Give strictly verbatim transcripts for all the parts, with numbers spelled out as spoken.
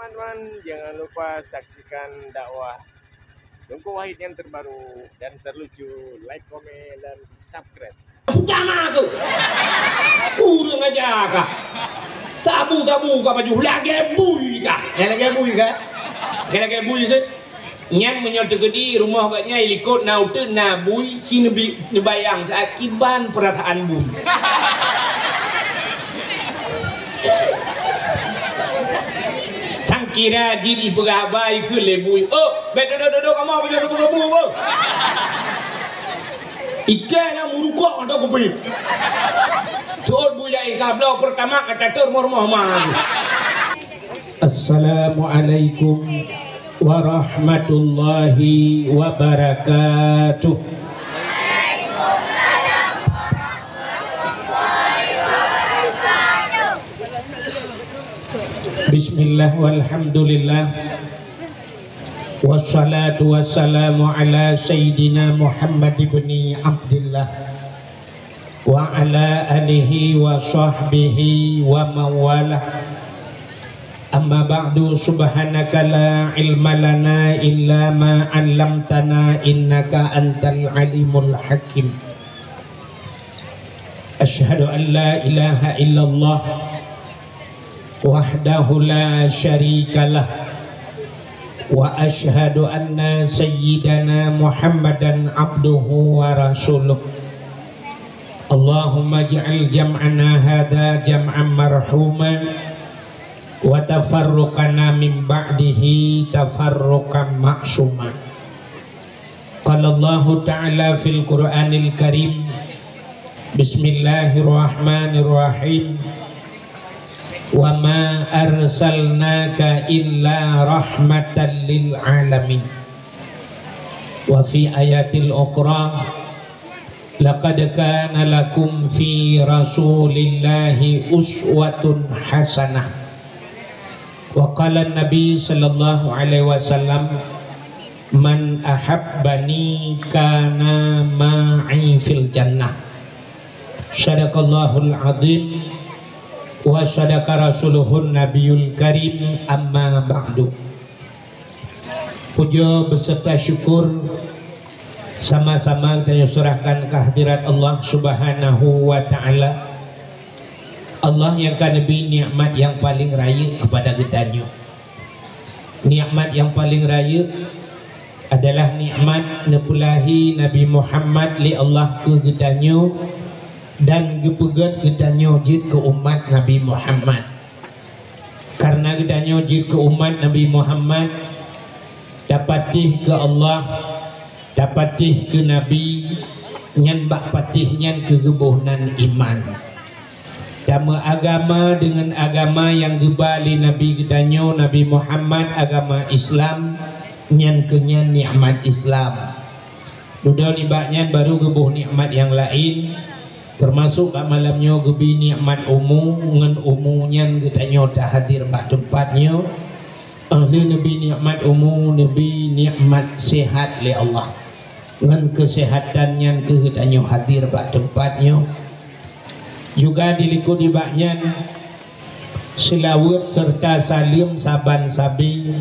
Teman-teman, jangan lupa saksikan dakwah Teungku Wahid yang terbaru dan terlucu. Like, komen, dan subscribe. Puta ma aku. Kurang aja kah? Sabu-sabu ka baju lagèe bui kah? Ya, lagèe bui kah? Lagèe, lagèe bui kah? Nyan meunyoe teukeudi rumoh gobnyan likot na uteuen na bui, ci neubi-, neubayang keu akiban peurasaan bui. Sangkira jih jipeugah haba ikheun lé bui. Oh, bèk dodok-dodok kamoe pajoh sabu-sabu, boh. Ikan na murukok atau kupi. Tuan bui dai kabloe pertama kata tur rumoh-rumoh ma. Assalamualaikum warahmatullahi wabarakatuh. Bismillah walhamdulillah. Wassalatu wassalamu ala sayyidina Muhammad ibni Abdillah wa ala alihi wa sahbihi wa mawalah. Amma ba'du, subhanaka la ilma lana illa ma 'allamtana innaka antal alimul hakim. Asyhadu an la ilaha illallah wahdahu la syarikalah, wa asyhadu anna sayyidana Muhammadan abduhu wa rasuluh. Allahumma ij'al jam'ana hadza jam'an marhuma, wa tafarruqana min ba'dihi tafarruqan ma'suma. Qala Allahu ta'ala fil Qur'anil Karim, bismillahirrahmanirrahim, wa ma arsalnaka illa rahmatan lil alamin. Wa fi ayatil ukhra, laqad kana lakum fi rasulillahi uswatun hasanah. Wa qala Nabi sallallahu alaihi wasallam, "Man ahabbani kana ma'i fil jannah." Sadaqallahul azim wa sadaqa rasuluhun nabiyul karim, amma ba'du. Puja beserta syukur sama-sama tanyoe serahkan kehadirat Allah Subhanahu wa Ta'ala. Allah nyang ka neubri nikmat nyang paleng rayeuk keupada geutanyoe. Nikmat nyang paleng rayeuk adalah nikmat neupeulahé Nabi Muhammad lé Allah keu geutanyoe dan geupeugét geutanyoe jeuet keu umat Nabi Muhammad. Kareuna geutanyoe jeuet keu umat Nabi Muhammad, tapatéh keu Allah, tapatéh keu Nabi, nyan bak patéh nyan keuh geuboh nan iman. Tameuagama deungon agama nyang geuba lé Nabi geutanyoe, Nabi Muhammad, agama Islam, nyan keuh nyan nikmat Islam. Dudoe nibak nyan barô geuboh nikmat nyang laén, teumasok bak malam nyoe geubri nikmat umu, ngon umu nyan geutanyoe tahadir bak teumpat nyoe. Óh lheueh neubri nikmat umu, neubri nikmat seuhat lé Allah. Ngon keuseuhatan nyan keuh geutanyoe hadir bak teumpat nyoe. Juga dilikot nibak nyan, seulaweuet serta saleuem saban sabe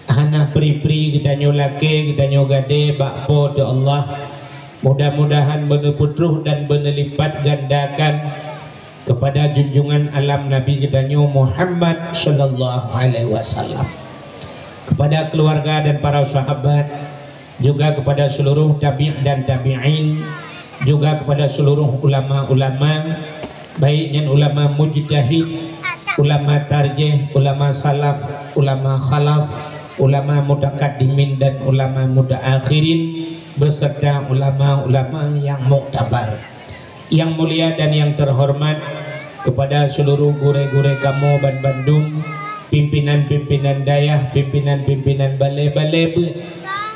hana pri-pri geutanyoe lakée, geutanyoe gadée bak Po teu Allah. Mudah-mudahan beuneupeutroh dan beuneulipatgandakan keupada junjungan alam Nabi geutanyoe Muhammad sallallahu alaihi wasallam, keupada keuluwarga dan para sahabat, juga keupada seuluruh tabi' dan tabi'in, juga keupada seuluruh ulama-ulama, baik nyan ulama mujtahid, ulama tarjih, ulama salaf, ulama khalaf, ulama mutakaddimin dan ulama mutaakhirin, beserta ulama-ulama nyang muktabar. Nyang mulia dan nyang teuhoreumat keupada seuluruh gurée-gurée kamoe banbandum, pimpinan-pimpinan dayah, pimpinan-pimpinan balée-balée beuet.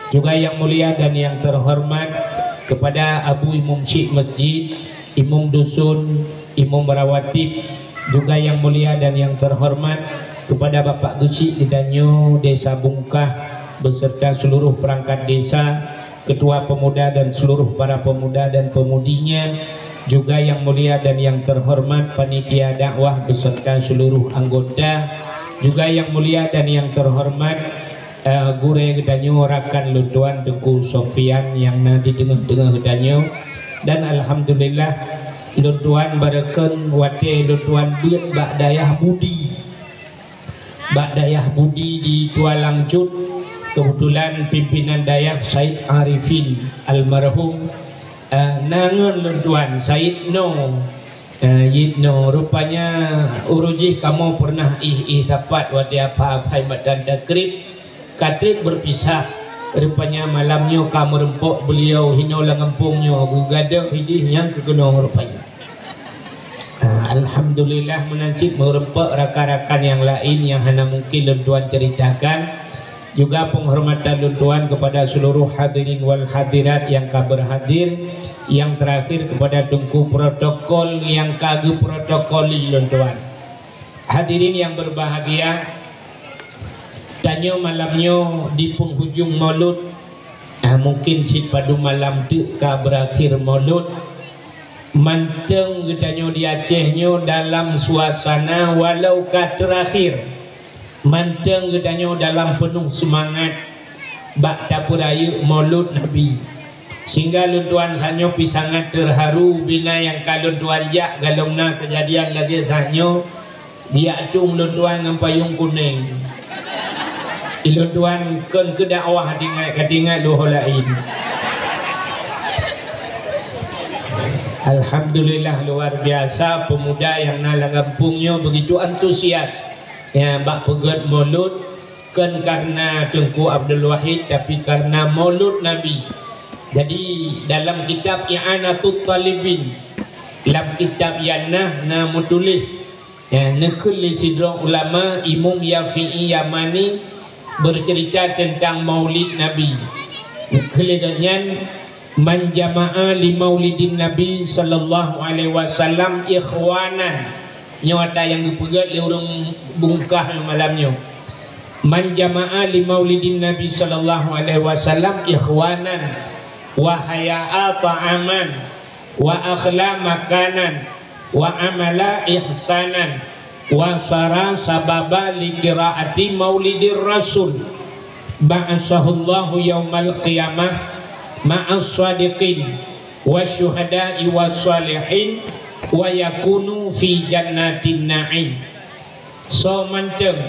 Juga nyang mulia dan nyang teuhoreumat keupada Abu Imum Syik Masjid, Imum Dusun, Imum Rawatib, juga nyang mulia dan nyang teuhoreumat keupada Bapak Geuchik geutanyoe Desa Bungkah beserta seuluruh peurangkat desa, Ketua Pemuda dan seluruh para pemuda dan pemudinya, juga yang mulia dan yang terhormat panitia dakwah beserta seluruh anggota, Juga yang mulia dan yang terhormat, eh, gurée geutanyoe, rakan lôn tuan Teungku Sofyan nyang na di teungoh-teungoh geutanyoe. Dan alhamdulillah, lôn tuan barokon watée lôn tuan beuet bak dayah Budi. Bak dayah Budi di Tualang Cut, kebetulan pimpinan dayah Said Arifin almarhum, eh, na ngon lôn tuan Said No. Eh, Yit No, rupanya uroe jih kamoe pernah ih-ih sapat watée apa-apa matan takrib, ka treb berpisah. Rupanya malam nyoe ka meureumpok beliau hinoe lam gampông nyoe, geugadôh idih nyang keukeunong rupanya. Ah, alhamdulillah, meunan cit meureumpok rakan-rakan nyang laén nyang hana mungkin lôn tuan ceritakan. Juga penghormatan lôn tuan kepada seluruh hadirin wal hadirat nyang ka berhadir, yang terakhir kepada Teungku protokol nyang ka geuprotokoli lôn tuan. Hadirin yang berbahagia, tanyoe malam nyoe di penghujung Maulud, ah, mungkin cit padum malam teuk ka berakhir Maulud. Mantong geutanyoe di Aceh nyoe dalam suasana walau ka terakhir. Mantong geutanyoe dalam peunoh seumangat bak tapeurayeuk Maulud Nabi. Sehingga lôn tuan sanyoe pih sangat terharu bina nyang ka lôn tuan jak galom na keujadian lagée sanyoe, jiak tueng lôn tuan ngon payong kunéng. Ilôn tuan kon keu dakwah, tinggai ka tinggai luho laén. Alhamdulillah, luar biasa pemuda nyang na lam gampông nyoe begitu antusias. Ya, bak peugét Maulud, kon karena Teungku Abdul Wahid, tapi karena Maulud Nabi. Jadi, dalam kitab I'anatut Talibin, lam kitab Yannah na meutuléh, ya, neukheun lé sidroe ulama, Imam Yafi'i Yamani, bercerita tentang Maulid Nabi. Neukheun lé gobnyan, "Man jama'a li maulidin Nabi sallallahu alaihi wasallam ikhwanan." Nyoe ata nyang geupeugét lé ureuëng bungkah malam nyoe. "Man jama'a li maulidin Nabi sallallahu alaihi wasallam ikhwanan wa haya'a ta'aman wa akhla makanan wa amala ihsanan wa sara sababa li qiraati maulidir rasul, ba'asahullahu yaumal qiyamah ma'as shadiqin wa syuhada'i was shalihin wa yakunu fi jannatin na'im." Soe mantong,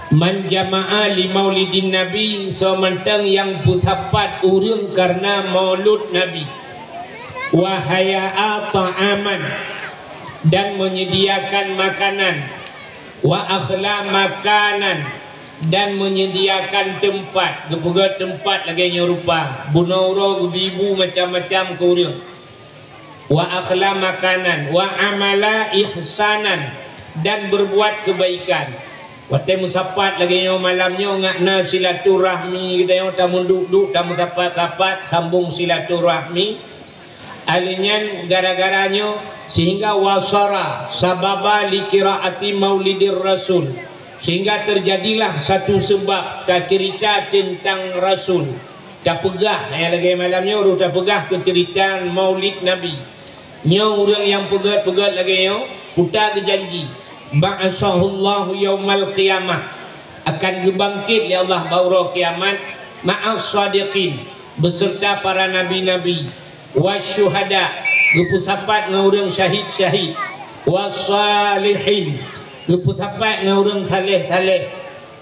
"Man jama'a li maulidin Nabi", soe mantong nyang peusapat ureuëng karena maulud Nabi, "wa haya'a ta'aman", dan menyediakan makanan, "wa akhla makanan", dan menyediakan teumpat, geupeugét teumpat lagée nyoe rupa, bunoe uroe geubri bu macam-macam keu ureuëng. "Wa akhla makanan, wa amala ihsanan", dan berbuat kebaikan. Watée meusapat lagée nyoe malam nyoe, ngak na silaturahmi geutanyoe, tameuduk-duk, tameusapat-sapat, sambong silaturahmi. Aleuh nyan gara-gara nyoe sehingga wasara sababa li qiraati maulidir rasul, sehingga terjadilah satu sebab tacerita tentang Rasul. Tapeugah, nyang lagée malam nyoe rôh tapeugah keu ceurita Maulid Nabi. Nyoe ureuëng nyang peugét-peugét lagée nyoe, puta geujanji, "Ba'asahullahu yaumal qiyamah", akan geubangkét lé Allah bak uroe kiamat, "ma'as shadiqin", beserta para nabi-nabi, "wasyuhada", geupeusapat ngon ureuëng syahid-syahid, "wassalihin", geupeusapat ngon ureuëng saleh-saleh,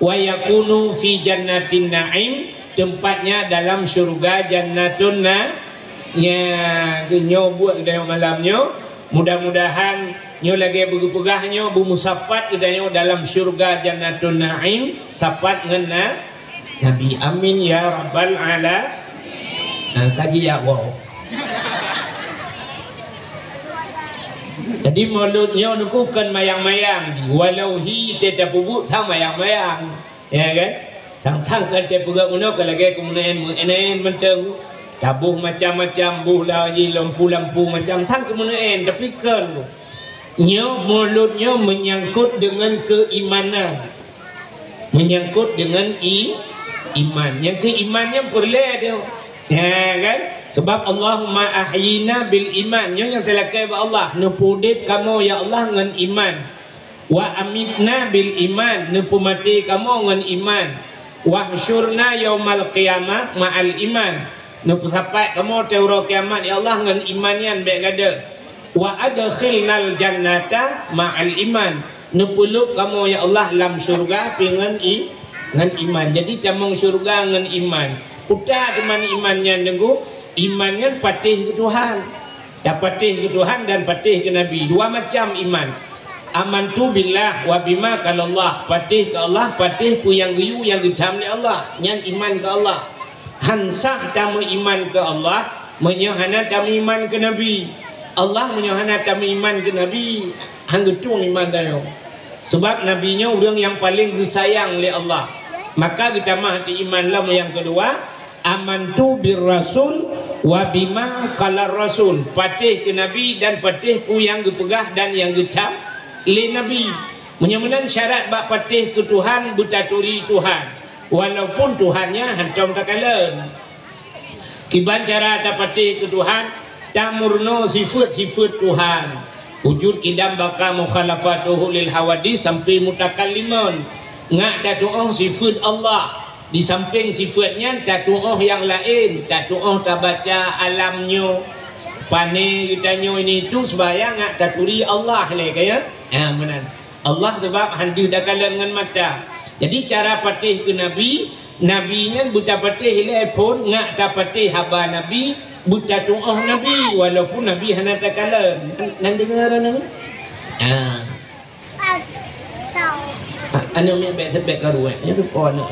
"wa yakunu fi jannatin na'im", tempatnya dalam syurga Jannatun Na-, nya, nyoe buet geutanyoe malam nyoe. Mudah-mudahan nyoe lagée beugeupeugah nyoe beumeusapat geutanyoe dalam syurga Jannatun Na'im, sapat ngon na-, Nabi. Amin ya rabbal ala-, nah, kaji ya, wow. Jadi, mulod nyoe nuku kon mayang-mayang, walau hi teuh tapeubuet sang mayang-mayang, ya kan? Sang-sang ka teupeugah meunoe ka lagée keumeunaan meunan mantong, taboh macam-macam, boh lagi lampu-lampu macam sang keumeunaan, tapi kon. Nyoe mulod nyoe menyangkut dengan keimanan. Menyangkut dengan i-, iman. Nyang keu iman nyan peureulée tu. Ya kan? Sebab, "Allahumma ahyina bil iman." Nyoe nyang teulakée bak Allah. Neupeudeb kamoe, ya Allah, ngon iman. Wa amitna bil iman, neupeumaté kamoe ngon iman. Wahsyurna yaumal qiyamah ma'al iman, neupeusapat kamoe watèe uroe kiamat, ya Allah, ngon iman nyan bèk gadôh. Wa adkhilnal jannata ma'al iman, neupeulhôb kamoe, ya Allah, lam syeuruga pih ngon i-, ngon iman. Jadi tamong syeuruga ngon iman. Peue teuma iman nyan, Teungku? Iman nyan patéh keu Tuhan. Tapatéh keu Tuhan dan patéh keu Nabi. Dua macam iman. Amantu billah wa bima qalallah. Patéh keu Allah, patéh peue nyang geuyue nyang geutham lé Allah. Nyan iman keu Allah. Han sah tameuiman keu Allah meunyoe hana tameuiman keu Nabi. Allah meunyoe hana tameuiman keu Nabi, han geutueng iman tanyoe. Sabab Nabi nyoe ureueng nyang paleng geusayang lé Allah. Maka geutamah di iman lom nyang keudua, amantu bir rasul wa bima qalar rasul. Patéh keu Nabi dan patéh peue nyang geupeugah dan nyang geutham lé Nabi. Meunyoe meunan syarat bak patéh keu Tuhan, beutaturi Tuhan, walaupun Tuhan nyan hántom takalon. Kiban cara tapatéh keu Tuhan? Tameurunoe sifeuet-sifeuet Tuhan. Wujud, qidam, baqa, mukhalafatuhu lil hawadits sampai mutakallimon. Ngat tatu'oh sifeuet Allah. Di sampéng sifeuet nyan tatu'oh nyang laén, tatu'oh tabaca alam nyoe, pané geutanyoe ini itu, seumbahyang ngat taturi Allah lé, ka ya? Ha, meunan. Allah sabab han deuh takalon ngon mata. Jadi cara patéh keu Nabi, Nabi nyan beutapatéh lé phon, ngat tapatéh haba Nabi, beutatu'oh Nabi, walaupun Nabi hana takalon. Nan, nan deungoe droeneuh? Ha. Ha, aneuk miet bèk, bèk karu, eh. Nyan tu po aneuk.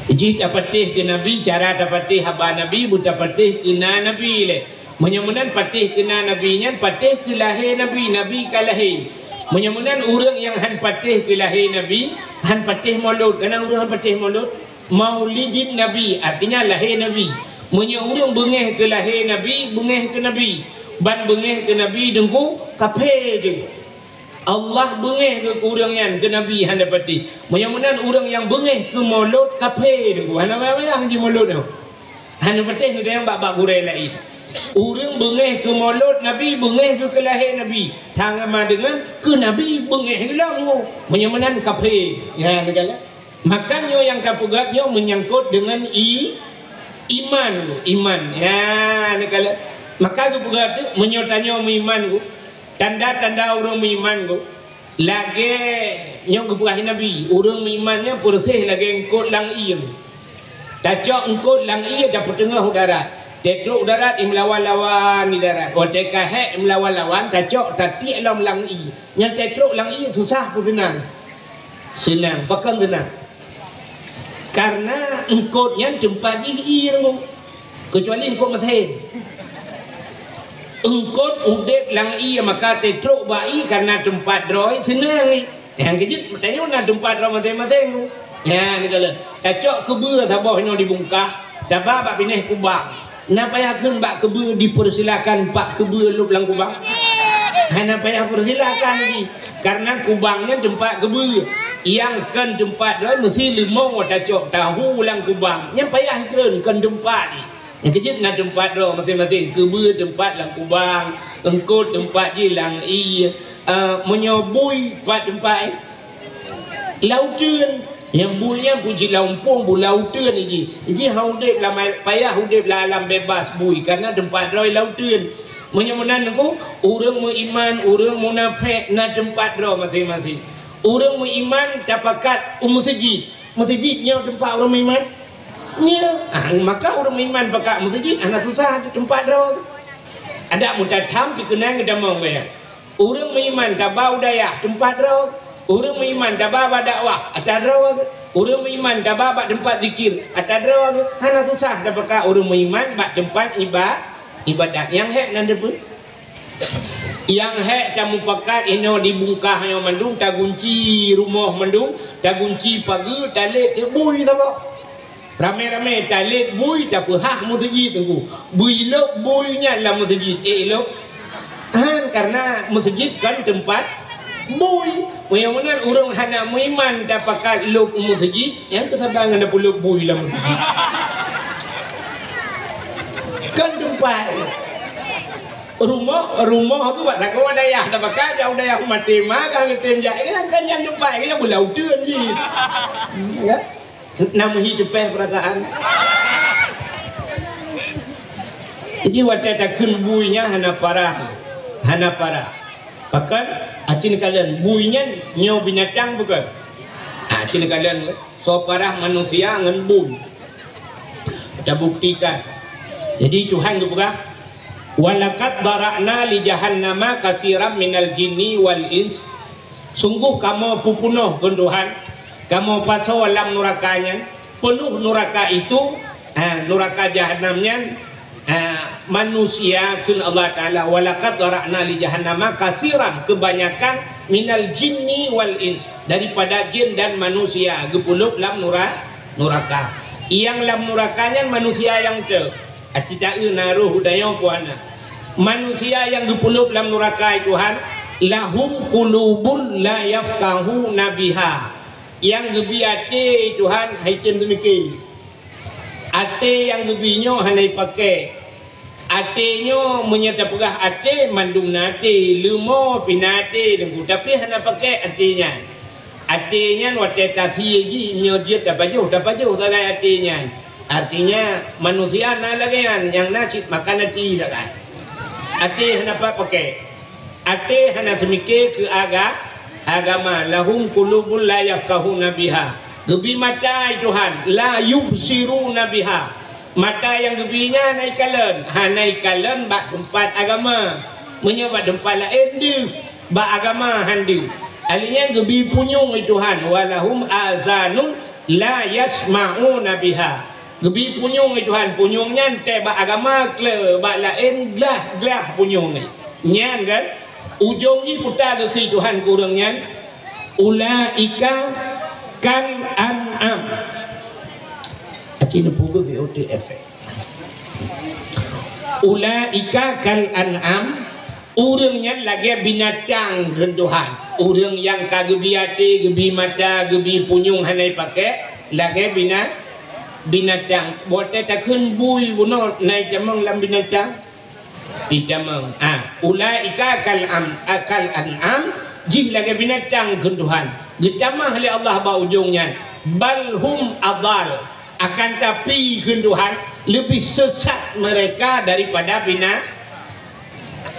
Jih tapatéh keu Nabi, cara tapatéh haba Nabi, beutapatéh keu na Nabi lé. Meunyoe meunan patéh keu na Nabi nyan, patéh keu lahé Nabi, Nabi ka lahé. Meunyoe meunan ureueng nyang han patéh keu lahé Nabi, han patéh molot. Kana ureueng han patéh molot? Maulidin Nabi, artinya lahé Nabi. Meunyoe ureueng beungéh keu lahé Nabi, beungéh keu Nabi. Ban beungéh keu Nabi, Teungku, kaphé jih. Allah beungéh keu ureueng nyan, keu Nabi hana patéh. Meunyoe meunan ureueng nyang beungéh keu molot, kaphé, Teungku. Hana payah-payah jimolot nyoe. Hana patéh neutanyong bak-bak gurèe laén. Ureueng beungéh keu molot Nabi, beungéh keu keulahé Nabi. Sama deungon keu Nabi beungéh geuh lom nyoe. Meunyoe meunan kaphé. Ya, neukalon. Maka nyoe nyang tapeugah nyoe meunyangkot deungon i-, iman, iman. Ya, neukalon. Maka geupeugah teuk, meunyoe tanyoe meuiman, tanda-tanda ureueng meuiman, lagèe nyoe geupeugah Nabi, ureueng meuiman nyan peureuséh lagèe eungkot lam ié. Tacok eungkot lam ié tapeuteungoh u darat. Tatrok u darat, imeulawan-lawan di darat. Watèe ka hék imeulawan-lawan, tacok tatiek lom lam ié. Nyan tatrok lam ié susah peue seunang? Seunang, pakon seunang? Karena eungkot nyan teumpat jih ié, keucuali eungkot masén. Eungkot udép lam ié, maka tatrok bak ié karena teumpat droe seunang. Nyang keujeuet, tanyoe na teumpat droe maséng-maséng tu. Nyan, neukalon. Tacok keubeue saboh nyoe dibungkah, taba bak binéh kubang. Na payah kheun bak keubeue dipersilakan, Pak, keubeue lôb lam kubang? Hana payah persilakan lagi. Karena kubang nyan teumpat keubeue. Nyang kon teumpat droe meusti leumo tacok tahu lam kubang. Nyan payah kheun kon teumpat jih. Nyang keujeuet na teumpat droe maséng-maséng. Keubeue teumpat lam kubang, eungkot teumpat jih lam ié. Ah, meunyoe bui pat teumpat, eh? Lam uteuen. Nyang bui nyan pun cit lam umpung, bu lam uteuen jih. Jih han udép lam, payah udép lam alam bebas bui, karena teumpat droe lam uteuen. Meunyoe meunan Teungku, ureueng meuiman, ureueng munafék na teumpat droe maséng-maséng. Ureueng meuiman tapakat u meuseujid. Meuseujid nyoe teumpat ureueng meuiman? Nyoe. Ah, maka ureueng meuiman pakat meuseujid, hana susah teumpat droe. Adak meutathan pikeunong geutamong gaya. Ureueng meuiman taba u dayah, teumpat droe. Ureueng meuiman taba bak dakwah, atra droe. Ureueng meuiman taba bak teumpat zikir, atra droe. Hana susah tapakat ureueng meuiman bak teumpat iba-, ibadat. Nyang hék nan deupeue? Nyang hék tamupakat inoe dibungkah nyoe mandum, tagunci rumoh mandum, tagunci pageue, talét bui saboh. Ramé-ramé talét bui tapeuhah meuseujid Teungku. Bui lôb bui nyan lam meuseujid. Eh, lôb. Han, karena meuseujid kon teumpat bui. Meunyoe meunan ureueng hana meuiman tapakat lôb u meuseujid, nyan keusaban ngon tapeulôb bui lam meuseujid. Kon teumpat. Rumoh, rumoh tu bak sagoe dayah, dak pakat jak u dayah maté ma ka ngeutém jak, kan nyan teumpat ka beulau teun jih. Ya. Na meuhi teupeh peurasaan. Jadi watée takheun bui nyan hana parah. Hana parah. Pakon, aci neukalon bui nyan nyoe binatang bukon? Ha, aci neukalon soe parah manusia ngon bui. Tabuktikan. Jadi Tuhan geupeugah, "Walaqad dzara'na li jahannama katsiran minal jinni wal ins." Sungguh kamoe peupunoh keu Tuhan, kamoe pasoe lam nuraka nyan, peunoh nuraka itu, ha, nuraka jahanam nyan, ha, manusia kheun Allah Taala, "Walaqad dzara'na li jahannama katsiran," kebanyakan, "minal jinni wal ins," daripada jin dan manusia geupeulôb lam nura-, nuraka. Nyang lam nuraka nyan manusia nyang teu. Aci taeu na roh u dayong kuana. Manusia nyang geupeulôb lam nuraka, Tuhan, "lahum qulubun la yafqahuna biha." Nyang geubi até, Tuhan, hai tem teumike. Até nyang geubi nyoe hana jipakék. Até nyoe meunyoe tapeugah até, mandum na até, leumo pih na até, Teungku, tapi hana pakék até nyan. Até nyan watée tasie jih, meunyoe jeuet tapajoh, tapajoh sagai até nyan. Artinya, manusia na lagée nyan, nyang na cit makan até sagai. Até hana pat pakék. Até hana teumike keu aga-, agama. "Lahum qulubun la yafqahuna biha." Geubi mata, Tuhan, "la yubsiruna biha." Mata nyang geubi nyan hana jikalon, hana jikalon bak teumpat agama. Meunyoe bak teumpat laén deuh, bak agama han deuh. Ahli nyan geubi punyueng, Tuhan, "walahum azanun la yasma'una biha." Geubi punyueng, Tuhan, punyueng nyan tée bak agama kle, bak laén glah-glah punyueng nyan. Nyan kan? Ujong jih peue geukheun Tuhan keu ureuëng nyan, "Ulaika kal an'am." Aci neupeubuet B O T efek. "Ulaika kal an'am," ureuëng nyan lagée binatang kheun Tuhan. Ureuëng nyang ka geubi até, geubi mata, geubi punyueng hana jipakék, lagée bina-, binatang. Watée takheun bui bunoe na jitamong lam binatang. Jitamong. Ah, "Ulaika kal am-, kal an'am," jih lagée binatang kheun Tuhan. Geutamah lé Allah bak ujong nyan, "bal hum adal." Akan tapi kheun Tuhan, leubeh sesat mereka daripada bina-,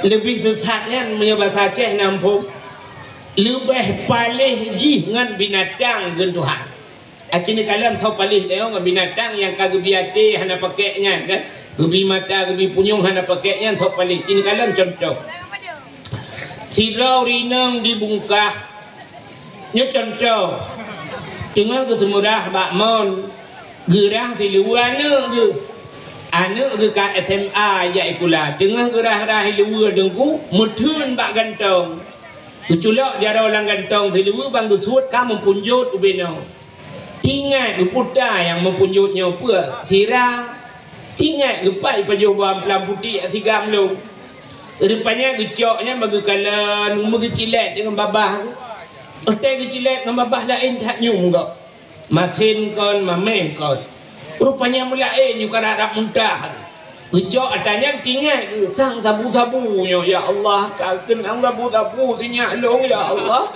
leubeh sesat nyan meunyoe basa Aceh na muphom, leubeh paléh jih ngon binatang kheun Tuhan. Aci neukalon soe paléh dayong ngon binatang nyang ka geubi até hana pakék nyan kan? Geubi mata, geubi punyueng hana pakék nyan soe paléh. Ci neukalon cuntoh. Sidroe ureuëng inong di Bungkah. Nyoe cuntoh. Teungoh geuseumeurah bak mon. Geurah siluweue aneuëk geuh. Aneuëk geuh ka S M A jak sikula. Teungoh geurah-rah siluweue Teungku, meutheun bak gantong. Geuculok jaroe lam gantong siluweue ban geusuet ka meupunjot ubé noe. Tingat geuputa nyang meupunjot nyoe peue? Sira. Tingat geupat jipajoh bak amplam putéh sigam lom. Rupanya geucok nyan bak geukalon, meugeucilét deungon babah. Watée geucilét ngon babah laén that nyum gob. Masin kon, mameng kon. Rupanya meulaén nyoe ka rab-rab muntah. Geucok ata nyan tingat geuh, sang sabu-sabu nyoe, "Ya Allah, ka keunong sabu-sabu sinyak lôn, ya Allah."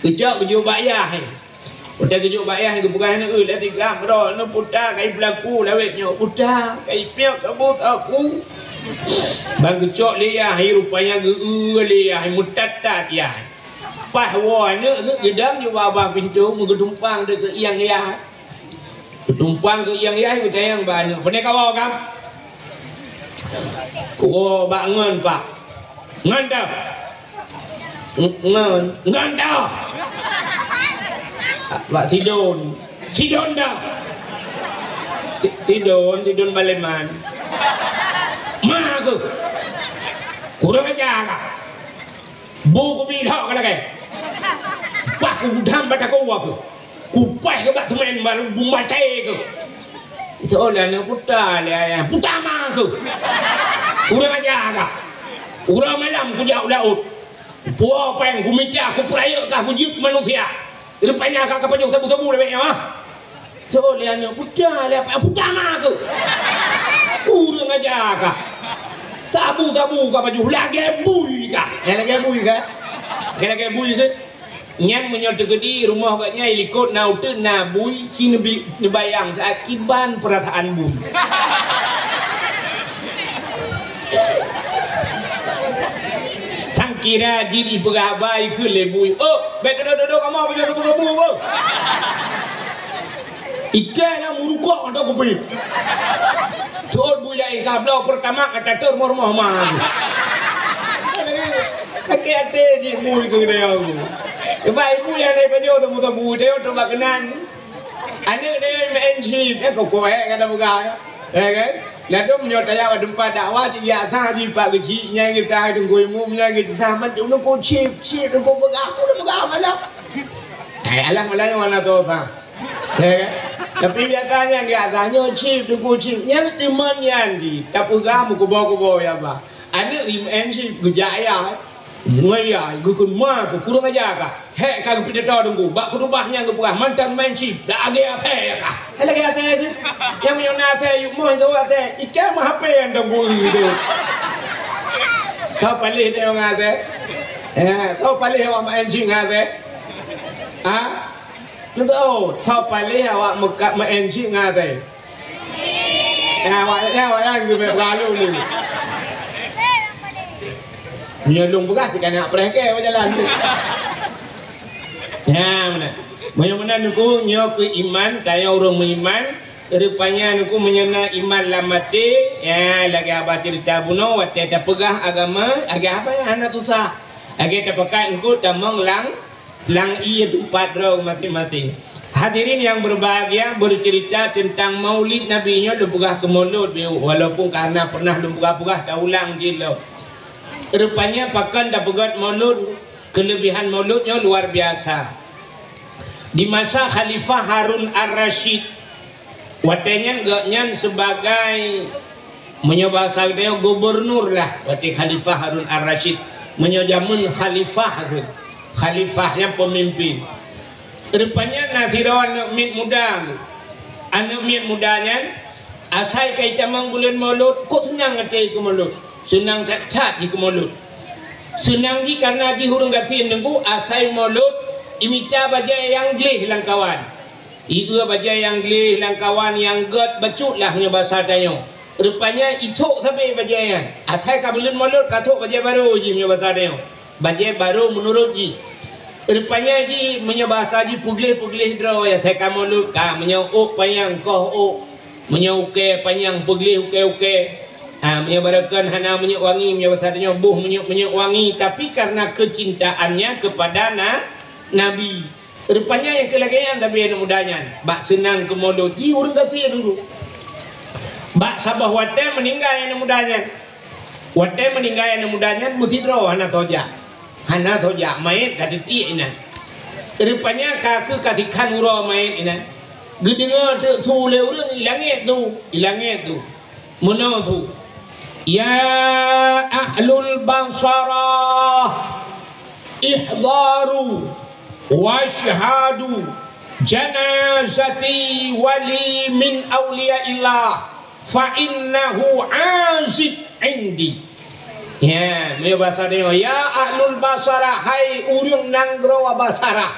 Geucok geujok bak yah. Watée geujok bak yah, geupeugah nyan, "Eh, lé tigam droe, nyoe puta kai peulaku lawét nyoe, puta kai piep sabu-sabu." Ban geucok lé yah, rupanya geu-eu lé yah, meutat-tat yah. Paih woe aneuëk geuh geudong nibak babah pintoe, meugeutumpang dikeue ieng yah. Geutumpang keu ieng yah, geutanyong bak aneuëk, "Pane kawoe kam?" "Kuwoe bak ngon, Pak." "Ngon toh?" "Ngon." "Ngon toh?" "Bak Sidon." "Sidon toh?" "Si-, Sidon, Sidon Baleman." "Ma keuh." "Kurang aja kah?" "Bu kubi lhok ka lagée. Bah kudam bak takue keuh. Kupaih keuh bak seumén baru bumbaté keuh." Itu oh lé aneuëk puta lé ayah. "Puta ma keuh. Kurang aja kah. Uroe malam kujak u laôt. Puwoe péng kumita kupeurayeuk kah kujeuet keu manusia. Rupanya ka kapajoh sabu-sabu lawét nyoe, ah." Soe lé aneuëk puta lé apa? Puta ma keuh. Kurang aja kah. Sabu-sabu ka pajoh, lagèe bui ka. Lagèe bui ka. Lagèe bui ka. Nyan meunyoe teukeudi rumoh geuh nyan i likot na uteuen na bui, ci neubi-, neubayang saat kiban peurasaan bui. Sangkira jih ipeugah haba ikheun lé bui, "Oh, bèk dudoe-dudoe kamoe pajoh sabu-sabu, beuh." Iké na meurukok atau kupi. Tuot bui laén ka bloe peurtama ka tateur rumoh-rumoh ma. Sakét até jih bui keu geutanyoe. Sebab ibu nyang lé pajoh teumeu-teumeu, tanyoe teuma keunan. Aneuk tanyoe meu'en chip, eh, kok-kok eh, ka tapeugah, eh, kan? Ladôm nyoe tajak bak teumpat dakwah, cit jak sa, cit pak keuchik, nyang geutanyoe teungku imum, nyang geutanyoe mandum neupeu chip, chip neupeu peugah, peue neupeugah malam. Eh, alah, malam nyoe hana tho sa. Ya kan? Tapi biasa nyan di atas nyoe chip, teungku chip. Nyan teuma nyan jih tapeugah meukuboh-kuboh ya, bah. Aneuk lima N chip geujak ya. Ngon ya, geukheun ma keu kurang aja ka. Hék ka geupidato teungku. Bak khutubah nyan geupeugah mantong main chip. Dak lagèe asèe ka. Hék lagèe asèe jih. Nyang meunyoe na asèe yue moh itu asèe. Ikan mah H P nyang teungku itu. Tho paléh deh ngon asèe. Ya, tho paléh awak main chip ngon asèe. Ha? Nyoe tho, tho paléh awak meukat meu'en chip ngon asèe. Ya, awak, ya, awak nyan geubeuet peulalu ni. Meunyoe lôn peugah, cit ka na preh kèe bak jalan tu. Ya, meunan. Meunyoe meunan Teungku, nyoe keuh iman, tanyoe ureueng meuiman. Rupanya Teungku meunyoe na iman lam até, ya, lagèe haba ceurita bunoe, watèe tapeugah agama, lagèe haba nyang hana susah. Lagèe tapakat Teungku tamong lam Lam ié teumpat droe maséng-maséng. Hadirin yang berbahagia, bercerita tentang Maulid Nabi nyoe lôn peugah keu Maulud, walaupun karena pernah lôn peugah-peugah, taulang jih lom. Rupanya pakon tapeugöt Maulud, kelebihan Maulud nyoe luar biasa. Di masa Khalifah Harun Ar-Rasyid, watèe nyan gobnyan sebagai, meunyoe bahasa geutanyoe, gubernur lah, watèe Khalifah Harun Ar-Rasyid. Meunyoe jameun khalifah kheueh. Khalifah nyan peumimpin. Rupanya na sidroe aneuk miet muda. Aneuk miet muda nyan asai ka itamong buleuen Maulud, kok seunang até keu Maulud. Seunang that-that jih keu Maulud. Seunang jih karena jih ureueng gasien Teungku, asai Maulud imita bajèe nyang gleh lam kawan. Ié bajèe nyang gleh lam kawan nyang gèt bacut lah meunyoe basa tanyoe. Rupanya isok sabe bajèe nyan. Asai ka buleuen Maulud ka sôk bajèe barô jih meunyoe basa tanyoe. Bajèe barô meunurot jih. Rupanya jih meunyoe basa jih peugleh-peugleh droe asai ka Maulud ka, meunyoe ôk panyang koh ôk. Meunyoe ukèe panyang peugleh ukèe-ukèe. Ha, meunyoe barokon hana minyeuk wangi, meunyoe basa tanyoe boh minyeuk-minyeuk wangi, tapi karena kecintaannya kepada na-, Nabi. Rupanya nyang keu lagèe nyan sabe aneuk muda nyan, bak seunang keu Maulud, jih ureueng gasien Teungku. Bak saboh watèe meuninggai aneuk muda nyan. Watèe meuninggai aneuk muda nyan meusidroe hana soe jak. Hana soe jak, manyèt ka teutiek inan. Rupanya ka kheueh ka sikhan uroe manyèt inan. Geudeungö teuk su lé ureueng i langèt tu, i langèt tu. Meunoe su, "Ya ahlul Basarah, ihdaru wasyhadu janazati wali min auliyaillah, fa innahu aziz indi." Ya, meunyoe basa tanyoe, "Ya ahlul Basarah, hai ureueng nanggroe Basarah."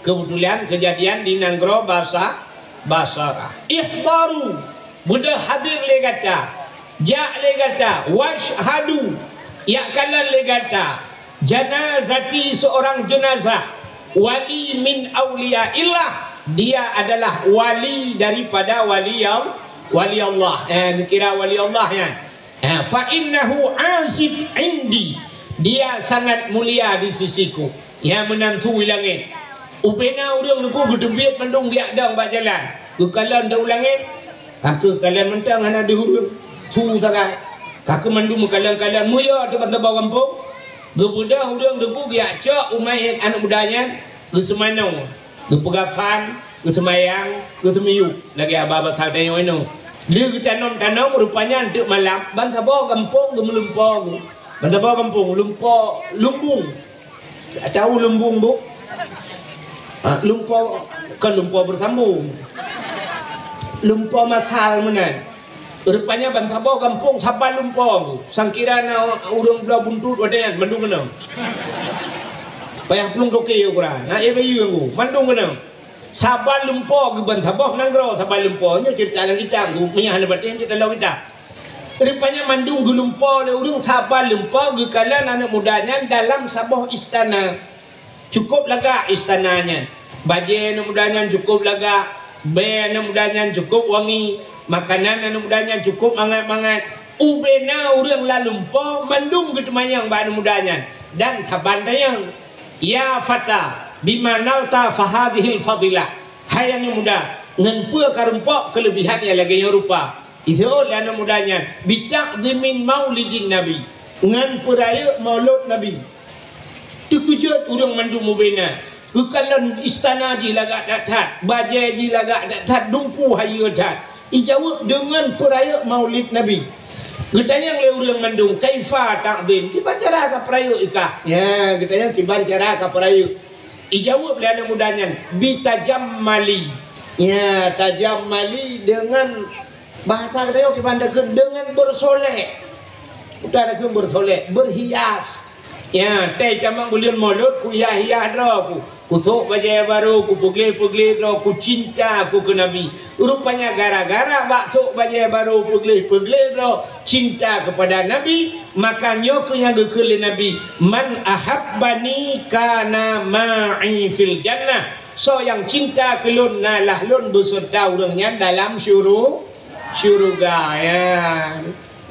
Keubeutulan keujadian di nanggroe Basa-, Basarah. "Ihdaru," beudôh hadir lé gata, jak lé gata, "wasyhadu," jak kalon lé gata, "janazati," seorang jenazah, "wali min auliyaillah," dia adalah wali daripada wali Al-, wali Allah. Eh, geukira wali Allah nyan. Ha, "fa innahu aziz indi," dia sangat mulia di sisiku. Nyang meunan su i langèt. Ubena ureueng Teungku geuteubiet mandum geujak dong bak jalan. Geukalon dong u langèt. Ka kheueh kalon mantong hana deuh ureueng. Su sagai. Ka kheueh mandum meukalon-kalon. Meuyue teuk ban saboh gampông. Geubeudôh ureueng Teungku geujak cok u manyèt aneuk muda nyan. Geuseumanoe. Geupeugah fan, geuseumayang, geuseumiyueb, lagèe haba basa tanyoe nyoe. Lheueh geutanom-tanom, rupanya eunteuk malam, ban saboh gampông geumeulumpo geuh. Ban saboh gampông, lumpo, lumbung. Tahu lumbung, Bu? Ha, lumpo, kon lumpo beusambông. Lumpo masal meunan. Rupanya ban saboh gampông saban lumpoe, sangkira na ureuëng bloe buntut watée nyan, mandum keunong. Payah plueng toke ukuran, na éh bayeue ngu, mandum keunong. Saban lumpoe geuban saboh nanggroe saban lumpoe, nyoe ceurita lam kitab, ngu, meunyo hana patéh, nyoe taloe kitab. Rupanya mandum geulumpoe lé ureuëng saban lumpoe geukalon aneuëk muda nyan dalam saboh istana. Cukôp lagak istana nyan. Bajée aneuëk muda nyan cukôp lagak, bée aneuëk muda nyan cukôp wangi, makanan aneuëk muda nyan cukôp mangat-mangat. Ubena ureuëng lam lumpoe mandum geuteumanyong bak aneuëk muda nyan dan saban tanyong, "Ya fata, bima nalta fahadhil fadilah?" Hai aneuëk muda, ngon peue ka rumpok keuleubihan nyang lagée nyoe rupa? Jaweueb lé aneuëk muda nyan, "Bita'dhimin maulidin Nabi," ngon peurayeuk maulud Nabi. Teukeujot ureuëng mandum ubena. Geukalon istana jih lagak that-that, bajée jih lagak that-that, dumpeue hayeue that. Ijaweueb deungon peurayeuk maulid Nabi. Geutanyong lé ureuëng mandum, "Kaifa ta'dhim?" Kiban cara ka peurayeuk ikah? Ya, geutanyong kiban cara ka peurayeuk. Ijaweueb lé aneuëk muda nyan, "Bitajammali." Ya, tajammali deungon bahasa geutanyoe kiban takheun deungon beureusolek. Udah takheun beureusolek, beurhias. Ya, tée tamong buleuen Maulud, kuhias-hias droe ku. Kusôk bajée barô, kupeugleh-peugleh droe, kucinta ku keu Nabi. Rupanya gara-gara bak sôk bajée barô, peugleh-peugleh droe, cinta kepada Nabi, maka nyoe keuh nyang geukheun lé Nabi, "Man ahabbani kana ma'i fil jannah." Soe nyang cinta keu lôn, na lah lôn beuseureuta ureuëng nyan dalam syuru-, syuruga. Ya.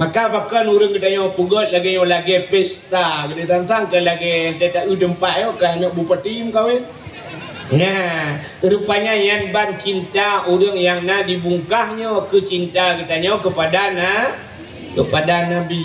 Maka pakon ureuëng geutanyoe peugét lagée nyoe lagée pesta, geutanyoe tang keu lagée teuta eu teumpat nyoe ka aneuk bupati meukawen. Nah, rupanya nyan ban cinta ureuëng nyang na di bungkah nyoe keu cinta geutanyoe keupada na, keupada Nabi.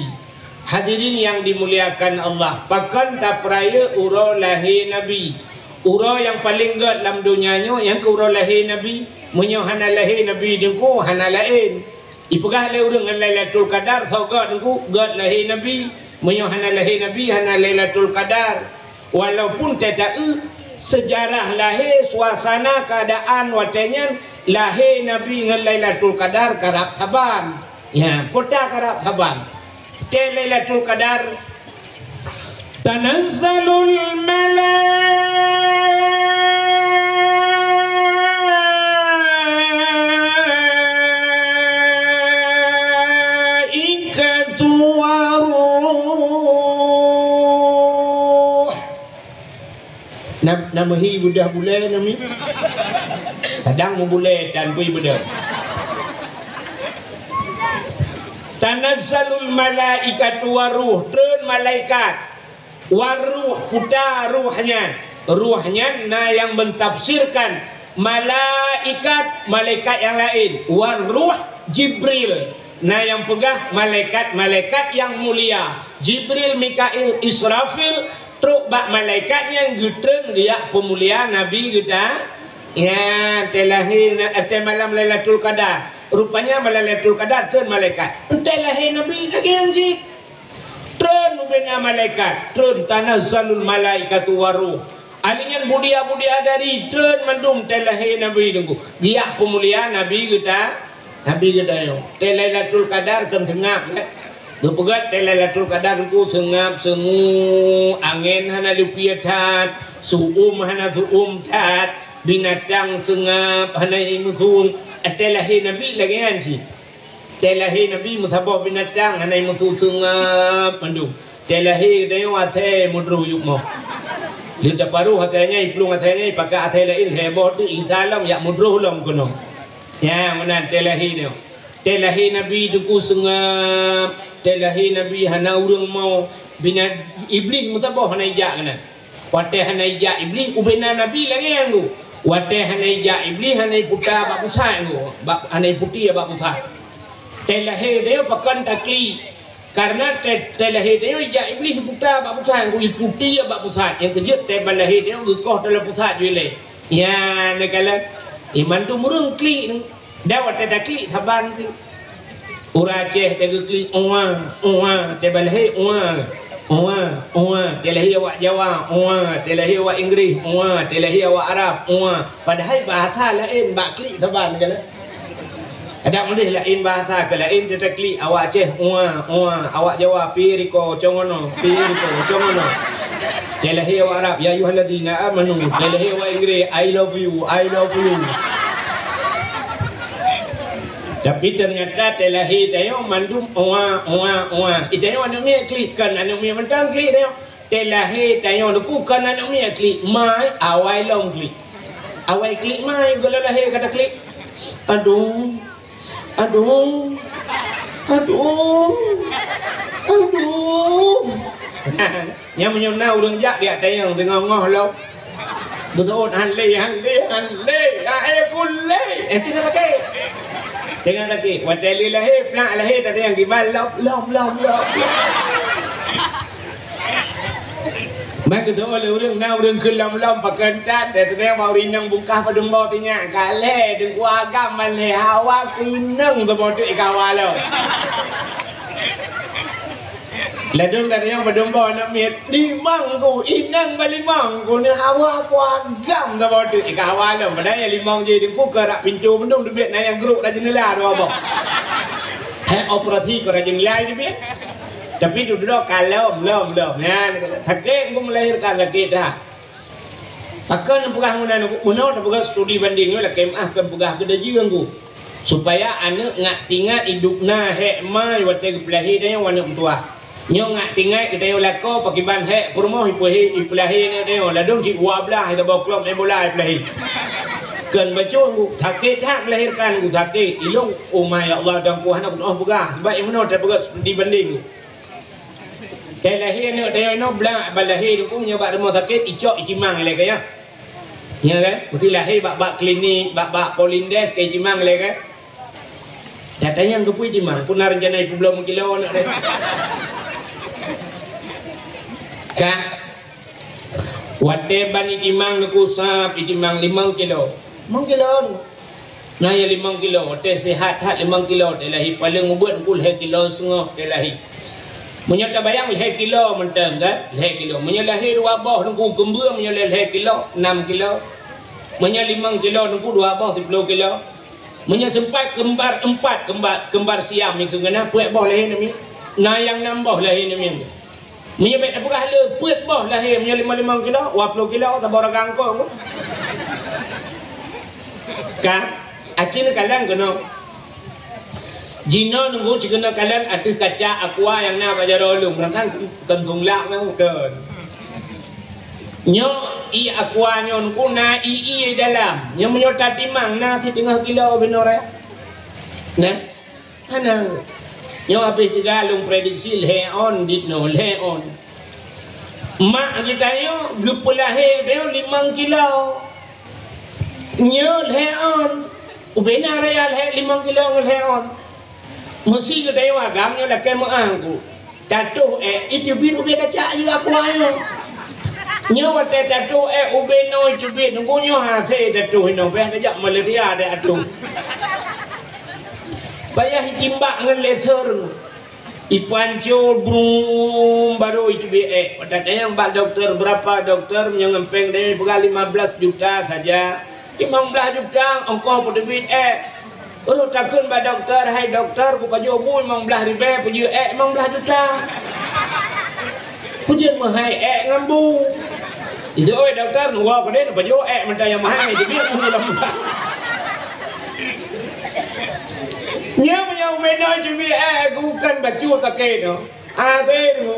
Hadirin yang dimuliakan Allah, pakon tapeurayeuk uroe lahé Nabi? Uroe nyang paleng gét lam donya nyoe nyang keu uroe lahé Nabi. Meunyoe hana lahé Nabi teungku, hana laén. Ipeugah lé ureuëng ngon Lailatul Qadar, soe gét teungku, gét lahé Nabi. Meunyoe hana lahé Nabi, hana Lailatul Qadar. Walaupun teuta eu seujarah lahé, suasana keuadaan watée nyan lahé Nabi ngon Lailatul Qadar karab saban. Ya, peue ta karab saban. Tée Lailatul Qadar, tanazzalul malaikatu waruh. Nam-, nameuhi beudoh bulée nami? Kadang meubulée tan pui beudoh. Tanazzalul malaikatu waruh, treun malaikat. Waruh, peue ta ruh nyan? Ruh nyan na nyang mentafsirkan malaikat, malaikat nyang laén. Waruh, Jibril. Na nyang peugah malaikat-malaikat nyang mulia. Jibril, Mikail, Israfil, trok bak malaikat nyan geutreun geujak peumulia Nabi geuta. Ya, tée lahé na-, tée malam Lailatul Qadar. Rupanya malam Lailatul Qadar treun malaikat. Tée lahé Nabi lagée nyan cit. Treun ubena malaikat, treun, tanazzalul malaikatu waruh. Ahli nyan budia-budia dari treun mandum tée lahé Nabi teungku. Geujak peumulia Nabi geuta, Nabi geutanyoe. Tée Lailatul Qadar kan seungab, kan? Geupeugét tée Lailatul Qadar teungku seungab, seungue, angén hana leupie that, su'um hana su'um that, binatang seungab hana imeusueng. Tée lahé Nabi lagée nyan cit. Tée lahé Nabi meusaboh binatang hana imeusueng seungab mandum. Tée lahé geutanyoe asée meudroh yup moh. Lheueh taparoh asée nyan, iplueng asée nyan, ipakat asée laén, heboh teuk, isa lom jak meudroh lom keunoe. Nyan meunan tée lahé nyoe. Tée lahé Nabi teungku seungab, tée lahé Nabi hana ureuëng mo, bina-, Iblih meusaboh hana ijak keunan. Watée hana ijak Iblih, ubena Nabi lagée nyan geuh. Watée hana ijak Iblih, hana iputa bak pusat geuh, bak, hana iputi bak pusat. Tée lahé tanyoe pakon taklik. Kareuna tée, tée lahé tanyoe ijak Iblih iputa bak pusat geuh, iputi bak pusat. Nyang keujeuet tée ban lahé tanyoe geukoh dalam pusat ju ilée. Nyan neukalon. Iman tu mureueng klik nyoe. Dan watée taklik saban tu. Ureuëng Aceh teugeuklik, "Ua, ua," tée ban lahé, "Ua, ua, ua," tée lahé awak Jawa, "Ua," tée lahé awak Inggréh, "Ua," tée lahé awak Arab, "Ua." Padahai bahasa laén, bak klik saban kan. Adak meudeh laén bahasa keu laén teutaklik, awak Aceh, "Ua, ua", awak Jawa, "Pi riko congono, pi riko congono." Nyang lahé awak Arab, "Ya ayyuhalladzina amanu." Nyang lahé awak Inggréh, "I love you, I love you." Tapi teunyata nyang lahé tanyoe mandum "Ua, ua, ua". Tanyoe aneuk miet klik, kon aneuk miet mantong klik tanyoe. Nyang lahé tanyoe Teungku kon aneuk miet klik, mai awai lom klik. Awai klik mai, gohlom lahé ka taklik. Aduh. Aduh. Aduh. Aduh. Nyan meunyoe na ureueng jak geutanyong teungoh-ngoh lom. Beutôi han lé, han lé, han lé. Hai kulé. Eh, teungoh takét. Teungoh takét. Watèe lé lahé, plak lahé, tatanyong kiban lom, lom, lom, lom. Maka tu oleh ureueng na ureueng keu lom-lom pakon tan, dan tu bak ureueng inong bungkah padum boh tinyak, ka lhèe deungku agam ban lhèe hawa keu inong teuboh teuk ikawa lom. Ladôm dari nyang padum boh aneuk miet, limong ku, inong ba limong ku, ni hawa ku agam teuboh teuk ikawa lom. Padahai nyang limong jih deungku keu rak pintoe meunan teubiet, na nyang grok rak jeundela dua boh. Hai operasi keu rak jeundela teubiet. Tapi dudoe ka lom, lom, lom. Nyan, sakét Teungku melahirkan, sakét that. Pakon peugah meunan, meunoe tapeugah studi banding, lakèe meu'ah kon peugah keu dajeueng Teungku. Supaya aneuk ngat teuingat idop na hék ma watèe geupeulahé tanyoe aneuk meutuah. Nyoe ngat teuingat geutanyoe lakoe pakiban hék peurumoh ipeulahé, ipeulahé aneuk tanyoe, ladôm cit dua blaih saboh klub main bola ipeulahé. Kon bacut Teungku, sakét that melahirkan Teungku, sakét. Ilôn, oh my Allah, dan ku hana peunoh peugah. Sabab nyang meunoe tapeugah studi banding Teungku. Watèe lahé aneuk tanyoe inoe, blaih ban lahé Teungku, meunyoe bak rumoh sakét, icok itimang ilèe keu nyan. Nyan kan? Meusti lahé bak-bak klinik, bak-bak Polindes ka itimang ilèe kan? Tatanyong keupeue itimang, peue na reuncana ipeubloe meukilo aneuk tanyoe. Ka? Watèe ban itimang Teungku sab, itimang limong kilo. Limong kilo. Na nyang limong kilo, watèe sihat that limong kilo watèe lahé, paleng ubit Teungku lhèe kilo seungoh watèe lahé. Meunyoe tabayang lhèe kilo mantong kan, lhèe kilo. Meunyoe lahé dua boh Teungku keumbeueng, meunyoe lhèe, lhèe kilo, nam kilo. Meunyoe limong kilo Teungku dua boh siploh kilo. Meunyoe sempat kembar empat, kembar, kembar Siam nyan keu geuhnyan, peuet boh lahé namiet. Na nyang nam boh lahé namiet. Meunyoe bèk tapeugah le, peuet boh lahé, meunyoe limong-limong kilo, dua ploh kilo, saboh ragam kong. Ka, aci neukalon keunoe. Jinoe Teungku ci keunoe kalon ateueh kaca aqua nyang na bak jaroe lôn, meunan kan kon gulak nyan, kon. Nyoe ié aqua nyoe Teungku na ié-ié dalam. Nyoe meunyoe tatimang na siteungoh kilo binoe raya. Nah. Hana. Nyoe habéh teuga lôn prediksi lhèe ôn dit nyoe, lhèe ôn. Mak geutanyoe geupeulahé geutanyoe limong kilo. Nyoe lhèe ôn. Ubé na raya lhèe limong kilo ngon lhèe ôn. Meusi geutanyoe agam nyoe lakèe meu'ah Teungku. Tatoh èk, iteubiet ubé kaca ié aqua nyoe. Nyoe watèe tatoh èk ubé noe iteubiet, Teungku nyoe hasé tatoh inoe, bèk tajak Malaysia deh ateuh. Payah itimbak ngon laser. Ipancô brum, baru iteubiet èk. Watèe tanyong bak dokto, berapa dokto, meunyoe ngon péng deh peugah lima belas juta saja. Limong blaih juta ongkoh peuteubiet èk. Rôh takheun bak dokto, "Hai dokto, kupajoh bu limong blaih ribèe, peujeuet èk limong blaih juta." Peujeuet meuhai èk ngon bu. Itu, "Oi dokto, neuwoe keudéh neupajoh èk mantong nyang meuhai, teubiet bu lam." Nyoe meunyoe ubé noe teubiet èk, bukon bacut sakét nyoe. Até tu.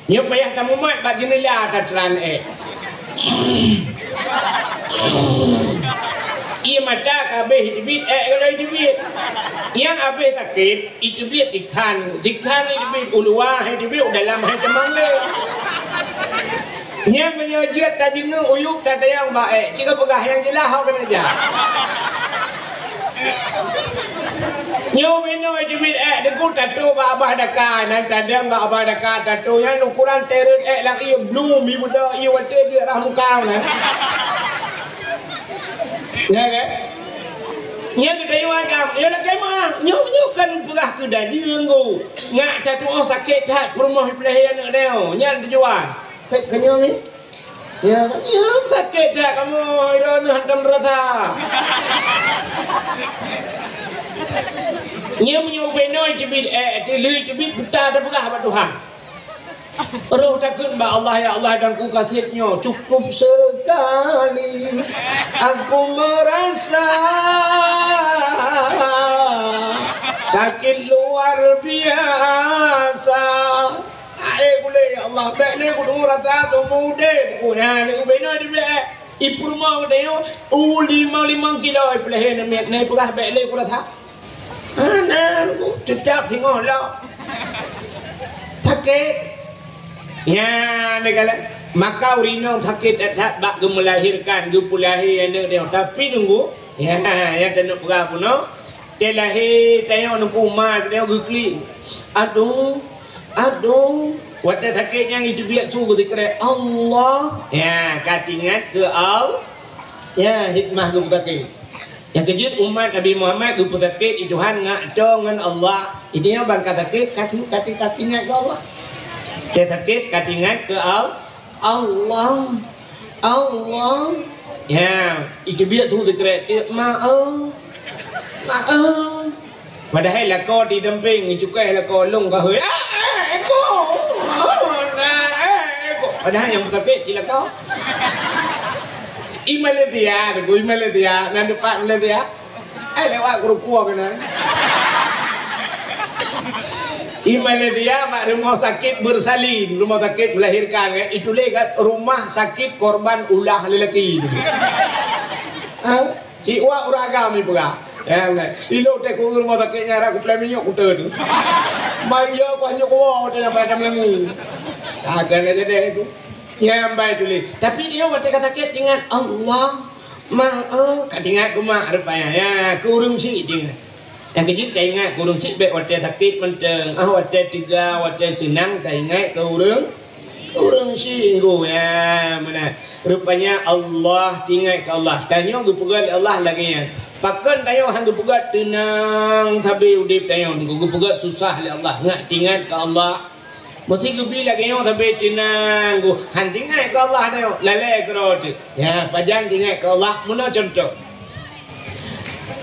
Nyoe payah tamumat bak jeundela tatran èk. Ié mata ka habéh iteubiet èk, kalau iteubiet. Nyang habéh sakét, iteubiet sikhan. Sikhan iteubiet u luwa, iteubiet u dalam, hai teumang lé. Nyan meunyoe jeuet tajeungeuk u yup tatanyong bak èk, ci geupeugah nyang jeulaih ho keuneuk jak. Nyoe binoe teubiet èk, Teungku, tatoh bak abah daka, nan tadong bak abah daka tatoh, nyan ukuran teureut èk lam ié blue, mi muda ié watèe jeuet rah muka nyan. Ya kan? Nyan geutanyoe agam, nyoe lakèe meu'ah, nyoe, nyoe kan peugah keu dajeueng Teungku. Ngat tatu'oh sakét that, peurumoh ipeulahé aneuk nyoe, nyan tujuan. Sakét keu nyoe ni? Ya, ya, sakét that kamoe, droeneuh hantom rasa. Nyoe meunyoe ubé noe teubiet, eh, teuh lheueh teubiet, geutanyoe tapeugah bak Tuhan. Roh takheun bak Allah, "Ya Allah, dan ku kaseb nyoe cukup sekali. Aku merasa sakit luar biasa." Ae gulé, "Ya Allah, bèk lé kudeungoe rasa tumu udép." Ku nyan ubé noe teubiet. Ipeurumoh geutanyoe, u limong-limong kilo ipeulahé namiet, na ipeugah bèk lé kurasa. Hana, teutap singoh lom. Sakét. Nyan, neukalon. Maka ureueng inong sakét that-that bak geumeulahérkan, geupeulahé aneuk nyoe. Tapi teungku, nyan, nyang taneuk peugah bunoe, teulahé tanyoe teungku ma tanyoe geuklik. Aduh, aduh. Watèe sakét nyan iteubiet su geusikrek, "Allah." Ya, ka teuingat keu Al-, ya, hikmah geupeusakét. Nyang keujeuet umat Nabi Muhammad geupeusakét di Tuhan ngak toe ngon Allah. Di tanyoe ban ka sakét, ka ti-, ka ti-, ka teuingat keu Allah. Ka sakét, ka teuingat keu Al-, Allah. Allah. Ya, iteubiet su sikrek, "Maaf. Maaf." Padahai lakoe di sampéng, cukai lakoe lôn ka hôi. "Ah, ah, eko. Oh, nah, eh, eko." Padahai nyang sakét cit lakoe. I Malaysia, teungku, i Malaysia, na dipat Malaysia. Eh, lewat keurukua keunan. I Malaysia, bak rumoh sakét beursalin, rumoh sakét meulahérkan, eh, ituléh kat rumah sakit korban ulah lelaki. Ha? Cit wak ureueng agam ipeugah. Ya, beuna. Ilôn teuh ku rumoh sakét nyan, rot kupeulai minyeuk kuteun. Mai yo ku hanyut kuwoe teuh nyang pada meulangui. Ada lagèe deh tu. Nyang bai tuléh. Tapi di nyoe watèe ka sakét teuingat Allah. Mak, oh, ka teuingat keu mak rupanya. Ya, keu ureueng chik teuingat. Nyang keujeuet taingat keu ureueng chik bèk watèe sakét mantong. Ah, watèe teuga, watèe seunang taingat keu ureueng, ureueng chik, teungku. Ya, meunan. Rupanya Allah, teuingat keu Allah. Tanyoe geupeugah lé Allah lagèe nyan. Pakon tanyoe han geupeugah teunang sabe udép tanyoe, teungku? Geupeugah susah lé Allah. Ngat teuingat keu Allah. Meusti geubi lagèe nyoe sabe teunang, teungku. Han teuingat keu Allah tanyoe, lalè keudroe teuh. Ya, pajan teuingat keu Allah. Meunoe cuntoh.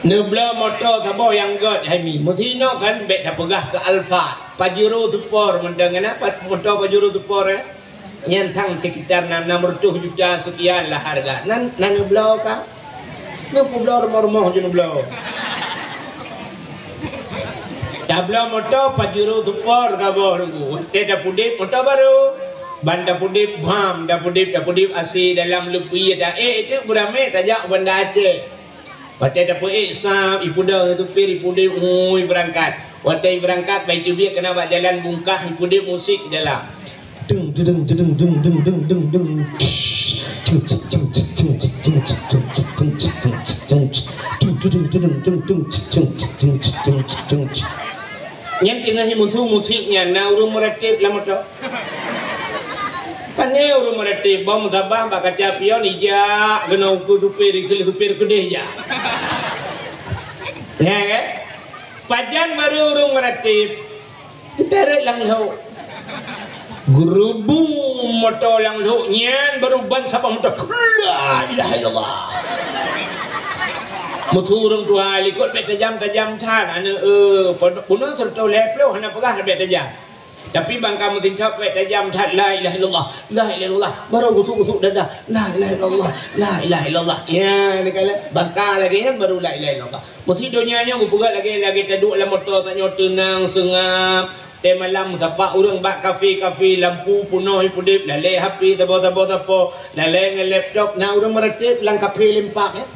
Neubloe moto saboh nyang göt hai mi. Meusti inoe kan bèk tapeugah keu Alphard. Pajero Sport mantong, na pa-, moto Pajero Sport, eh? Nyan sang sekitar nam, nam reutôh juta sekian lah harga. Nan, nan neubloe ka? Neupubloe rumoh-rumoh jih neubloe. Tabloe moto Pajero Sport saboh, teungku. Watèe tapeuudép moto barô. Ban tapeuudép, bam, tapeuudép, tapeuudép A C dalam leupie, ta-, eh, itu beuramé tajak u Banda Aceh. Watèe tapeuék sab, ipeudong supir, ipeudong, ui, beurangkat. Watèe ibeurangkat, bak iteubiet keunan bak jalan bungkah, ipeudong musik dalam. Dung, dung, dung. Nyan teungoh imusu musik nyan, na ureueng meuratéb lam moto. Pane ureueng meuratéb, bak meusaban bak kaca pion ijak, keunoe ukeue supir, ikheun lé supir keudeh jak. Nyan kan? Pajan barô ureueng meuratéb, teutarek lam lhok. Geurubung moto lam lhok nyan, barô ban saboh moto. La ilaha illallah. Meusu ureueng tuha likot bèk tajam-tajam that, aneuk, eh, pon-, bunoe siratoh lhèe ploh hana peugah bèk tajam. Tapi ban ka meusintok bèk tajam that, la ilaha illallah, la ilaha illallah, barô gusuk-gusuk dada, la ilaha illallah, la ilaha illallah. Ya, neukalon, ban ka lagèe nyan barô la ilaha illallah. Meusti donya nyoe geupeugah lagèe, lagèe taduek lam moto tanyoe teunang seungab. Watèe malam tapak ureueng bak kafe-kafe, lampu peunoh ipeudép, lalè H P saboh-saboh sapo, lalè ngon laptop, na ureueng meuratéb lam kafe limpak, eh.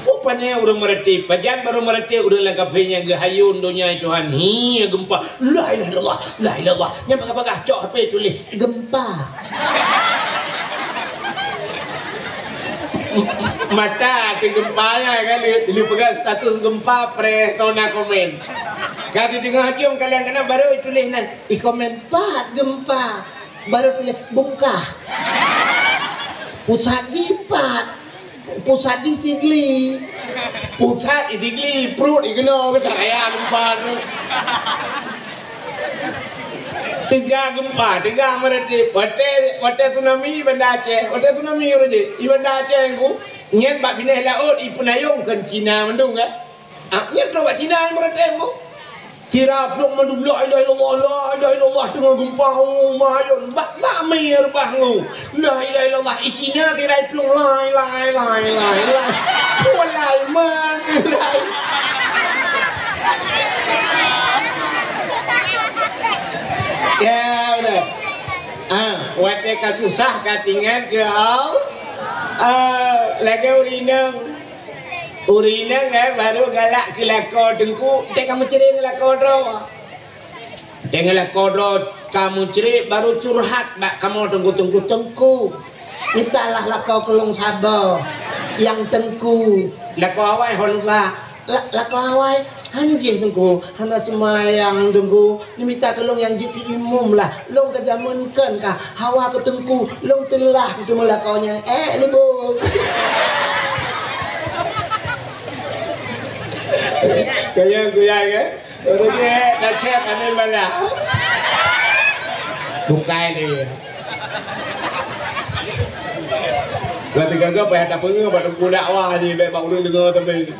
Rupanya ureueng meuratéb, pajan barô meuratéb ureueng lam kafe nyan geuhayôn donya Tuhan. Hi, geumpa. La ilaha illallah, la ilaha illallah. Nyan bagah-bagah cok H P tuléh, "Geumpa." Mata teuh geumpa nyan kan, lé, lé peugah status geumpa, preh, tona komen. Ka teudeungoe jeuem kalon keunan barô ituléh nan, ikomen, "Pat geumpa." Barô tuléh, "Bungkah." Pusat jipat. Pusat di Sigli. Pusat di Sigli, pruet di keunoe, keutak raya geumpa tu. Teuga geumpa, teuga meuratéb. Watèe, watèe tsunami Banda Aceh, watèe tsunami ureueng jih, i Banda Aceh ku, nyan bak binéh laôt ipeunayong keu Cina mandum kan. Ah, nyan trok bak Cina nyang meuratem bu. Sira plueng mandum la ilaha illallah, la ilaha illallah teungoh geumpa, oh, mayôn bak, bak mi reubah ngu. La ilaha illallah i Cina sira plueng lai, lai, lai, lai, lai. Walai man, lai. Ya, udah. Ah, watèe ka susah ka tingan keu Allah. Ah, lagèe ureueng inong. Ureueng inong, eh, baru galak keu lakoe teungku, teuka meucré ngon lakoe droe. Teuka lakoe droe ka meucré baru curhat bak kamoe teungku, teungku, teungku. Mintalah lakoe keu lôn saboh nyang teungku. Lakoe awai ho lôn ba. La-, lakoe awai, han jih teungku, hana seumayang teungku. Neumita keu lôn nyang jeuet keu imum lah. Lôn ka jameun kheun ka hawa keu teungku, lôn teulah keu teumeu lakoe nyan. Eh, leubeh. Kaya guyai ke? Ureueng ke dak cek ane malah. Bukai dia. Berarti gaga payah tapeungeut bak teungku dakwah ni, bèk bak ureueng deungoe tapi.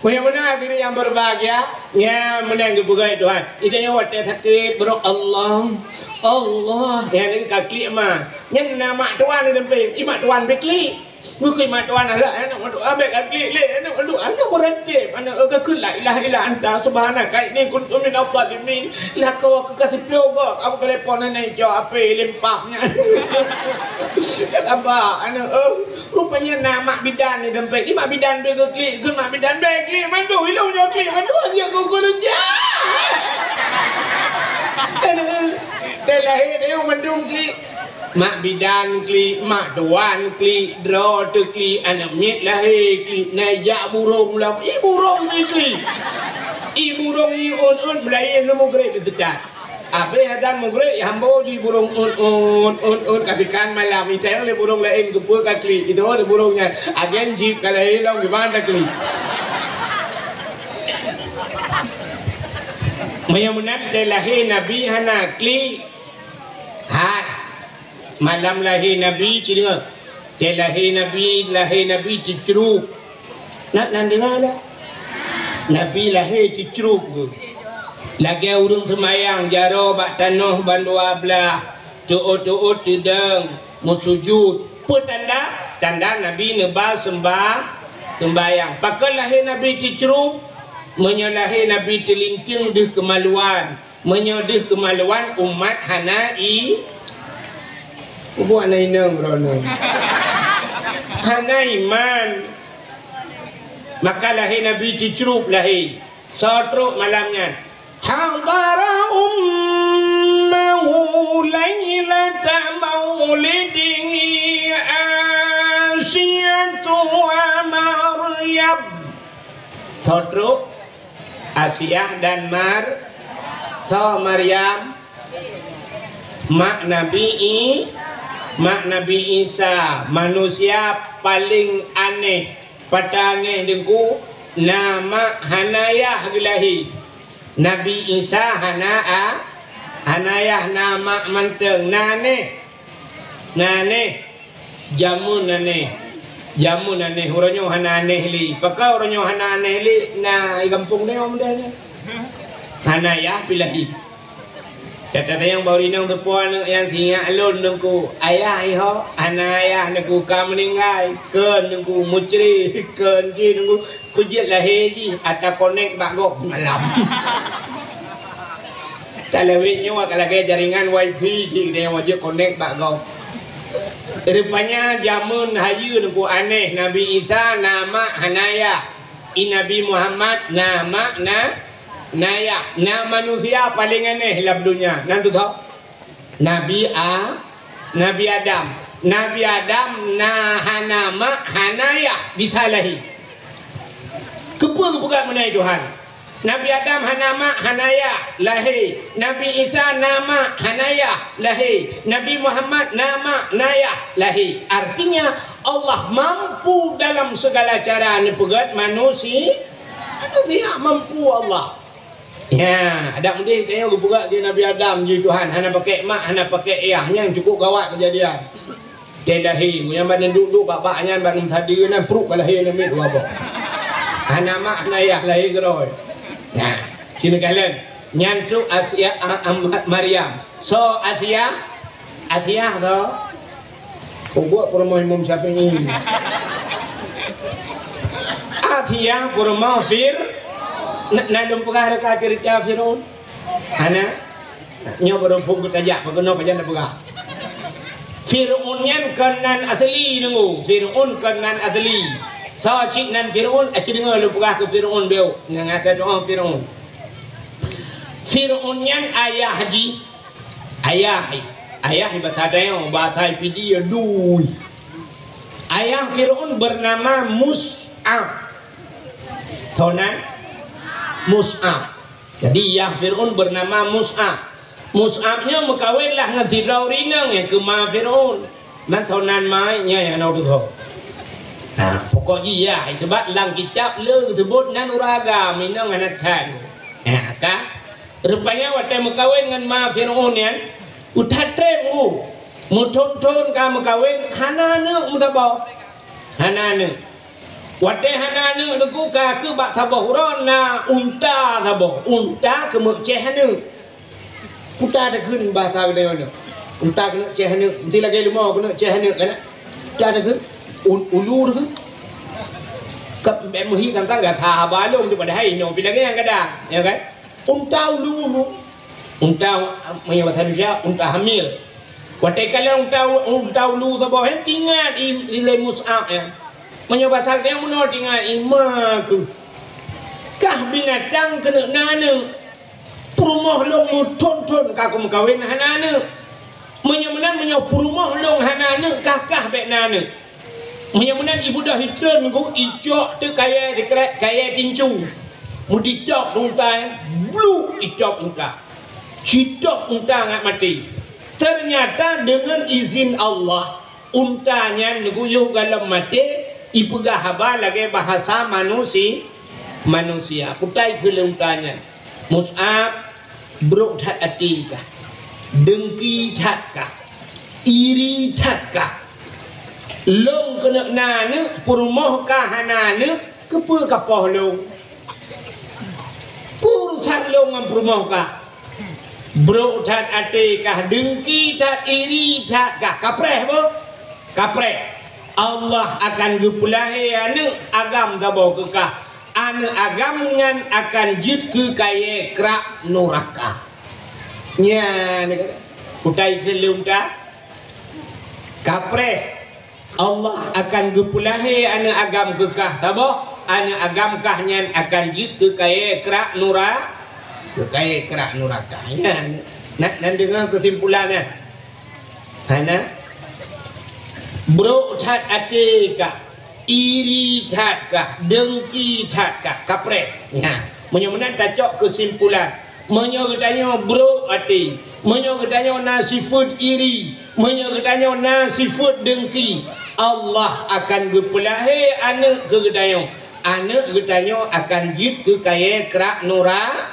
Meunyoe meunan hadirin yang berbahagia, nyan meunan geupeugah Tuhan. Ida nyoe watèe sakét, beurok Allah, Allah. Nyan ka klik ma. Nyan na mak tuan di sampéng. I mak tuan pih klik. Bukon mak tuan, alah, aneuk mandum. Abéh ka klik lé, aneuk mandum. Aneuk meuratéb, aneuk ka kheun la ilaha illa anta subhanaka inni kuntu minadh dhalimin. Lakoe ka siploh goe, ka telepon aneuk jaweueb H P limpah nyan. Kaba aneuk, eh. Rupanya na mak bidan di sampéng. I mak bidan bèk geuklik, kheun mak bidan bèk klik mandum. Ilôn nyoe klik mandum, aja keu keureuja. Aduh, teuh lahé teuh mandum klik. Mak bidan klik, mak tuan klik, droe teuklik, aneuk miet lahé klik, na jak burông lam. I burông pih klik. I burông i ôn-ôn, meulayeue neu mugreb teutat. Abéh azan mugreb, i hambo jih burông un, un, un, un, ka tikan malam. Itayong lé burông laén keupeue ka klik. Itu lé burông nyan. Agen jip ka lahé lom, gimana klik? Meunyoe meunan teuh lahé Nabi hana klik. Hat. Malam lahé Nabi, ci deungoe. Teuh lahé Nabi, lahé Nabi teucrub. Na, na deungoe dak? Nabi lahé teucrub geuh. Lagèe ureueng seumayang jaroe bak tanoh bandua blah, teuôt-teuôt teudong, meusujud. Peue tanda? Tanda Nabi neuba seumbah-, seumbahyang. Pakon lahé Nabi teucrub? Meunyoe lahé Nabi teulinteung deuh keumaluan, meunyoe deuh keumaluan umat hana i-, buet hana inong droeneuh. Hana iman. Maka lahé Nabi teucrub lahé. Soe trok malam nyan? Hadara ummahu lailata maulidihi Asiyatu wa Maryam. Soe trok? Asiah dan Mar-, soe Maryam? Mak Nabi I-, mak Nabi Isa, manusia paléng aneh. Patangéh deungku, na mak hana yah geulahé. Nabi Isa hana a-, hana yah, na mak mantong, na aneh. Na aneh. Jameun aneh. Jameun aneh, uroe nyoe hana aneh lé. Pakon uroe nyoe hana aneh lé? Na i gampông nyoe mudah nyoe. Hana yah pih lahé. Kata nyang baru inong teupeue aneuk nyang sinyak lôn teungku. Ayah iho, hana ayah teungku ka meuninggai. Kheun teungku mucri, kheun jih teungku. Peujeuet lahé jih ata konek bak gob semalam. Talawét nyoe ka lagèe jaringan wifi jih, geutanyoe wajéb konek bak gob. Rupanya jameun hayeue teungku aneh, Nabi Isa na mak hana yah. I Nabi Muhammad na mak na, na yah. Na manusia paléng aneh lam donya. Na teuh soe? Nabi A-, Nabi Adam. Nabi Adam na hana mak, hana yah, bisa lahé. Keupeue geupeugah meunan Tuhan? Nabi Adam hana mak, hana yah, lahé. Nabi Isa na mak, hana yah, lahé. Nabi Muhammad na mak, na yah, lahé. Artinya, Allah mampu dalam segala cara neupeugét manusi-, manusia mampu Allah. Nya, adak meudeh tanyoe geupeugah di Nabi Adam jih Tuhan, hana pakai mak, hana pakai yah, nyan cukup gawat keujadian. Teuh lahé, nyang ban duek-duek bak-bak nyan ban sadeue nyan pruet bak lahé nyan miet dua boh. Hana mak hana yah lahé keudroe. Nah, sinoe kalon. Nyan trok Asia, a, a, Maryam. Soe Asia? Asia soe? Ubak peurumoh Imam Syafi'i. Asia peurumoh Fir-, na, na lôn peugah reuka ceurita Fir'aun? Hana? Nyoe baru phon geutajak, peukeunong pajan tapeugah. Fir'aun nyan kon nan asli, deungoe. Fir'aun kon nan asli. Soe cit nan Fir'aun, aci deungoe lôn peugah keu Fir'aun beuk. Nyang ata doa Fir'aun. Fir'aun nyan ayah jih, ayah, ayah bahasa Dayak, bahasa Pidie, dui. Ayah Fir'aun bernama Mus'ab. Toh nan? Mus'ab. Jadi, yah Fir'aun bernama Mus'ab. Mus'ab nyoe meukawen lah ngon sidroe ureueng inong nyang keu ma Fir'aun. Mantong nan ma nyan nyang na tuho. Nah, pokok jih yah, sebab lam kitab le geuseubut nan ureueng agam, inong hana that. Nah, ka? Rupanya watèe meukawen ngon ma Fir'aun nyan, u that treb u. Meuthon-thon ka meukawen, hana aneuk meusaboh. Hana aneuk. Watèe hana aneuk teungku ka keuh bak saboh uroe na unta saboh. Unta keuneuk céh aneuk. Peue takheun bahasa geutanyoe nyoe? Unta keuneuk céh aneuk. Meusti lagèe leumo keuneuk céh aneuk kan? Peue takheun? Un-, ulu takheun. Ka bèk meuhi tantang gata haba lom tu padahai nyoe pih lagèe nyang gadang, ya kan? Unta ulu-ulu. Unta, meunyoe bahasa Indonesia, unta hamil. Watèe kalon unta, unta ulu saboh nyan, teuingat i, i lé Mus'ab nyan. Meunyoe bahasa geutanyoe meunoe teuingat i ma keuh. Kah binatang keuneuk na aneuk. Peurumoh lôn meuthon-thon ka kumeukawen hana aneuk. Meunyoe meunan, meunyoe peurumoh lôn hana aneuk, kah-kah bèk na aneuk. Meunyoe meunan, ibeudôh itreun ku, icok teuk kayèe dikrek, kayèe tincu. Meuditôb unta nyan, bluk itôb unta. Sitôb unta ngat maté. Ternyata deungon izin Allah, unta nyan neuguyôh galom maté, ipeugah haba lagèe bahasa manusi-, manusia. Peue takheun lé unta nyan? Mus'ab, brok that até kah, deungki that kah, iri that kah. Lôn keuneuk na aneuk, peurumoh kah hana aneuk, keupeue ka poh lôn? Peue urusan lôn ngon peurumoh kah? Brok that até kah, deungki that, iri that kah, kapreh beuh? Kapreh. Allah akan geupeulahé aneuk agam saboh keu kah. Aneuk agam nyan akan jeuet keu kayèe krak nuraka. Nyan, peue takheun lé unta? Kapreh. Allah akan geupeulahé aneuk agam keu kah saboh, aneuk agam kah nyan akan jeuet keu kayèe krak nura-, keu kayèe krak nuraka. Nyan, na, na deungö keusimpulan nyan? Hana? Brok that até kah, iri that kah, deungki that kah, kapreh. Nyan, meunyoe meunan tacok keusimpulan. Meunyoe geutanyoe brok até, meunyoe geutanyoe na sifeuet iri, meunyoe geutanyoe na sifeuet deungki, Allah akan geupeulahé aneuk keu geutanyoe. Aneuk geutanyoe akan jeuet keu kayèe krak nura-,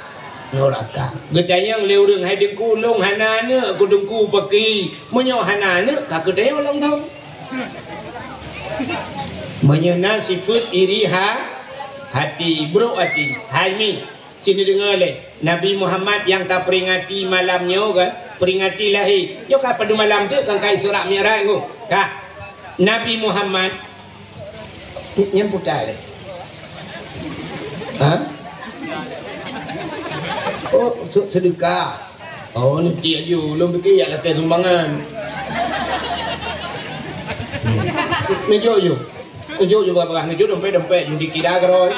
nuraka. Geutanyong lé ureueng, "Hai Teungku, lôn hana aneuk," kheun Teungku, "pakri." Meunyoe hana aneuk, ka geutanyoe lom thon. Meunyoe na sifeuet iri ha-, hati, brok até, hai mi. Ci neudeungö lé, Nabi Muhammad nyang taperingati malam nyoe kan, peringati lahé. Nyoe ka padum malam teuk kan ka Isra Mi'raj nyoe. Ka. Nabi Muhammad, ny-, nyan puta lé. Ha? Oh, se-, seudeukah. Oh, neuti aju, lôn pike jak lakèe sumbangan. Hmm. Neujok ju. Neujok ju, bah, bah, neujok dompet-dompet ju dikira keudroe.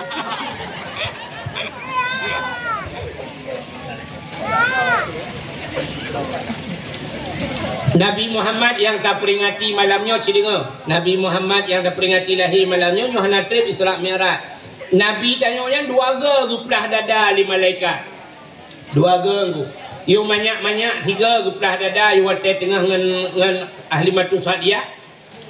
Nabi Muhammad nyang taperingati malam nyoe, ci deungö. Nabi Muhammad nyang taperingati lahé malam nyoe, nyoe hana trép Isra Mi'raj. Nabi tanyoe nyan dua goe geuplah dada lé malaikat. Dua goe ngon. Yôh manyak-manyak, sigoe geuplah dada, yôh watèe teungoh ngon, ngon Halimatu Sa'diyah.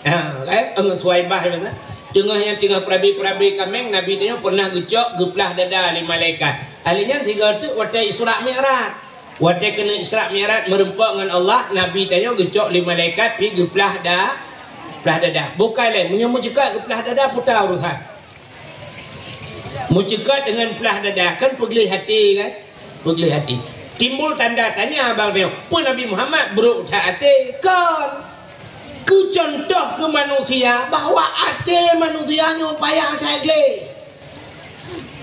Ha, kan? Ngon Suwaibah, kan? Teungoh nyan teungoh peurabe-peurabe kaméng, Nabi tanyoe pernah geucok, geuplah dada lé malaikat. Lheuh nyan sigoe teuk watèe Isra Mi'raj. Watèe keuneuk Isra Mi'raj meureumpok ngon Allah, Nabi tanyoe geucok lé malaikat pi geuplah da-, plah dada. Bukai lé, meunyoe meucukak geuplah dada, puta urusan. Meuceukat deungon plah dada kan peugleh até kan? Peugleh até. Timbul tanda tanya bak tanyoe, peue Nabi Muhammad brok that até? Kon. Keu contoh keu manusia bahwa até manusia nyoe payah that gleh.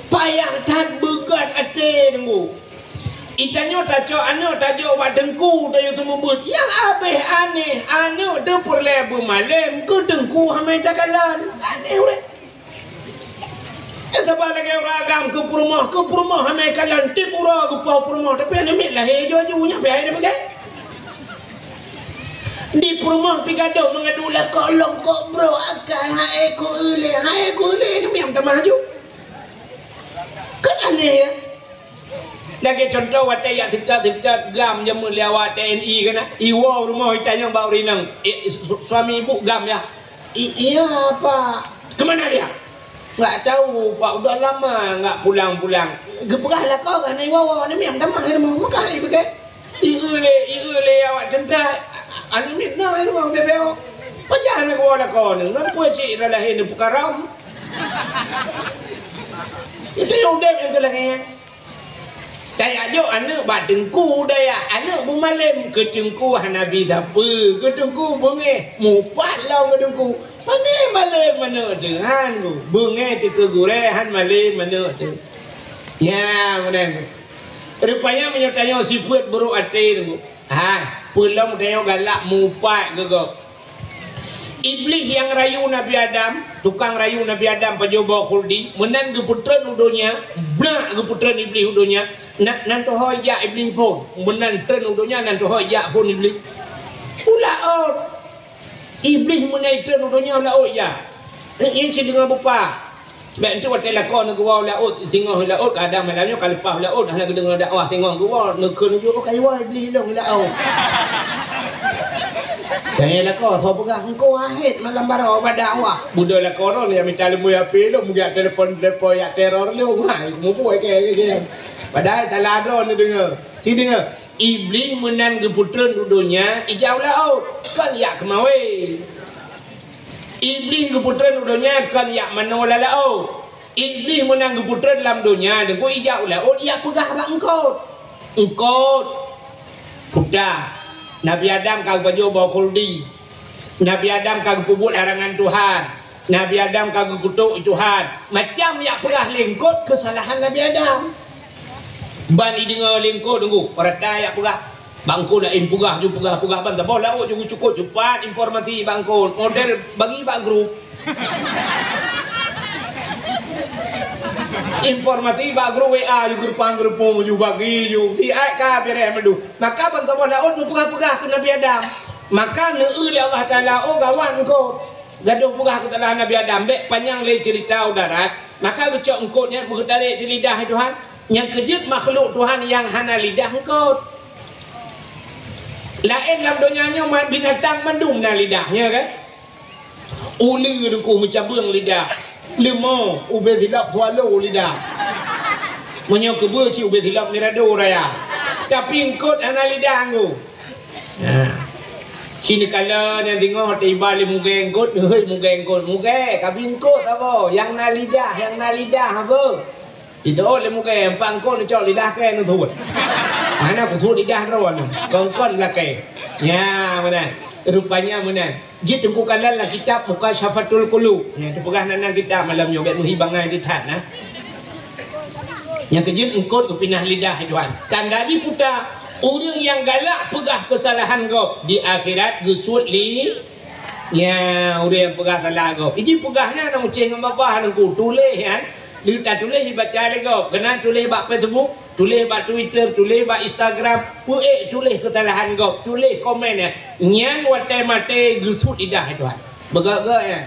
Payah that beugat até deungon. Itanyoe tacok aneuk tajok bak teungku, tanyoe seumeubeuet. Nyang abéh aneh, aneuk teuh peureulée beumalém, keu teungku hana takalon. Aneh ureuëng. Eh, saban lagée ureuëng agam keu peurumoh, keu peurumoh hana kalon, tiep uroe geupoh peurumoh, tapi aneuk miet lahé aju-aju, nyan pih hai dia peugah. Di peurumoh pih gadôh meungadu lakoe lom kok brok akai, hai ku ulée, hai ku ulée, aneuk miet tamah aju. Kan aneh ya? Lagée contoh watée jak seukat-seukat gam jameun lé awak T N I keunan. Iwoe rumoh itanyong bak ureueng inong, "Eh, su-, suami ibu gam ya?" "I-, iya, Pak." "Kemana dia?" "Nggak tahu, Pak, udah lama nggak pulang-pulang." Geupeugah lakoe keunan iwoe-woe, aneuk miet tamah i rumoh, meukahi beuke. Ieu lé, ieu lé awak teuntang. Aneuk miet na i rumoh bebeo. Pajan na geuwoe lakoe nyoe, ngon peue cit dah lahé neupeukaram. Itu udeb nyang keu lagée nyan. Tajak jok aneuk bak teungku dayah, aneuk beumalém, keu teungku hana bi sapeue, keu teungku beungéh, mupat lom keu teungku. Pane malém aneuk teuh, han ku, beungéh teuh keu gurée, han malém aneuk teuh. Nyan meunan. Rupanya meunyoe tanyoe sifeuet buruk até teungku. Ha, peulom tanyoe galak mupat keu gob. Iblih nyang rayu Nabi Adam, tukang rayu Nabi Adam pajoh boh khuldi, meunan geupeutreun u donya, brak geupeutreun Iblih u donya, na-, nan tuho jak Iblih phon, meunan treun u donya nan tuho jak phon Iblih. U laôt. Iblih meunan treun u donya u laôt jak. Eh, nyan cit deungoe beupa. Bèk enteuk watèe lakoe neuh geuwoe u laôt, singoh u laôt, kadang malam nyoe ka leupah u laôt, hana geudeungoe dakwah singoh geuwoe, neukheun laju, "Oh, ka iwoe Iblih lôn u laôt." Tanyong lakoe, soe peugah, "Engkau ahét malam baroe bak dakwah." Beudôh lakoe droeneuh nyang mita lumbôi HP lôn, meujak telepon-telepon, jak teror lôn. Hai, mubuet kèe, kèe, kèe. Padahai salah droeneuh neudeungoe. Ci deungoe, Iblih meunan geupeutreun u donya, ijak u laôt, kon jak keumawé. Iblih geupeutreun u donya kon jak manoe lam laôt. Iblih meunan geupeutreun lam donya, deungon ijak u laôt, ijak peugah bak eungkôt. Eungkôt, peugah, Nabi Adam ka geupajoh boh khuldi. Nabi Adam ka geupeubuet larangan Tuhan. Nabi Adam ka geukutok Tuhan. Macam ijak peugah lé eungkôt keusalahan Nabi Adam. Ban ideungoe lé eungkôt, deungon, peurata ijak peugah. Bak eungkôt laén peugah ju, peugah, peugah ban saboh laôt ju geucukôp cupat informasi bak eungkôt. Model bagi bak grup. Informasi bak grup WA ju geureupang-geureupông ju bagi ju. Siat ka beureh mandum. Maka ban saboh laôt neupeugah-peugah keu Nabi Adam. Maka neueu lé Allah Taala, "Oh, gawat eungkôt. Gadôh peugah keusalahan Nabi Adam." Bèk panyang lé ceurita u darat. Maka geucok eungkôt nyan geutarek di lidah Tuhan. Nyang keu jeuet makhluk Tuhan nyang hana lidah eungkôt. Laén lam donya nyoe ma-, binatang mandum na lidah, nya kan? Uleue deuku meucabeueng lidah. Leumo ubé silop swallow lidah. Meunyoe keubeue cit ubé silop mirado raya. Tapi eungkôt hana lidah nggu. Nah. Ci neukalon nyang singoh teuiba lé mugée eungkôt, neuhôi mugée eungkôt. Mugée, ka bi eungkôt saboh. Nyang na lidah, nyang na lidah apa? Iteuôt lé mugée, empat eungkôt neucok lidah kèe neusuet. Hana kusuet lidah droeneuh, kon-kon lakèe. Nya meunan. Rupanya meunan. Jih Teungku kalon lam kitab Mukasyafatul Qulub. Nya teupeugah nan, nan kitab malam nyoe, bèk meuhi bangai di that na. Nyang keu jeuet eungkôt geupinah lidah, hai Tuhan. Tanda jih peue? Ureueng nyang galak peugah keusalahan gob di akhirat geusuet li Nya, ureueng nyang peugah salah gob. Iji peugah nyan na meucéh ngon babah Teungku, tuléh nyan. Lheueh tatuléh ibaca lé gob. Keunan tuléh bak Facebook, tuléh bak Twitter, tuléh bak Instagram, peuék tuléh keusalahan gob, tuléh komen nyan. Nyan watèe maté geusuet lidah Tuhan. Beugöt-göt nyan.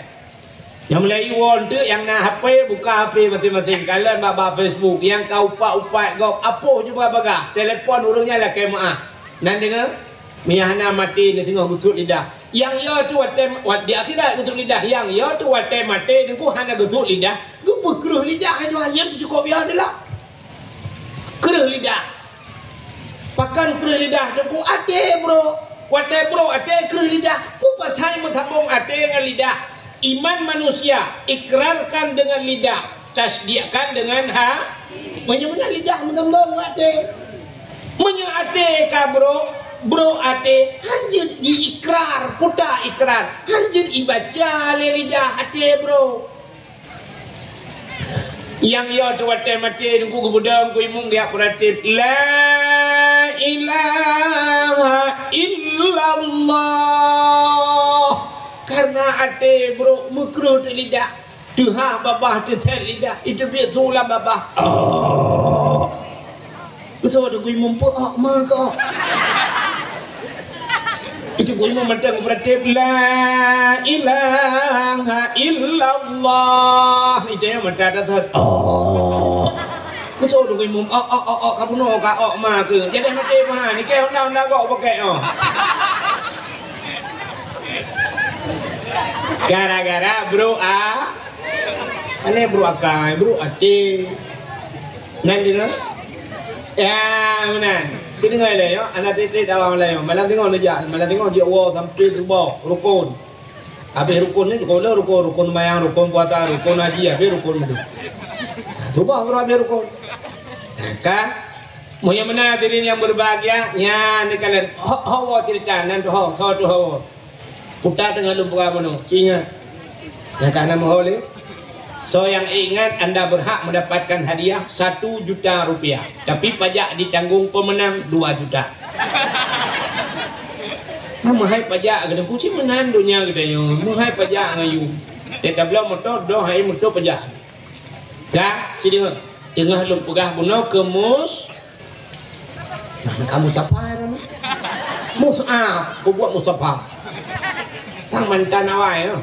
Nyang mulai iwoe teuk nyang na HP, buka HP maséng-maséng. Kalon bak, bak Facebook. Nyang ka upat-upat gob, apoh ju bagah-bagah. Telepon ureueng nyan lakèe meu'ah. Nan deungö? Meunyo hana maté, na singoh geusuet lidah. Nyang yo teuh watèe, wat-, di akhirat geusuet lidah. Nyang yo teuh watèe maté, Teungku hana geusuet lidah, geupeukreueh lidah, hai Tuhan, nyan teuh cukôp yo teuh lah. Kreueh lidah. Pakon kreueh lidah, Teungku? Até brok. Watèe brok até, kreueh lidah. Peue pasai meusambông até ngon lidah? Iman manusia ikrarkan dengan lidah. Tasdiqkan dengan ha, meunyoe meunan lidah meugeumbong até. Meunyoe até ka brok, brok até, hanjeuet diikrar, puta ikrar, hanjeuet ibaca lé lidah até brok. Nyang yo teuh watée maté Teungku geubeudôh Teungku Imum geujak peuratéb, "La ilaha illallah." Karena até brok meukreuet lidah. Teuhah babah teusét lidah, iteubiet su lam babah. Oh. Beutôi Teungku Imum peuok ma kok. Itu Teungku Imum mantong beuratéb, "La ilaha illallah." Itu nyang mata teusét. Oh. Beutôi Teungku Imum, "Ok, ok, ok, ok, ka bunoe ka ok ma keuh." Jadi maté meuhan, ni keu honda-honda gok pakai, oh. Gara-gara brok a Aneh brok akai, brok até. Nan deungoe? Ya, meunan. Ci deungoe lé nyoe, aneuk tieb-tieb dakwah malam nyoe. Malam deungoe neujak, malam deungoe jeuet woe sampai suboh, rukon. Habéh rukon ni, rukon le, rukon, rukon seumayang, rukon puasa, rukon haji, habéh rukon tu. Suboh baru habéh rukon. Nah, kan? Meunyoe meunan hadirin yang berbahagia, nyan ni kalian ho, ho cerita nan tu ho, so tu ho. Puta teungoh lôn peugah bunoe, ingat. Nyang ka na meuho lé. Soe nyang ingat anda berhak mendapatkan hadiah satu juta rupiah, tapi pajak ditanggung pemenang dua juta. Nah, meuhai pajak keuneuk kucing meunan donya geutanyoe, meuhai pajak ngon yum. Teutabloe moto, doh hai moto pajak. Ka, sideungoe. Teungoh lôn peugah bunoe keu mus-, Nah, ka Mustafa ya, Rama? Mus'ab, peubuet Mustafa. Sang mantan awai, ya.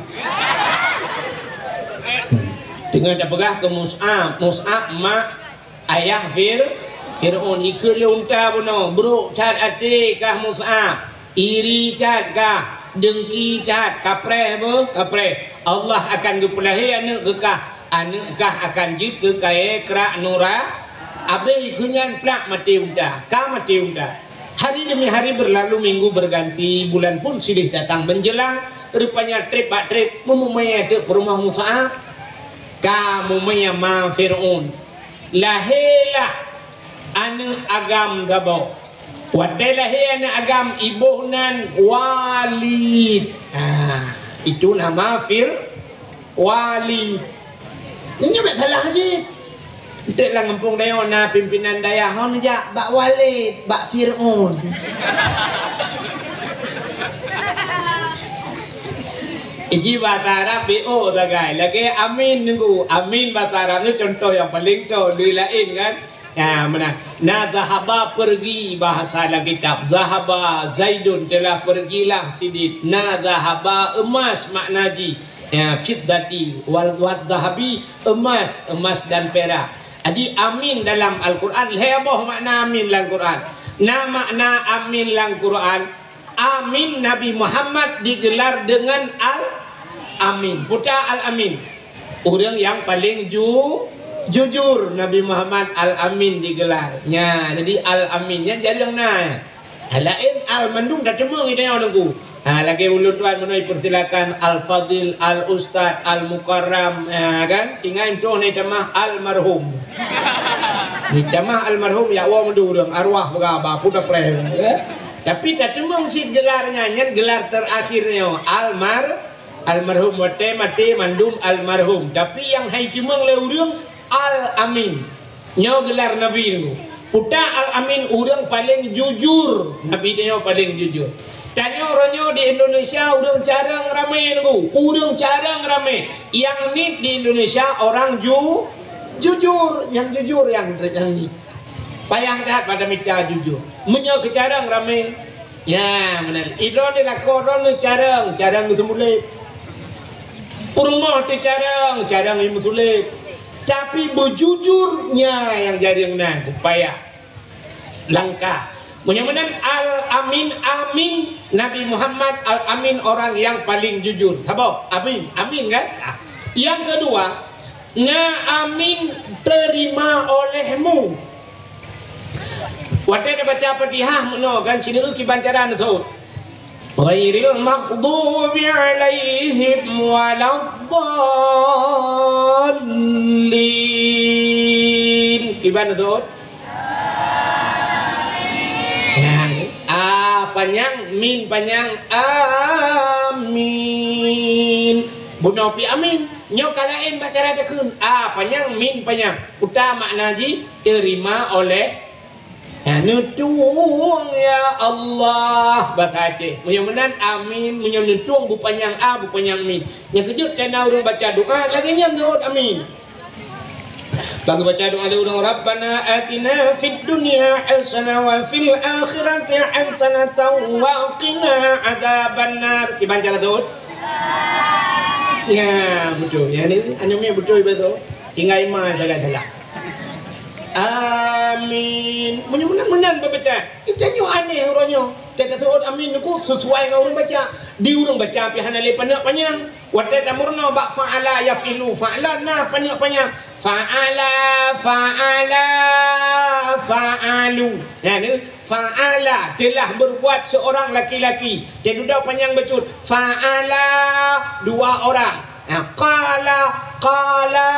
Teungoh tapeugah keu Mus'ab, Mus'ab mak ayah Fir-, Fir'aun. Ikheun lé unta bunoe, brok that até kah Mus'ab. Iri that kah, dengki that, kapreh beuh, kapreh. Allah akan geupeulahé aneuk keu kah. Aneuk kah akan jeuet keu kayée krak nura, abéh keu nyan plak maté unta, ka maté unta. Hari demi hari berlalu, minggu berganti, bulan pun silih datang menjelang, rupanya treb bak treb meumumé teuk peurumoh Mus'ab. Ka mumé ma Fir'aun. Lahé lah aneuk agam saboh. Watée lahé aneuk agam, iboh nan Walid. Ha, itu nama Fir-, Walid. Nyoe bèk salah cit. Enteuk lam gampông tanyoe na pimpinan dayah hon jak bak Walid, bak Fir'aun. Iji bahasa Arab B O sagai. Lagée amin nunggu. Amin bahasa Arab nyoe contoh nyang paleng toe, leuen laén kan. Ya, meunan. Na zahaba pergi, bahasa dalam kitab. Zahaba Zaidun, telah pergilah Sidin. Na zahaba emas makna jih. Ya, fiddati wal, wal zahabi, emas, emas dan perak. Jadi amin dalam Al-Quran, lhée boh makna amin dalam Quran. Na makna amin dalam Quran, Amin Nabi Muhammad digelar dengan Al-Amin. Peue ta Al-Amin? Ureuëng nyang paleng ju-, jujur Nabi Muhammad Al-Amin digelar. Nya, jadi Al-Amin nyan jareueng na. Laén Al mandum tateumeung di tanyoe Teungku. Ha, lagée ulôn tuan meunoe persilakan Al-Fadil, Al-Ustaz, Al-Mukarram, ya kan? Tinggai entoh na tamah Almarhum. Ni tamah Almarhum ya Allah meudureueng arwah beugaba pun dah preh. Ya? Tapi tateumeung cit gelar nyan, nyan gelar terakhir nyoe, almar-, almarhum, watée maté mandum almarhum. Tapi nyang hai teumeung lé ureuëng, Al-Amin. Nyoe gelar Nabi nyoe. Peue ta Al-Amin, ureuëng paleng jujur. Nabi nyoe paleng jujur. Tanyoe uroe nyoe di Indonesia ureuëng carông ramé nyoe. Ureuëng carông ramé. Nyang nit di Indonesia orang ju-, jujur. Nyang jujur nyang, nyang nit. Payah that pada mita jujur. Meunyoe keu carông ramé, ya, meunan. Idroe di lakoe droe carông, carông geuseumeulét. Peurumoh teucarông, carông geuseumeulét. Tapi beujujur, nya nyang jareueng na, payah. Langkah. Meunyoe meunan Al-Amin, Amin, Nabi Muhammad Al-Amin orang yang paling jujur. Saboh, Amin, Amin kan? Ah. Yang kedua, na Amin terima olehmu. Watée tabaca Fatihah meunoe kan, sineuk kiban cara neusôt. Ghairil maghdubi alaihim waladdallin. Beutôi? Nah, a panyang, min panyang, amin. Bunoe pih amin. Nyoe ka laén bak cara takheun. A panyang, min panyang. Peue makna jih? Terima oleh, ya, neutueng, ya Allah. Bahasa Aceh. Meunyoe meunan amin, meunyoe neutueng beupanyang a, beupanyang min. Nyang keujeuet keu na ureuëng baca doa, lagée nyan seuôt amin. Bak geubaca doa lé ureuëng, "Rabbana atina fid dunya hasanah wa fil akhirati hasanatan wa qina adzabannar." Kiban cara seuôt? Nah, beutôi. Nyan ni, anu mi beutôi, beutôi. Tinggai ma salah-salah. Amin. Meunyoe meunan-meunan beubaca. Geutanyoe aneh uroe nyoe. Teuka seuôt amin nyoe sisuai ngon ureuëng baca. Di ureuëng baca pih hana lé paneuk panyang. Watée tameurunoe bak fa'ala yaf'ilu, fa'lan na paneuk panyang. Fa'ala, fa'ala, fa'alu. Nah, ni, fa'ala, telah berbuat seorang laki-laki. Teududoe panyang bacut. Fa'ala, dua orang. Nah, qala, qala,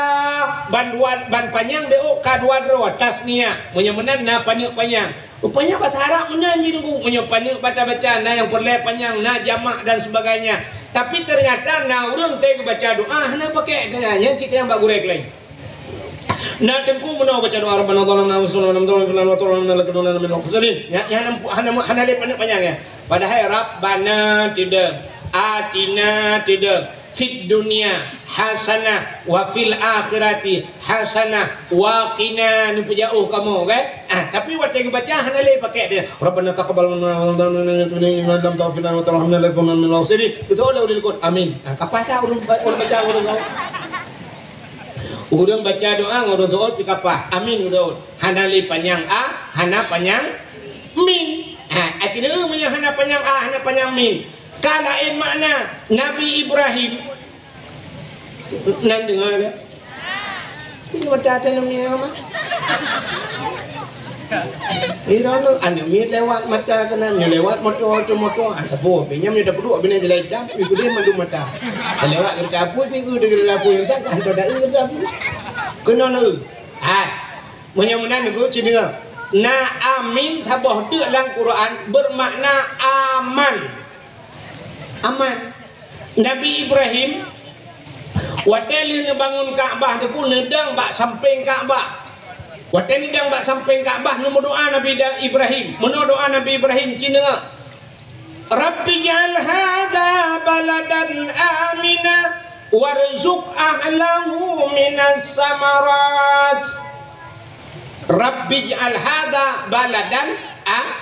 ban dua, ban panyang di ôk ka dua droe, tasniah. Meunyoe meunan na paneuk panyang. Rupanya bahasa Arab meunan jih, Teungku. Meunyoe paneuk baca-baca, na nyang peureulée panyang, na jamak dan sebagainya. Tapi ternyata na ureuëng teuka baca doa hana pakai, nyan cit nyang bak gurée keulayi. Na Teungku meunoe baca doa, "Rabbana zalamna anfusana wa lam taghfir lana wa tarhamna lanakunanna minal khasirin." Nya, nya hana, hana, hana lé paneuk panyang, ya. Padahai Rabbana tidak, atina tidak, fid dunya hasanah wa fil akhirati hasanah wa qina, neupeujauh kamoe, kan? Ah, tapi watée geubaca hana lé pakai dia. Rabbana taqabbal minna innaka antas samiul alim wa tub alaina innaka antal tawwabur rahim. Rabbana taqabbal minna innaka antal muhsinul alim. Beutôi lé ureuëng likot. Amin. Ah, kapah that ureuëng, ureuëng baca doa ngon ureuëng seuôt pih kapah. Amin, beutôi. Hana lé panyang a, hana panyang min. Ha, artinya meunyoe hana panyang a, hana panyang min. Ka laén makna Nabi Ibrahim. Nan deungoe dah. Ini mata ata nami mah. Ira lo anu mi lewat mata kena, nyoe lewat moto tu moto. Ah, sapo, pinyam nyoe dah peuduek bina jalan hitam, ikut dia mandum mata. Lewat kereta api, pi u deungon lampu yang tak, hantar dah kereta api. Kena na. Ah. Meunyoe meunan nyoe cit deungoe. Na amin saboh teuk lam Quran bermakna aman. Aman. Nabi Ibrahim, watée lheueh neubangun Ka'bah teupeu neudong bak sampéng Ka'bah. Watée neudong bak sampéng Ka'bah, neumeudoa Nabi Da-, Ibrahim. Meunoe doa Nabi Ibrahim cit deungoe, "Rabbi ij'al hadza baladan amina warzuq ahlahu minas samarat." Rabbi ij'al hadza baladan a-,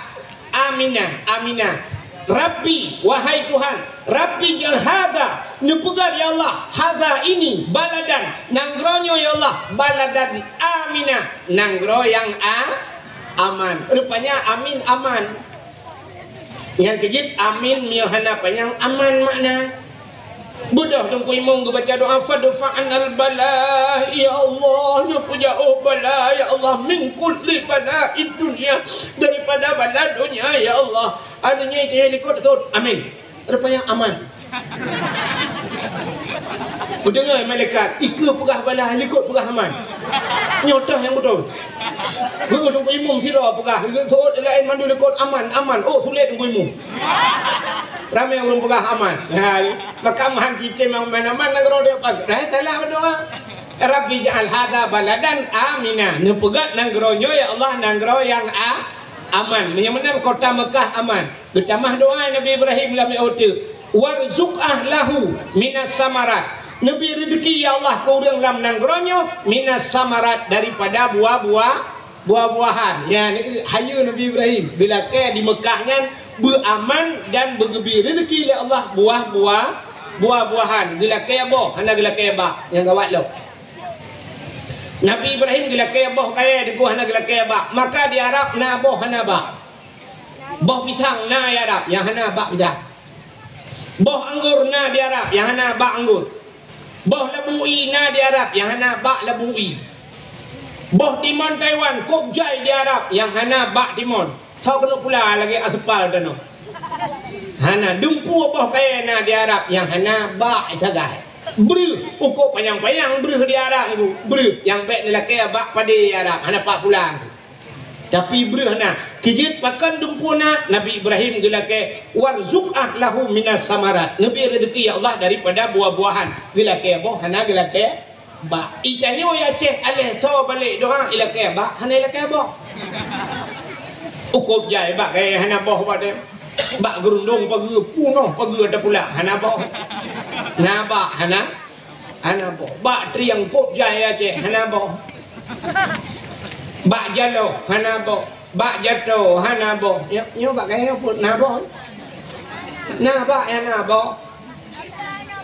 amina, amina. Rabbi, wahai Tuhan, Rabbi ij'al hadza, neupeugah ya Allah, hadza ini, baladan, nanggroe nyoe ya Allah, baladan amina, nanggroe nyang a-, aman. Rupanya amin aman. Nyang keujeuet amin meunyoe hana panyang aman makna. Beudôh Teungku Imum geubaca doa, "Fadfa'nal bala, ya Allah, neupeujauh bala, ya Allah, min kulli bala'id dunya, daripada bala donya, ya Allah." Anu nyoe keu likot seuôt, amin. Rupanya aman. Kudeungoe malaikat, ikeue peugah bala, likot peugah aman. Nyoe toh nyang beutôi. Guru Teungku Imum sidroe peugah, seuôt laén mandum likot aman, aman. Oh, sulet Teungku Imum. Ramé ureuëng peugah aman. Ha, maka aman cicém nyang aman-aman nanggroe dia pakai. Dah salah berdoa. Rabbi ij'al hadza baladan amina. Neupeugah nanggroe nyoe, ya Allah, nanggroe nyang a-, aman. Meunyoe meunan kota Mekah aman. Geutamah doa Nabi Ibrahim lam uteuk, "Warzuq ahlahu minas samarat." Neubri rezeki, ya Allah, keu ureuëng lam nanggroe nyoe, minas samarat, daripada buah-buah, buah-buahan. Nyan, hayeue Nabi Ibrahim. Geulakée di Mekah nyan beuaman dan beugeubri rezeki lé Allah buah-buah, buah-buahan. Geulakée boh, hana geulakée bak. Nyang gawat lom. Nabi Ibrahim geulakée boh kayée, teungku, hana geulakée bak. Maka di Arab na boh hana bak. Boh pisang na di Arab nyang hana bak pisang. Boh anggor na di Arab nyang hana bak anggor. Boh labu ie na di Arab nyang hana bak labu ie. Boh timon Taiwan, kôb jai di Arab nyang hana bak timon. Soe keuneuk pula lagée aspal tanoh. Hana dumpeue boh kayée na di Arab nyang hana bak sagai. Breuh, uko panyang-panyang breuh di Arab tu. Breuh, nyang bèk neulakèe bak padé Arab, hana pat pulang. Tapi breuh na, keu jeuet pakon dumpeue na, Nabi Ibrahim geulakèe, "Warzuq ahlahu minas samarat." Neubri rezeki, ya Allah, daripada buah-buahan. Geulakèe boh, hana geulakèe bak. Itanyoe i Aceh, aléh soe balek doa, ilakèe bak, hana ilakèe boh. Ukôb jai bak kayèe hana boh bak deh. Bak geurundong pageue, punoh pageue teupulang, hana boh. Na bak, hana, hana boh. Bak triang kôb jai Aceh, hana boh. Bak jaloh, hana boh. Bak jato, hana boh. Nyoe, nyoe bak kayèe pun na boh. Na bak, hana boh.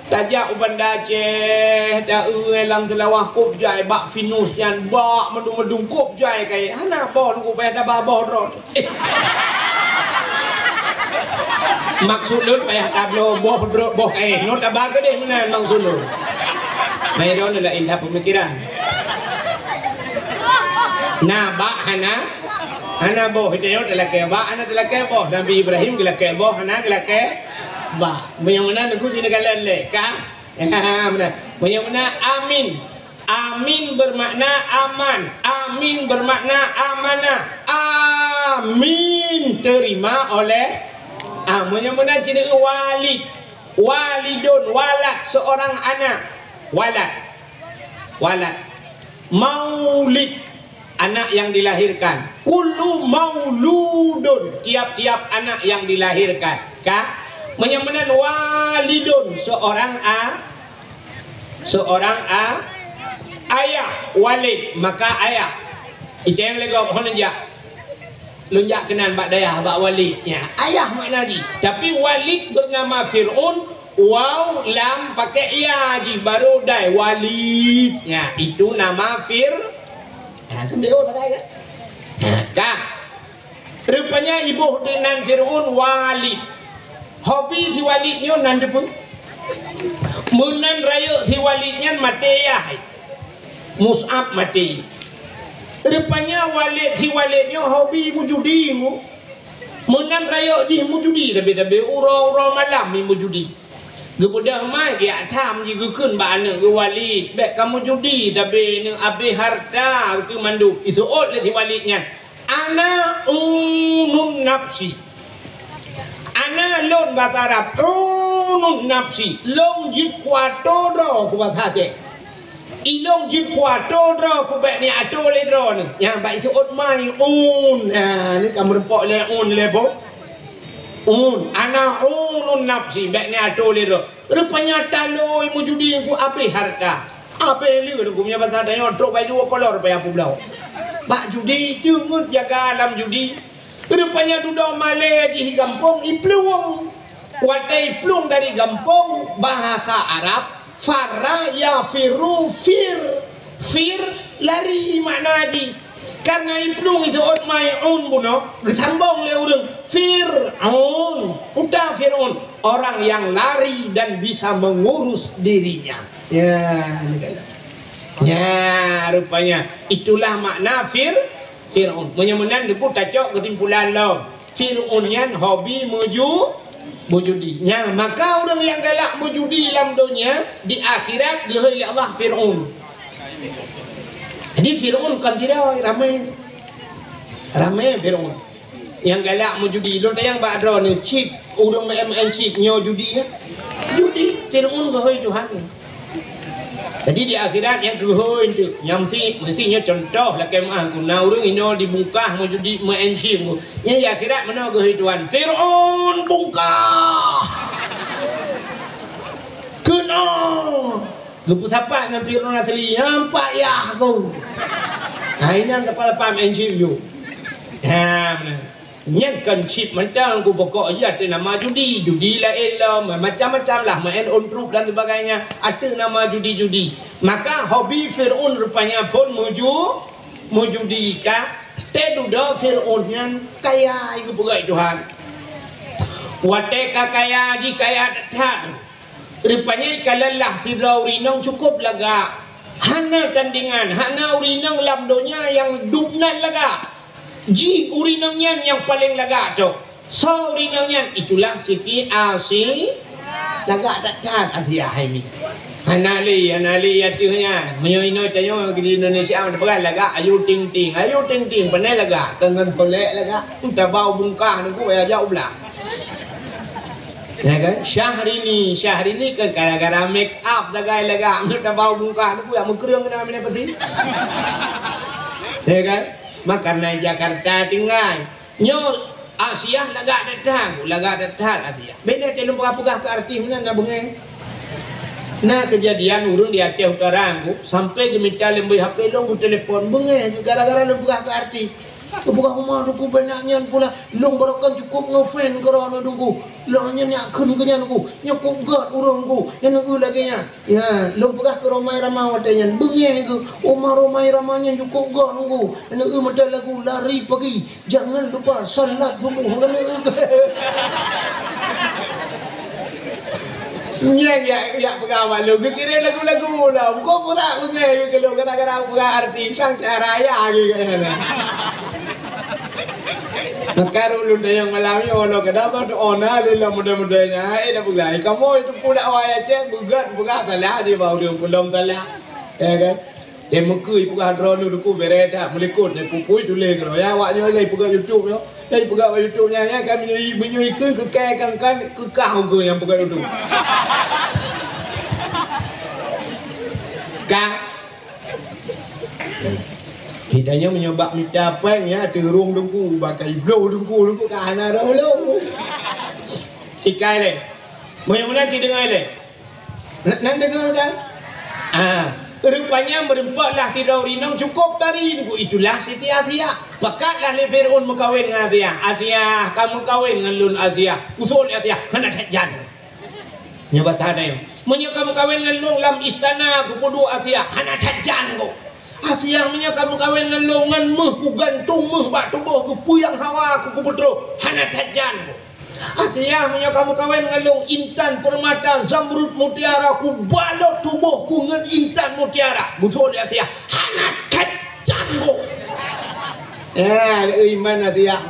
Tajak u Banda Aceh, ta-eu lam Seulawah kôb jai bak finus nyan, bak meudung-meudung kôb jai kayèe. Hana boh, Teungku, payah taba boh droe. Maksud lôn payah tabloe boh droe, boh kayèe. Nyoe taba keudeh meunan maksud lôn. Meunan droeneuh laén that peumikiran. Na bak hana, hana boh. Itanyoe talakèe bak, hana talakèe boh. Nabi Ibrahim geulakèe boh, hana geulakèe bak. Meunyoe meunan, Teungku, sineuk kalon lé, ka? Ya, meunan. Meunyoe meunan, amin. Amin bermakna aman. Amin bermakna amanah. Amin, terima oleh. Ah, meunyoe meunan, cit walid. Walidun, walad, seorang anak. Walad. Walad. Maulid, anak yang dilahirkan. Kullu mauludun, tiap-tiap anak yang dilahirkan. Ka? Meunyoe meunan, walidun, seorang a-, seorang a-, ayah, walid, maka ayah. Iteng lé gob, hon jak. Lôn jak keunan bak dayah, bak walid. Ya, ayah makna jih. Tapi walid bernama Fir'aun, waw, lam, pakai ya jih, baru dai, walid. Ya, itu nama Fir-, ha, tu dia, oh, tak ada, kan? Ha, ka. Rupanya iboh nan Fir'aun walid. Hobi si walid nyoe nan teupeue? Meunan rayeuk si walid nyan maté yah. Mus'ab maté. Rupanya walid si walid nyoe hobi meujudi mu. Meunan rayeuk jih meujudi, sabe-sabe uroe-uroe malam jih meujudi. Geubeudôh mai geujak tham jih geukheun bak aneuk geuh, "Walid, bèk kamoe judi, sabe neuk abéh hareuta keu mandum." Iseuôt lé si walid nyan, "Ana unun nafsi." Ana lôn basa Arab, unun nafsi, lôn jeuet kuatô droe keu basa Aceh. Ilôn jeuet kuatô droe keu bèk neuatô lé droeneuh. Nyan bak iseuôt mai un. Ha, nyoe ka meurumpok lé un lé boh. Un, ana unun nafsi, bèk neuatô lé droe. Rupanya talôi meujudi ku abéh hareuta. Abéh lé, geumeunyoe basa tanyoe trok bak dua kolor payah peubloe. Bak judi, teungeut jaga lam judi. Rupanya dudoe malèe jih gampông iplueng. Watèe iplueng dari gampông, bahasa Arab, farra yafirru, fir. Fir, lari makna jih. Karena iplueng iseuôt mai un bunoe, geusambong lé ureueng, Fir'aun, uta Fir'aun, orang yang lari dan bisa mengurus dirinya. Ya, ini kan. Ya, rupanya itulah makna Fir-, Fir'aun. Meunyoe meunan, Teungku, tacok keusimpulan lom. Fir'aun nyan hobi meuju-, meujudi. Nyan, maka ureueng nyang galak meujudi lam donya, di akhirat geuhôi lé Allah Fir'aun. Jadi Fir'aun kon sidroe, ramé. Ramé Fir'aun. Nyang galak meujudi, lôn tanyong bak droeneuh, chip, ureueng maén-maén chip, nyoe judi nyan? Judi, Fir'aun geuhôi Tuhan. Jadi di akhirat nyang geuhôi tu, nyang meusti, meusti nyoe contoh lakèe meu'ah ku, na ureueng inoe dibungkah meujudi, maén chip. Nyan di akhirat meunoe geuhôi Tuhan, "Fir'aun bungkah!" Keunoe! Geupeusapat ngon Fir'aun asli, "Nyan pat yah ku." Ha, inan teupalapa maén chip ju. Ha, meunan. Nyan kon chip mantong ku, pokok jih ateueh nama judi. Judi laén lom, macam-macam lah, maén on trup dan sebagainya, ateueh nama judi-judi. Maka hobi Fir'aun rupanya phon meuju-, meujudi ka. Teududoe Fir'aun nyan kaya, geupeugah Tuhan. Watèe ka kaya jih, kaya that-that. Rupanya ka lheueh lah sidroe ureueng inong cukôp lagak. Hana tandingan, hana ureueng inong lam donya nyang dum nan lagak. Jih ureueng inong nyan nyang paleng lagak cok. Soe ureueng inong nyan? Itulah Siti Asi-, lagak that-that Asiah hai mi. Hana lé, hana lé ateueh nyan. Meunyoe inoe tanyoe di Indonesia, meunan peugah lagak Ayu Ting Ting. Ayu Ting Ting, pane lagak? Keu ngon solek lagak. Tabau bungkah nunggu, ya jak u blang. Ya kan? Syahrini, Syahrini kan gara-gara make up sagai lagak. Tabau bungkah nunggu, ya meukreueng keunan minah peti. Ya kan? Maka na Jakarta tinggai. Nyoe Asiah lagak that-that, lagak that-that Asiah. Beda teuh lôn peugah-peugah keu artis meunan na beungéh. Na keujadian ureueng di Aceh Utara nyoe, sampai geumita leumbôi H P lôn geutelepon beungéh gara-gara lôn peugah keu artis. Geupeugah uma duku banyak nyan pula, lôn barokan cukup ngefan keu droeneuh duku. Lôn nyan nyak kheun keu nyan duku, nyoe kok gét ureueng duku, nyan neu lagée nyan. Ya, lôn peugah keu Rhoma Irama watée nyan, beungéh geuh, uma Rhoma Irama nyan cukup gét duku. Neu meuda lagu lari pagi. Jangan lupa salat subuh keuneuk. Nyan yak, yak peugah bak lôn, geukirém lagu-lagu lom. Kok pura beungéh geuh keu lôn gara-gara peugah artis, sang cara raya geuh keu nyan. Maka ulôn tanyong malam nyoe, lôn keudroe doa na lé lom muda-muda nyan, eh, dah peugah. Kamoe teupeu dakwah Aceh, beugat peugah salah di bak ureueng peulom salah. Ya kan? Teumeukui peugah droeneuh duku bere that meulikot, dan pupui tuléh keudroe. Ya, awak nyoe lé peugah YouTube nyoe. Lé peugah bak YouTube nyan, ya, kan meunyoe, meunyoe ikheun keu kai kan, kan keu kah ukeue nyang peugah YouTube. Kah. Kita nyoe meunyoe bak mita péng, ya, teurong duku, bak kai bloh duku, duku ka hana roh lom. Cikai lé. Meunyoe meunan ci deungoe lé. Nan deungoe kan? Ah, rupanya meureumpok lah sidroe rinong cukup tari, itulah Siti Asiah. Pakat lah lé Fir'aun meukawen ngon Asiah. "Asiah, ka meukawen ngon lôn Asiah." Usul Asiah, "Hana that jan." Nyoe basa nyoe. "Meunyoe ka meukawen ngon lôn lam istana, kupeuduek Asiah, hana that jan ko. Asiah, meunyoe ka meukawen ngon lôn, ngon méuh kugantung méuh bak tuboh, geupeuyang hawa ku, kupeutroh, hana that jan ko." Asiah, meunyoe ka meukawen ngon lôn, intan, peurmata, zamrud, mutiara, kubalot tuboh ku ngon intan mutiara. Beutôi Asiah, hana that jan boh. Eh, iman Asiah.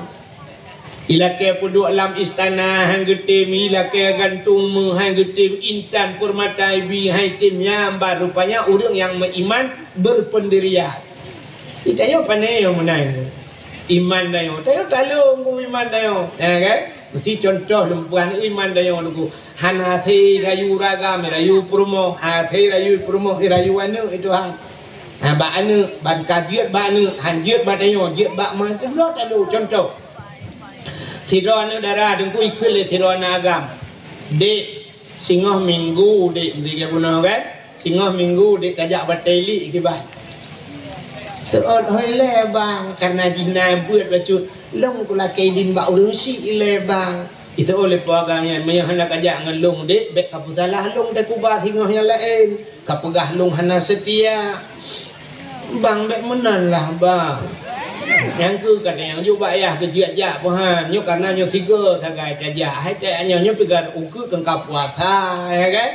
Ilakée peuduek lam istana han geutem, ilakée gantung méuh han geutem, intan peurmata ibi han item, nyan baru rupanya ureuëng nyang meuiman beupendirian. Di tanyoe pane nyang meunan. Iman tanyoe, tanyoe talong ku iman tanyoe. Ya kan? Meusti contoh lôn peugah iman tanyoe lôn ku. Hana hase rayu ragam, rayu peurumoh, hase rayu peurumoh, rayu aneuëk itu ha. Ha, bak aneuëk, ban ka jeuet bak aneuëk, han jeuet bak tanyoe, jeuet bak ma, itu bloe talong contoh. Sidroe aneuëk dara teungku ikheun lé sidroe aneuëk agam. Dek, Singoh minggu dek meusiga bunoe kan? Singoh minggu dek tajak batée ilik kiban. Seuôt hôi lé bang, kareuna jih na beuet bacut. Lôn kulakée idin bak ureuëng syiek ilée bang. Iseuôt lé po agam nyan, meunyoe hana kajak ngon lôn dek, bék kapeusalah lôn teukuba singoh nyang laén. Kapeugah lôn hana seutia. Bang, bék meunan lah bang. Nyang keu kadang nyang jok bak yah geujak-jak peuhan. Nyoe kareuna nyoe sigoe sagai tajak. Hai tajak nyoe, nyoe piga ukeue keu ka puasa, ya kan?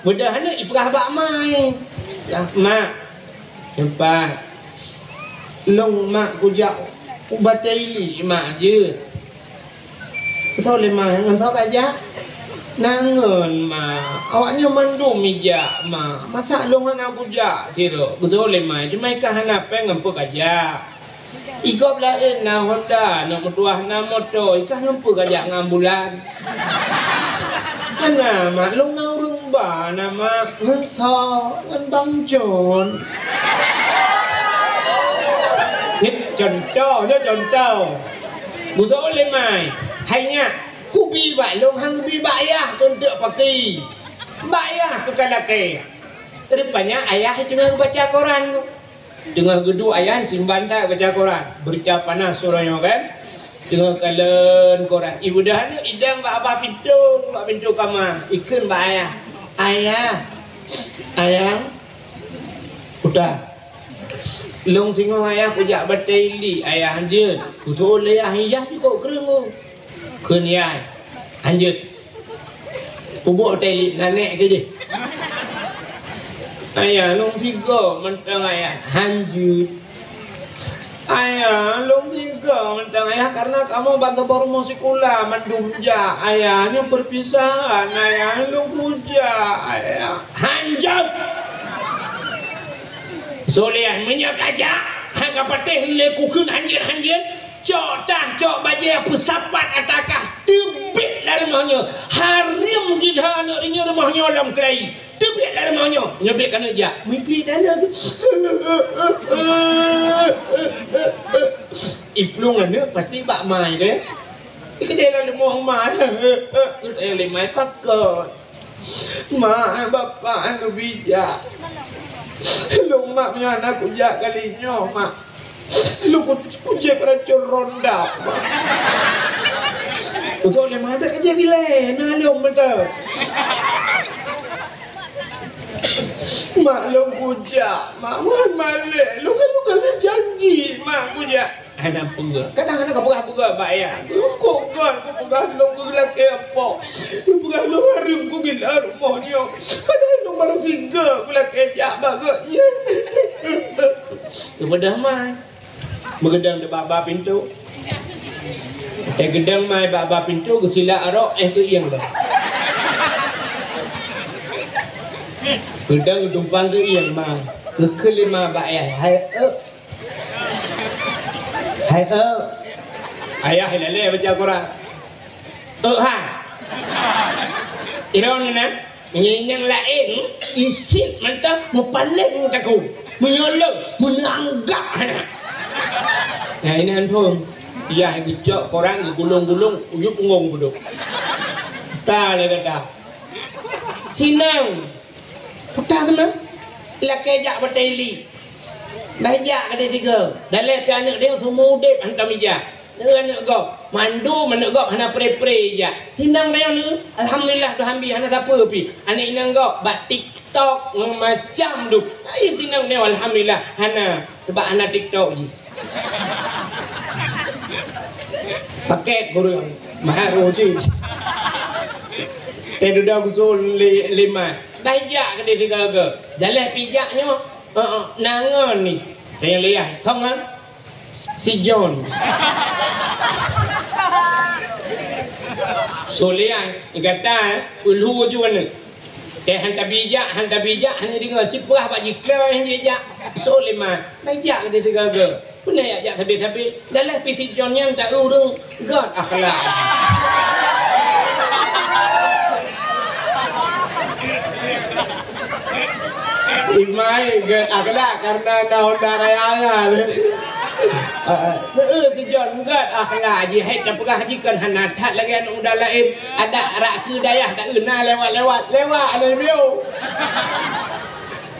Mudah hana ipeugah bak mai. Lah, mak. Sempat. Lôn mak kujak u batée ilik mak jeuet. Beutôi lé ma, ngon soe kajak? Ngon ma. Awaknyoe mandum ijak ma. Masa lôn hana kujak sidroe? Beutôi lé ma, cuma ikah hana péng ngon peue kajak. Igob laén na Honda, aneuk meutuah na moto, ikah ngon peue kajak ngon ambulan? Hana mak, lôn na ureuëng ba na mak, ngon soe, ngon Bang Jon. Nyoe contoh, nyoe contoh. Beutôi lé mai. Hai nyak, kubi bak lôn han kubi bak ayah keu eunteuk paki. Bak ayah keu ka lakée. Rupanya ayah teungoh geubaca koran. Teungoh geuduek ayah simban that baca koran. Beurita panas uroe nyoe kan. Teungoh kalon koran. Ibudah nyoe idang bak babah pintoe, bak pintoe kama. Ikheun bak ayah. Ayah. Ayah. Udah. Lôn singoh ayah kujak batée ilik, ayah jeuet. Kutoh lé ayah, iyah jukok kreueng. Kheun yai, hanjeuet. Peubuet batée ilik, nanek keu jih. Ayah, lôn sigoe mantong ayah, hanjeuet. Ayah, lôn tinggai mantong, Ayah, karena kamoe ban saboh rumoh sikula mandum jak, Ayah. Nyoe perpisahan, Ayah, lôn kujak, Ayah. Hanjeuet! Sulian, meunyoe kajak, han kapatéh lé kukheun hanjeuet-hanjeuet, cok tah, cok bajée peusapat ata kah, teubiet lam rumoh nyoe. Hareuem jih aneuk rinyeun rumoh nyoe lom keulayi. Teubiet lam rumoh nyoe, nyoe biet keuneuk jak. Meuiklih tanda tu. Iplueng aneuk pasti bak mai ke. Ikeudeh lam rumoh mai. Ikeudeh lé mai pakot. Mak, bapak anu bijak. Lôn mak meunyoe hana kujak kali nyoe, mak. Lôn ku-, kucéb racun ronda. Untuk lima ada kerja bilai, na lôn betul. Mak lôn kujak, mak wan malek. Lôn kan, lôn kan janji, mak kujak. Hana peugah. Kadang hana kapeugah-peugah bak ayah. Kok gon kupeugah lôn keu lakée po. Kupeugah lôn hareuem kugila rumoh nyoe. Padahai lôn barô sigoe keu lakée jak bak gobnyan. Keupeugah mai. Meugeudong di bak-bak pintoe. Eh, geudong mai bak-bak pintoe, geusilak arok, eh, keu ieng dah. Geudong geutumpang keu ieng mai. Geukheun lé ma bak ayah, "Hai, euk." "Hai, euk." Ayah ilalée baca Quran. "Euk, ha." Iron na. Meunyoe inong laén, isit mantong meupaleng takue. Meunyoe lôn, meuneuk anggap hana. Nah, inan phon. Yah geucok koran, geugulong-gulong, u yup punggong budok. Ta lé gata. Sinong. Peugah teuma. Lakée jak batée ili. Bah jak keudeh tiga. Daleh pih aneuk dia seumeu udeb hantom ijak. Neu aneuk gob, mandum aneuk gob hana pre-pre jak. Sinong tanyoe neu, alhamdulillah, Tuhan bi hana sapeue pih. Aneuk inong gob bak TikTok ngon macam dum. Ai sinong tanyoe alhamdulillah hana, sebab hana TikTok jih. Paket kureueng, mahar uji. Teududoe geusul li-, lima. Bah jak keudeh tiga-tiga. Daleh pih jak nyoe, eh, eh, na ngon ni. Saya lihat, thong kan? Si John. Soleah, gata, eh, peulhu ju aneuk. Eh, han tabijak, han tabijak, han deungoe, cit peurah bak jikeu, han jijak. Soleman, bijak geuh tiga-tiga. Peue na jak sabe-sabe. Dalam pih si John nyan ta ureueng göt akhlak. Imai göt akhlak karena na Honda raya nyan. Heeh, si John göt akhlak jih, hai tapeugah jih kon hana that lagèe aneuk muda laén. Adak rak keu dayah taeu na lewat-lewat, lewat aneuk bieu.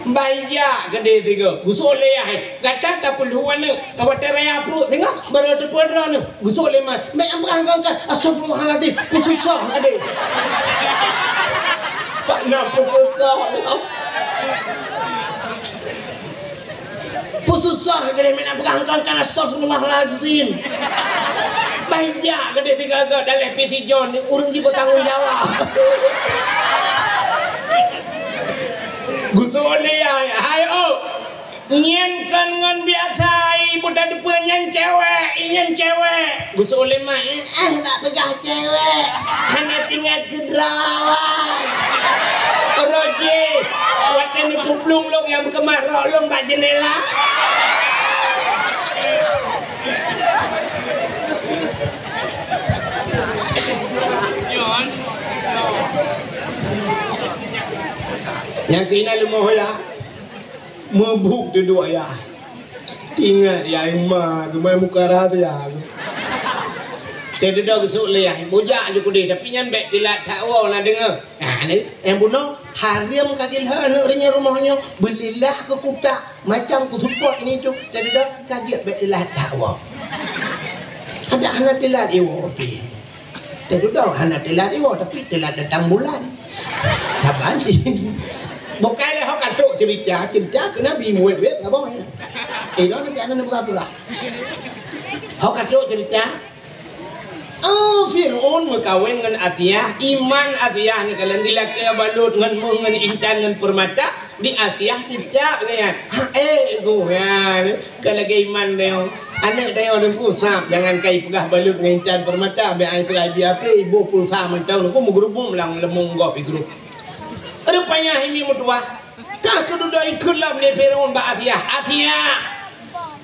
Baijak keudeh tiga, gusok lé yah, gata tapeulhu aneuk, watèe raya pruet singoh, barô teupeu droeneuh, gusok lé ma, bèk ambrang kongkon, astagfirullahalazim, peususah keudeh. Pak na peususah. Peususah keudeh, meunan peugah kongkon, astagfirullahalazim. Baijak keudeh tiga-tiga, daleh pih si John, ureueng jih bertanggung jawab. Gusok lé, hai, hai, oh. Nyan kon ngon biasa, ibu tateupeue nyan cewek, nyan cewek. Gusok lé ma, eh, eh, tak peugah cewek. Hana teuingat keu droe. Roji, watèe neupeuplong lôn nyang meukeumah rok lôn bak jeundela. Nyang keunan leumoh ya. Meubuet dudoe yah. Ingat yah, ma geumai muka rahsia. Teududoe geusok lé yah, bujak ju keudeh, tapi nyan bèk teulat that woe na deungö. Nah, ni, nyang bunoe, hareuem ka jilhö aneuk reunyeun rumoh nyoe, beulilah keu kutak, macam keu seupôt ini tu, teududoe ka jeuet bèk teulat that woe. Adak hana teulat iwoe pih. Teududoe hana teulat iwoe, tapi teulat datang bulan. Saban cit. Bukai lé ho ka trok cerita, cerita keu Nabi muet-muet ka boh. Eh, lôn pih hana neupeugah-peugah. Ho ka trok cerita. Oh, Fir'aun meukawen ngon Asiah, iman Asiah ni kalon dilakèe balot ngon meuh, ngon intan, ngon peurmata, di Asiah cicak nyan. Ha, eh, goh nyan. Ka lagèe iman nyoe. Aneuk tanyoe Teungku sab, jangankan ipeugah balot ngon intan peurmata, bèk ai peugah di api, iboh pulsa mantong Teungku meugeurubum lam leumong gob igrub. Rupanya hai mi meutuwah, ka keududoe ikheun lom lé Firaun bak Asiah, "Asiah,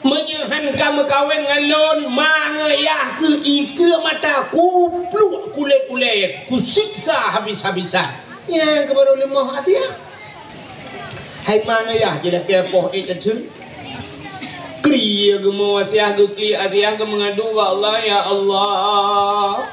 meunyoe han ka meukawen ngon lôn, ma ngon yah keuh ikeue mata kupluk kulét ulèe, kusiksa habis-habisan." Nyan keuh barô leumoh Asiah. Hai ma ngon yah jilakèe poh ék teuteuek. Kri geumo Asiah, geuklik Asiah, geumeungadu bak Allah, "Ya Allah,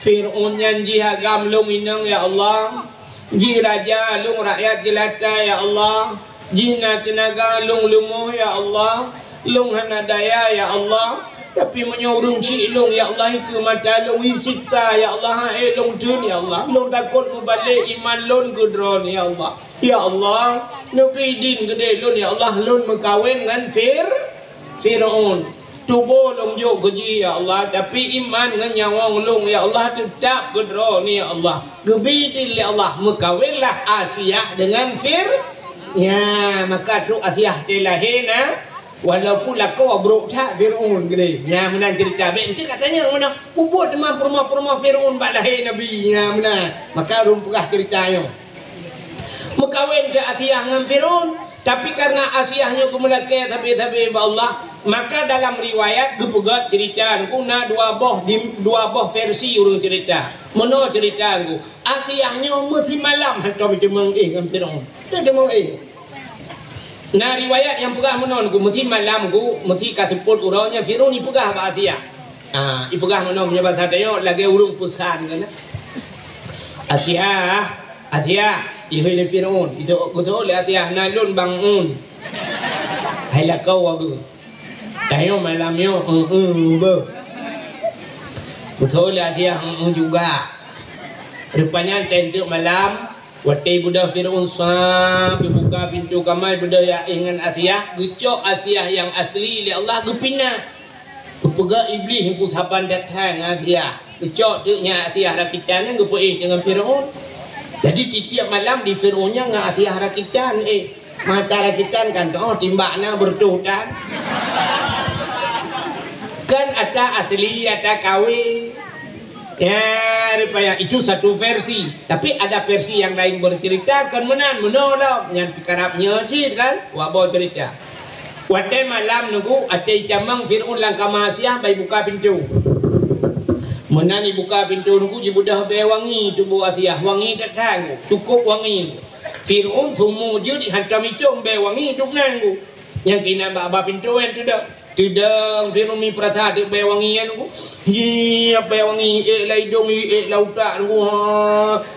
Firaun nyan jih agam lôn inong, ya Allah. Jih raja lôn, rakyat jeulata, ya Allah. Jih na teunaga lôn leumoh, ya Allah. Lôn hana daya, ya Allah. Tapi meunyoe ureueng chik lôn, ya Allah, ikeue mata lôn, isiksa, ya Allah, han ék lôn theun, ya Allah. Lôn takot mubalek iman lôn keu Droeneuh, ya Allah. Ya Allah, neubri idin keudéh lôn, ya Allah, lôn meukawen ngon Fir-, Firaun. Tuboh lôn jok keu jih, ya Allah, tapi iman ngon nyawöng lôn, ya Allah, teutab keu Droeneuh, ya Allah." Geubri idin lé Allah, meukawenlah Asiah deungon Fir-, ya, maka trok Asiah teulahé na, walaupun lakoe brok that Firaun keudéh. Nyan meunan ceurita. Bèk enteuk ka tanyong meunan. Peubuet teuma peurumoh-peurumoh Firaun bak lahé Nabi. Nyan meunan. Maka lôn peugah ceurita nyoe. Meukawen teuh Asiah ngon Firaun, tapi karena Asiah nyoe geumeulakèe sabe-sabe bak Allah, maka dalam riwayat geupeugah ceurita Teungku na dua boh di, dua boh versi ureueng ceurita. Meunoe ceurita Teungku, Asiah nyoe meusimalam hantom teumeung éh ngon Firaun. Teumeung éh. Na riwayat nyang peugah meunoe Teungku, meusimalam Teungku, meusi ka seupôt uroe nyan Firaun ipeugah bak Asiah. Ah, ipeugah meunoe meunyoe basa tanyoe lagèe ureueng peusan keunan. "Asiah, Asiah," ihôi lé Firaun. Itu, geutôh lé Asiah, "Na lôn bang un." Hai lakoe geuh. Tanyoe malam nyoe, "Eung-eung," beuh. Geutôh lé Asiah, "Eung-eung juga." Rupanya teunteuk malam, watèe beudôh Firaun sab, geubuka pintoe kamar, beudôh jak éh ngon Asiah, geucok Asiah nyang asli lé Allah, geupinah. Geupeugah Iblih, "Teungku saban that-that ngon Asiah. Geucok teuk nyan Asiah rakitan nyan geupeuéh deungon Firaun." Jadi, tiep-tiep malam di Firaun nyan ngon Asiah rakitan, éh, mata rakitan kan, oh, timbak na beureutoh tan. Kan ata asli, ata kawé. Ya, rupanya itu satu versi. Tapi ada versi yang lain bercerita, kan meunan, meunoe lom. Nyan peukarab nyoe cit kan, wak boh cerita. Watèe malam Teungku, watèe itamong Firaun lam kama Asiah, ban ibuka pintoe. Meunan ibuka pintoe Teungku, jibeudôh bèe wangi tuboh Asiah, wangi that-that Teungku, cukôp wangi. Firaun seumu jeuet hantom itôm bèe wangi dum nan Teungku. Nyang keunan bak ba pintoe nyan teudong. Teudong Firaun mi peurasa teuk bèe wangi nyan Teungku. Hi, bèe wangi, ék lam idông, ék lam utak Teungku. Ha,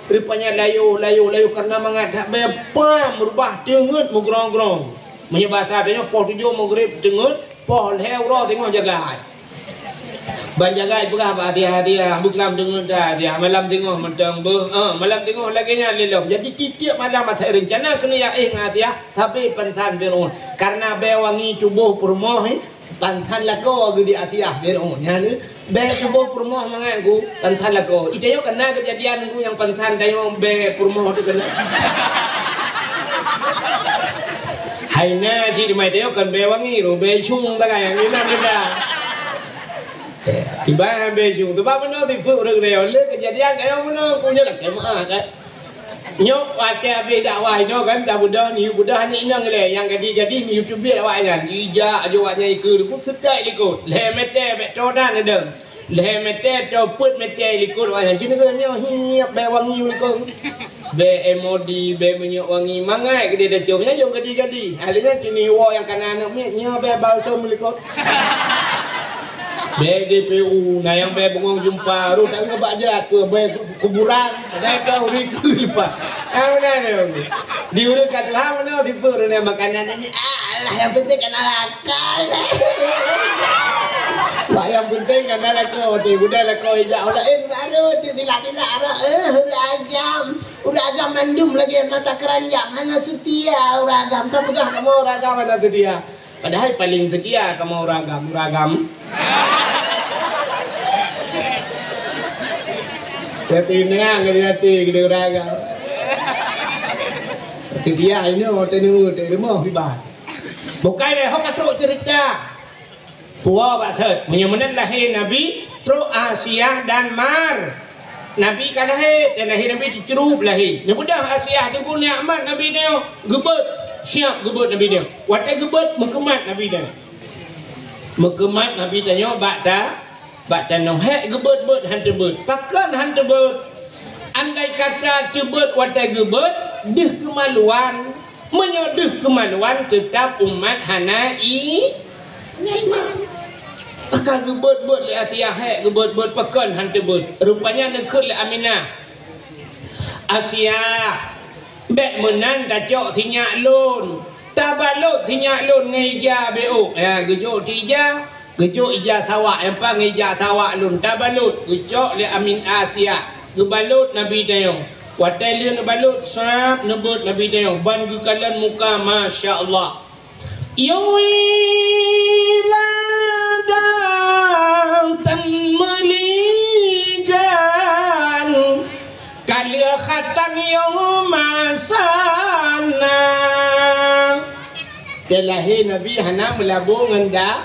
rupanya layoh, layoh, layoh karena mangat that bèe pam meurubah teungeut meugrong-grong. Meunyoe basa tanyoe poh tujoh Maghrib teungeut, poh lhèe uroe singoh jagai. Ban jagai peugah bak Asiah, "Asiah, beukelam teungeut dah, Asiah, malam singoh mantong beuh." Eh, malam singoh lagèe nyan lé lom. Jadi, tiep-tiep malam asai reuncana keuneuk jak éh ngon Asiah, sabe pansan Firaun. Karena bèe wangi tuboh peurumoh, eh, pansan lakoe geuh di Asiah Firaun. Nyan, eh, Bèe tuboh peurumoh mangat Teungku, pansan lakoe. Itanyoe ka na keujadian Teungku nyang pansan tanyoe bèe peurumoh tu keunan. Hai na cit teuma itanyoe kon bèe wangi ru, bèe cung sagai nyang inan beda. Iban bèe cung, teuma meunoe sifeuet ureueng tanyoe, lé keujadian tanyoe meunoe Teungku nyoe lakèe meu'ah kan. Nyoe watèe abéh dakwah inoe kan, tabeudôh, neuyue beudôh aneuk inong ilèe nyang gadih-gadih neuyue teubiet awaknyan. Ijak aju awaknyan ikeue Teungku seutôt likôt. Lhèe mètè bèk tô dan neudong. Lhèe mètè tô peuet mètè likôt awaknyan. Ci neugöt nyoe hiep bèe wangi likôt. Bèe M O D, bèe minyeuk wangi, mangat keudéh tacôm. Nyan nyang gadih-gadih. Alèh nyan ci neuwoe nyang ka na aneuk miet, nyoe bèe balsam likôt. Bèe D P U, na nyang bèe bungong jeumpa, rôh tanyoe bak jrat, peue bèe kuburan, padahai ka ureueng ikheun leupah. Ah, meunan nyoe. Di ureueng ka tuha meunoe, di peue ureueng makanan nyan, alah, nyang penting ka na lakoe. Wah, nyang penting ka na lakoe, di budak lakoe ijak ureueng laén baru, di tilak-tilak, eh, ureueng agam. Ureueng agam mandum lagèe mata keuranjang, hana seutia ureueng agam. Ka peugah kamoe ureueng agam hana seutia. Padahai paleng seutia kamoe ureueng agam, ureueng agam. Tapi nyan keu até keu ureueng agam. Seutia inoe teuneuk teuh rumoh kiban. Bukai lé ho ka trok cerita. Tuwoe bak thot. Meunyoe meunan lahé Nabi, trok Asiah dan Mar. Nabi ka lahé, dan lahé Nabi teucrueb lahé. Neubeudôh Asiah teungku nyan mat Nabi nyoe geubeuet, siab geubeuet Nabi nyoe. Watée geubeuet, meukeumat Nabi nyoe. Meukeumat Nabi tanyoe bak ta-, bak tanoh. Hék geubeuet-beuet han teubeuet. Pakon han teubeuet? Andai kata teubeuet watée geubeuet, deuh keumaluan. Meunyoe deuh keumaluan, teutab umat hana i-, hana iman. Maka geubeuet-beuet lé Asiah, hék geubeuet-beuet, pakon han teubeuet. Rupanya neukheun lé Aminah, "Asiah, bék meunan tacok sinyak lôn. Tabalot sinyak lôn ngon ija bék ôk." Ya, geujok ti ija. Geujok ija sawak, nyang pang ija sawak lôn tabalot, geucok lé Amin Asiah, geubalot Nabi tanyoe. Watée lheueh neubalot, sab neubeuet Nabi tanyoe, ban geukalon muka, masya Allah. Yui ladang tan meuligan, ka lheueh khatan yôh masa na. Teulahé Nabi hana meulabô ngon da-,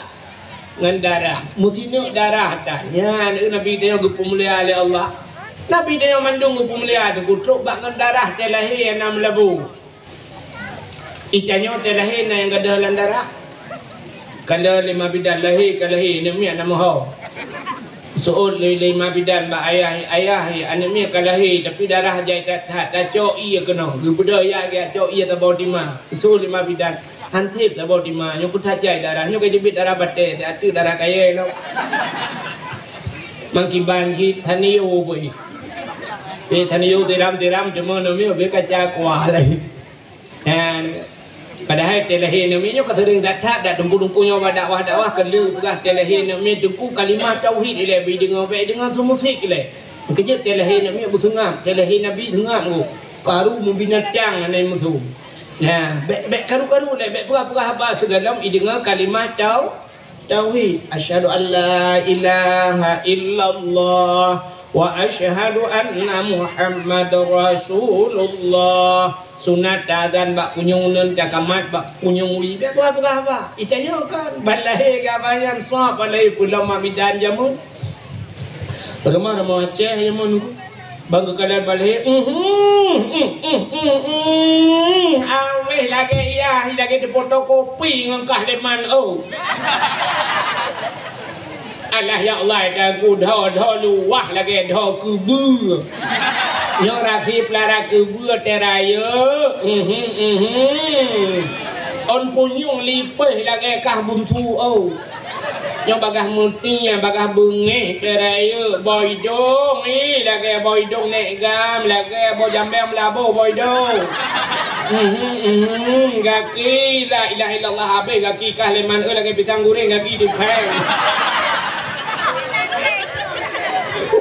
ngon darah. Meusineuk darah tan. Nyan, Nabi tanyoe geupeumulia lé Allah. Nabi tanyoe mandum geupeumulia, teukutrok bak ngon darah teulahé hana meulabô. Itanyoe teulahé na nyang gadôh lam darah. Ka lheueh lé ma bidan lahé, ka lahé, aneuk miet na meuho. Seuôt lé, lé ma bidan bak ayah, "Ayah, aneuk miet ka lahé, tapi darah jai that-that, tacok ié keunoe." Geubeudôh jak, jak cok ié saboh tima. Seuôt lé ma bidan. Han sép saboh tima, nyoe keuh that jai darah, nyoe ka jibiet darah batée, siat teuk darah kayée lom. Mangkiban cit, thanio bui. Pih thanio tiram-tiram, cuma namiet beu kaca kuah lagi. Nyan, padahai teulahé namiet nyoe ka seuring that-that, dak teungku-teungku nyoe bak dakwah-dakwah, keuneuk peugah teulahé namiet teungku kalimah tauhid ilée, beu deungoe, bék deungoe su musik ilée. Keujeuet teulahé namiet beuseungab, teulahé Nabi seungab ngon karu meubinatang hana musoh. Nah, bék, bék karu-karu lé, bék peugah-peugah haba sigohlom ideungoe kalimah tau-, tauhid. Asyhadu an la ilaha illallah wa asyhadu anna Muhammadar Rasulullah. Sunat taazan bak punyueng uneuen, takamat bak punyueng wie. Bék peugah-peugah haba. Itanyoe kan, ban lahé gaba nyan soe, ban lahé peulom ma bidan jameun. Rumoh-rumoh Aceh nyan mon, bang geukalon balhé, uhum, uhum, uhum, awéh lagée yah, lagée teufotokopi ngon kah leman, oh. Alah ya Allah, dan ku dho-dho luwah lagée dho keubeue. Nyoe rafi pelara keubeue teurayeuk, uhum, uhum. On punyueng lipéh lagée kah buntu, oh. Nyoe bagaih meuti, bagaih beungéh, peurayeuk, boh idong, ih, lagée boh idong nék gam, lagée boh jambéng meulaboh boh idong. Mhm, mhm, gaki, la ilaha illallah, habéh gaki kah leman, eh, lagée pisang goreng gaki dipéng.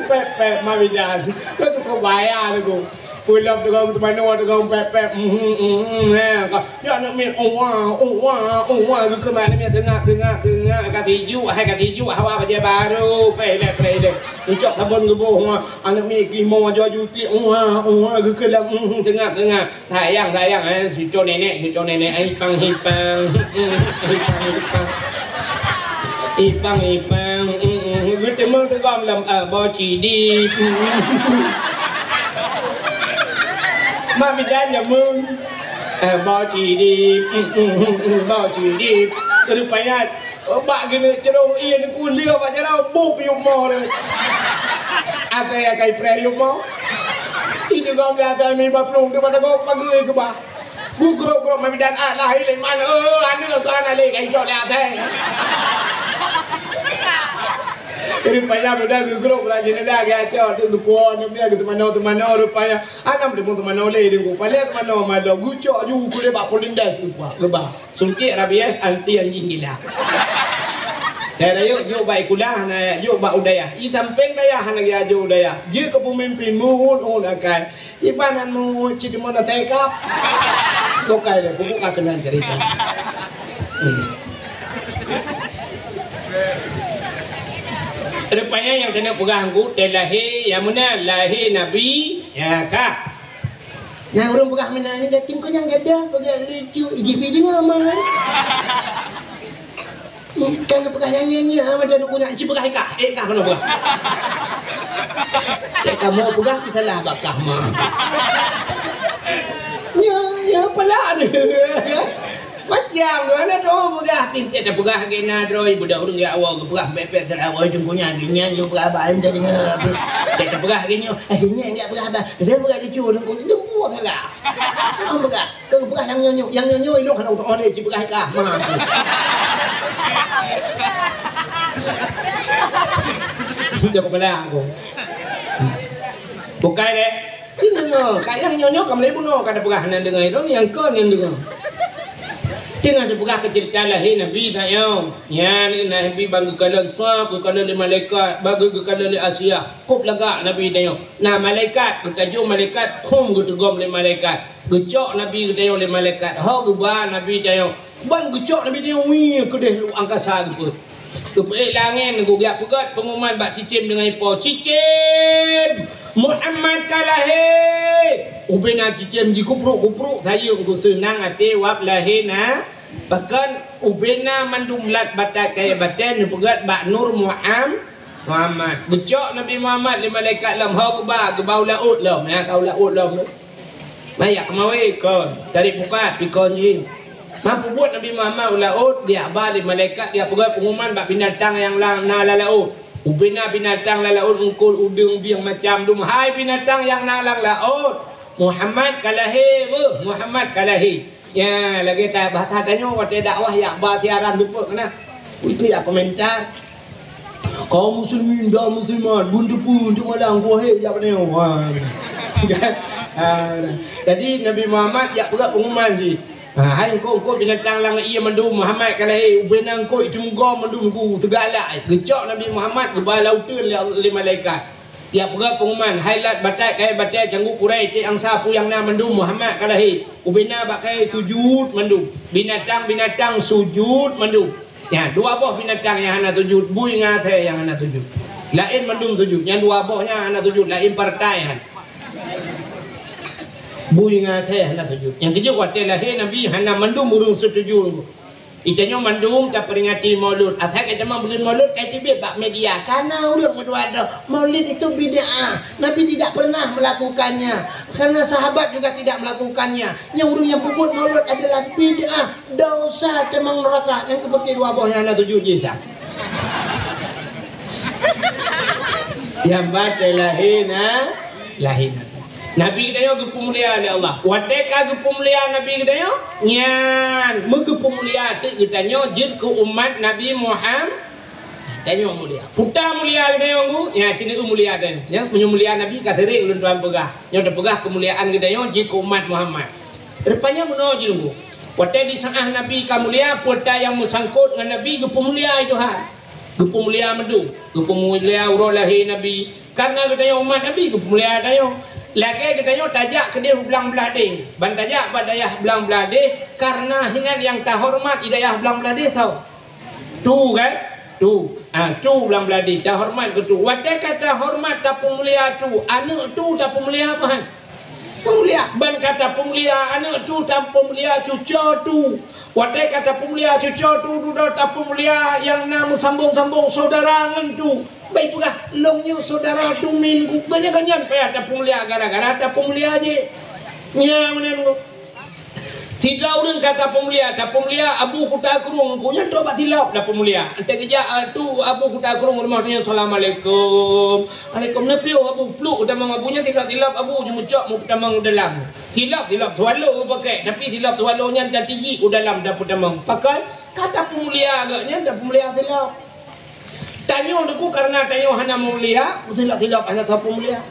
Pép-pép, ma bidan. Kau tu kau bayar tu. Peulom teugong teumanoe teugong pép-pép, mhm, mhm, eh, ka, ya aneuk miet, uwa, uwa, uwa, geukheun bak aneuk miet, teungak, teungak, teungak, ka tijuek, hai ka tijuek, hawa bajée barô, preh ilée, preh ilée. Geucok sabon geuboh, uwa, aneuk miet geumo, aju-aju tiek, uwa, uwa, geukheun lom, mhm, teungak, teungak. Sayang, sayang, eh, cuco nenek, cuco nenek, eh, ipang, ipang, mhm, ipang, ipang. Ipang, ipang, mm, mm, geuteumeung teugom lom, eh, boh cidi. Mm, mm. Mak bidan jameun, eh, boh cidi, mm, mm, mm, mm, boh cidi. Rupanya, bak geuneuk cerong ié neuk kuliah bak jalan, boh piôh mo deh. Atai akai preh yôh mo. Itu gom dah atai mi baplueng tu, mata gom pageue keubah. Geugrok-grok ma bidan, "Ah, lahé lé man, oh, aneuk kah hana lé, ka icok lé asèe." Jadi payah muda geugrok bak jeunela, geucok, tu geupo aneuk dia, geuteumanoe-teumanoe rupanya. Hana meuteumanoe lé, di geupaléh teumanoe mada, geucok ju kulét bak polindes, geuba, geuba. Suntik rabies anti anjing gila. Dayah rayeuk jok bak sikula, hana jok bak u dayah. I sampéng dayah hana geujok u dayah. Jeuet keu peumimpén, meuhôt-hôt akai. Iban nan meucit deungon na teka. Bukai lé, bubuka keunan cerita. Hmm. Rupanya nyang keuneuk peugah Teungku, teu lahé nyang meunan, lahé Nabi, ya ka. Nah, ureueng peugah meunan, datang keu nyang gadoh, peugah lucu, ijih pi deungoe mah. Kan geupeugah nyang nyoe-nyoe, ah, macam tu punya, ci peugah ikah, eh, kah keunoe peugah. Cek kamoe peugah, salah bak kah ma. Nyoe, nyoe peula ni. Macam tu, aneuk tu peugah, pintet dah peugah lagèe na droe, budak ureueng ya Allah, geupeugah bèk-bèk teurawai teungku nyan, geuh nyan, geuh peugah bak, dah deungö. Cek dah peugah lagèe nyoe, eh, nyan enggak peugah bak, dah peugah lucu, teungku, teungku salah. Orang peugah. Keu peugah nyang nyoe-nyoe, nyang nyoe-nyoe ilong hana utang lé, ci peugah ikah. Ma. Jangan peugah aku. Bukai deh. Deungö, ka nyang nyoe-nyoe ka mulai bunoe ka tapeugah hana deungö, ilong nyang kon nyang deungö. Teungoh tapeugah keu ceurita lahé Nabi tanyoe. Nyan Nabi ban geukalon sua, geukalon lé malaikat, ban geukalon lé Asia. Kôp lagak Nabi tanyoe. Na malaikat, geutajô malaikat, hom geuteugom lé malaikat. Geucok Nabi geutanyoe lé malaikat, ho geuba Nabi tanyoe. Ban geucok Nabi tanyoe, wih, keudeh luek angkasa geupeu. Geupeuék lé angén, geujak peugöt peunguman bak cicém deungon ipo, "Cicém, Muhammad ka lahé!" Ubena cicém jikeuprok-kuprok sayeueng, geuseunang até wab lahé na. Pakon ubena mandum lat batat kayèe batèe neupeugöt bak nur Muham-, Muhammad. Geucok Nabi Muhammad lé malaikat lom, ho geuba, geuba u laôt lom. Nyan ka u laôt lom. Maya keumawé kon, tarék pukat, pikon jih. Meupubuet Nabi Muhammad u laôt, geujak ba lé malaikat, geujak peunguman bak binatang nyang la-, na lam laôt. Ubena binatang lam laôt, eungkôt, udeueng, bieng, macam dum. "Hai binatang nyang na lam laôt, Muhammad ka lahé, beuh, Muhammad ka lahé." Ya, lagèe ta-, bahasa tanyoe watèe dakwah yak ba siaran teupeu keunan. Itu yak komentar. Kaum muslimin dan muslimat, bun teupeu untuk malam kuah jak pada nyoe. Ha. Ha. Jadi Nabi Muhammad yak peugah pengumuman jih. Ha, hai eungkôt-eungkôt binatang lam ié mandum, Muhammad ka lahé, ubena eungkôt itu meugom mandum ku, teugalak. Geucok Nabi Muhammad geuba lam uteuen lé, lé malaikat. Yak peugah pengumuman, hai lat batat kayèe batèe canggu Quraisy, tiek angsa peue nyang na mandum, Muhammad ka lahé. Ubena bak kayèe sujud mandum. Binatang-binatang sujud mandum. Nyan, dua boh binatang nyang hana sujud, bui ngon asèe nyang hana sujud. Laén mandum sujud, nyan dua boh nyan hana sujud, laén partai nyan. Bui ngon asèe hana sujud. Nyang keujeuet watèe lahé Nabi hana mandum ureueng setuju. Geutanyoe mandum taperingati Maulud. Asai geutamong buleuen Maulud, ka teubiet bak media. Kana ureueng meutuah droe, Maulid itu bid'ah. Nabi tidak pernah melakukannya. Karena sahabat juga tidak melakukannya. Nyang ureueng nyang peubuet Maulud adalah bid'ah, dosa, teumang neuraka. Nyang keupeue dua boh nyang hana tuju jih, Ustaz? Nyang batèe lahé na, lahé na. Nabi geutanyoe geupeumulia lé Allah. Watèe ka geupeumulia Nabi geutanyoe, nyan meugeupeumulia teuk geutanyoe jeuet keu umat Nabi Muhammad. Tanyoe mulia. Peue ta mulia geutanyoe, Guru? Nyan, ci neueu mulia tanyoe. Nyan, meunyoe mulia Nabi ka sering ulôn tuan peugah. Nyoe tapeugah keumuliaan geutanyoe jeuet keu umat Muhammad. Rupanya meunoe jih, Guru. Watèe di saát Nabi ka mulia, peue ta nyang meusangkot ngon Nabi geupeumulia, hai Tuhan. Geupeumulia mandum, geupeumulia uroe lahé Nabi. Karena geutanyoe umat Nabi geupeumulia tanyoe. Lagèe geutanyoe tajak keudeh u Blang Blahdeh. Ban tajak bak dayah Blang Blahdeh, karena hinan nyang tahoreumat di dayah Blang Blahdeh soe? Tu kan? Tu. Ah, tu Blang Blahdeh, tahoreumat keu tu. Watèe ka tahoreumat, tapeumulia tu, aneuk tu tapeumulia pahan. Peumulia. Ban ka tapeumulia aneuk tu, tapeumulia cucoe tu. Watèe ka tapeumulia cucoe tu, dudoe tapeumulia nyang na meusambong-sambong syedara ngon tu. Bèk peugah, lôn nyoe syedara tu min, banyak-banyak payah tapeumulia gara-gara tapeumulia jih. Nyan meunan. Sidroe ureueng ka tapeumulia, tapeumulia Abu Kuta Krueng, ku nyan trok bak Silob tapeumulia. Watèe geujak, ah, tu Abu Kuta Krueng rumoh nyan, "Assalamualaikum." "Alaikum." "Neupiyôh Abu?" "Pluek tamong Abu nyan, Silob-Silob Abu jimeucok meupeutamong u dalam." Silob, Silob Swallow pakèk, tapi Silob Swallow nyan tatijik u dalam tapeutamong. Pakon? Ka tapeumulia geuh nyan, tapeumulia Silob. Tanyoe Teungku, karena tanyoe hana mulia, Silob-Silob hana sapeue mulia.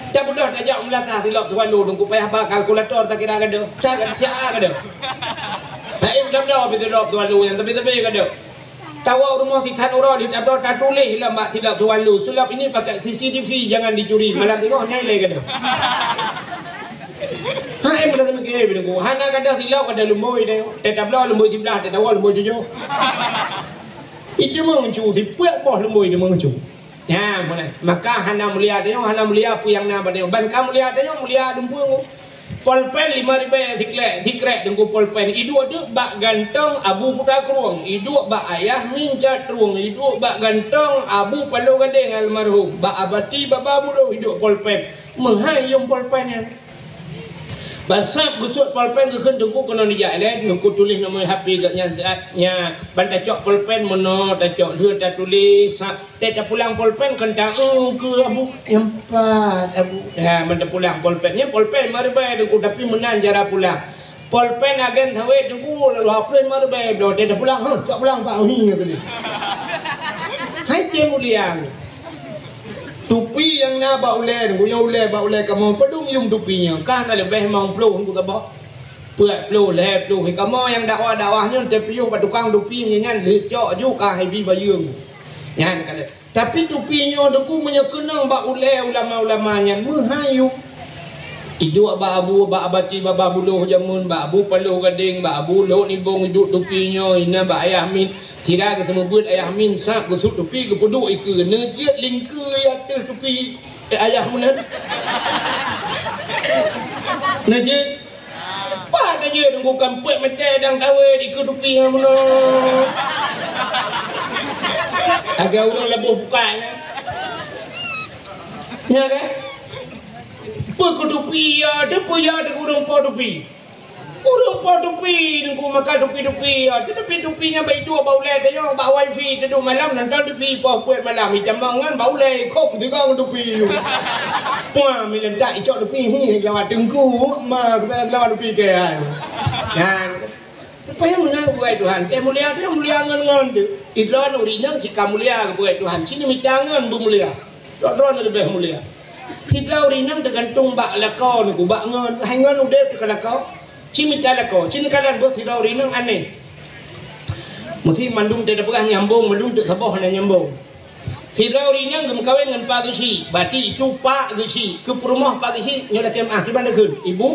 Tabeudôh tajak u meulasah Silob Swallow Teungku, payah ba kalkulator takira gadoh. Ca, ca gadoh. Hai, beudôh-beudôh Silob Swallow nyan, tapi-tapi gadoh. Tawoe rumoh si Khan uroe di tabloe tatuléh lam bak Silob Swallow, "Silob ini pakai C C T V, jangan dicuri." Malam singoh nyan ilèe gadoh. Hai, beudôh tamikir Teungku, hana gadoh Silob, gadoh lumbôi deh. Teutabloe lumbôi siblah, teutawoe lumbôi tujoh. Itu meuchu, sipeuet boh lumbôi itu meuchu. Nyan, meunan. Maka hana mulia tanyoe, hana mulia peue nyang na bak tanyoe. Ban ka mulia tanyoe, mulia dumpeue. Polpen lima ribèe sikrek, sikrek Teungku polpen. Iduek teuk bak gantong Abu Puta Krueng, iduek bak Ayah Min Cat Trueng, iduek bak gantong Abu Palo Gadeng almarhum, bak Abati Baba Buloh iduek polpen. Meuhai yuem polpen nyan. Ban sab geusuet polpen geukheun Teungku keunoe nijak ilèe, Teungku tuléh nomor H P gobnyan siat nyan. Ban tacok polpen meunoe, tacok lheueh tatuléh, sa-, teuh tapulang polpen kheun ta-eu keu Abu, nyan pat Abu. Ha, ban tapulang polpen, nyan polpen lima ribèe Teungku, tapi meunan cara pulang. Polpen agen sawét Teungku, lalu hapus lima ribèe, bloe teuh tapulang, ha, cok pulang pat, hi, kheun. Hai teuh mulia. Tupi nyang na bak ulèe, nyang ulèe bak ulèe kamoe, padum yuem tupi nyoe, ka na leubeh limong ploh Teungku saboh. Peuet ploh, lhèe ploh, kamoe nyang dakwah-dakwah nyoe teupiôh bak tukang tupi nyan, lheueh cok ju ka hai bi bayeue. Nyan ka lheueh. Tapi tupi nyoe Teungku meunyoe keunong bak ulèe ulama-ulama nyan meuhai yuem. Iduek bak Abu, bak Abati Baba Buloh jameun, bak Abu Palo Gadeng, bak Abu Lhok Nibong iduek tupi nyoe, inan bak Ayah Min. Sira geuseumeubeuet Ayah Min, sab geusuet tupi geupeuduek ikeue, neujeuet lingkeue ateueh tupi, eh, Ayah meunan. Neujeuet. Pat neujeuet Teungku, kan peuet meuté dang tawé dikeue tupi nyan meunan. Lagèe ureueng laboh bukai nyan. Nya kan? Peue keu tupi ya, teupeue ya, teupeue ureueng po tupi. Ureueng po tupi Teungku, maka tupi-tupi, ya, teutapi tupi nyan bak iduek bak ulèe tanyoe, bak wifi teuduek malam nonton tupi poh peuet malam, itamong ngon bak ulèe, khop sigoe ngon tupi. Puah, milentak icok tupi, hi, lawat Teungku, ma, lawat tupi keu ai. Nyan. Supaya meunan buet Tuhan, teuh mulia, teuh mulia ngon-ngon teuh. Idroe ureueng inong cit ka mulia buet Tuhan, cit neumita ngon beumulia. Droe-droe leubeh mulia. Sidroe ureueng inong teugantung bak lakoe Teungku, bak ngon, hai ngon udép teuh ka lakoe. Cit mita lakoe, cit neukalon beuh sidroe ureueng inong aneh. Meusti mandum teuh tapeugah nyambong, mandum teuh saboh hana nyambong. Sidroe ureueng inong geumeukawen ngon Pak Geuchik, berarti itu Pak Geuchik, keu peurumoh Pak Geuchik nyoe lakèe meu'ah, kiban takheun, Ibu,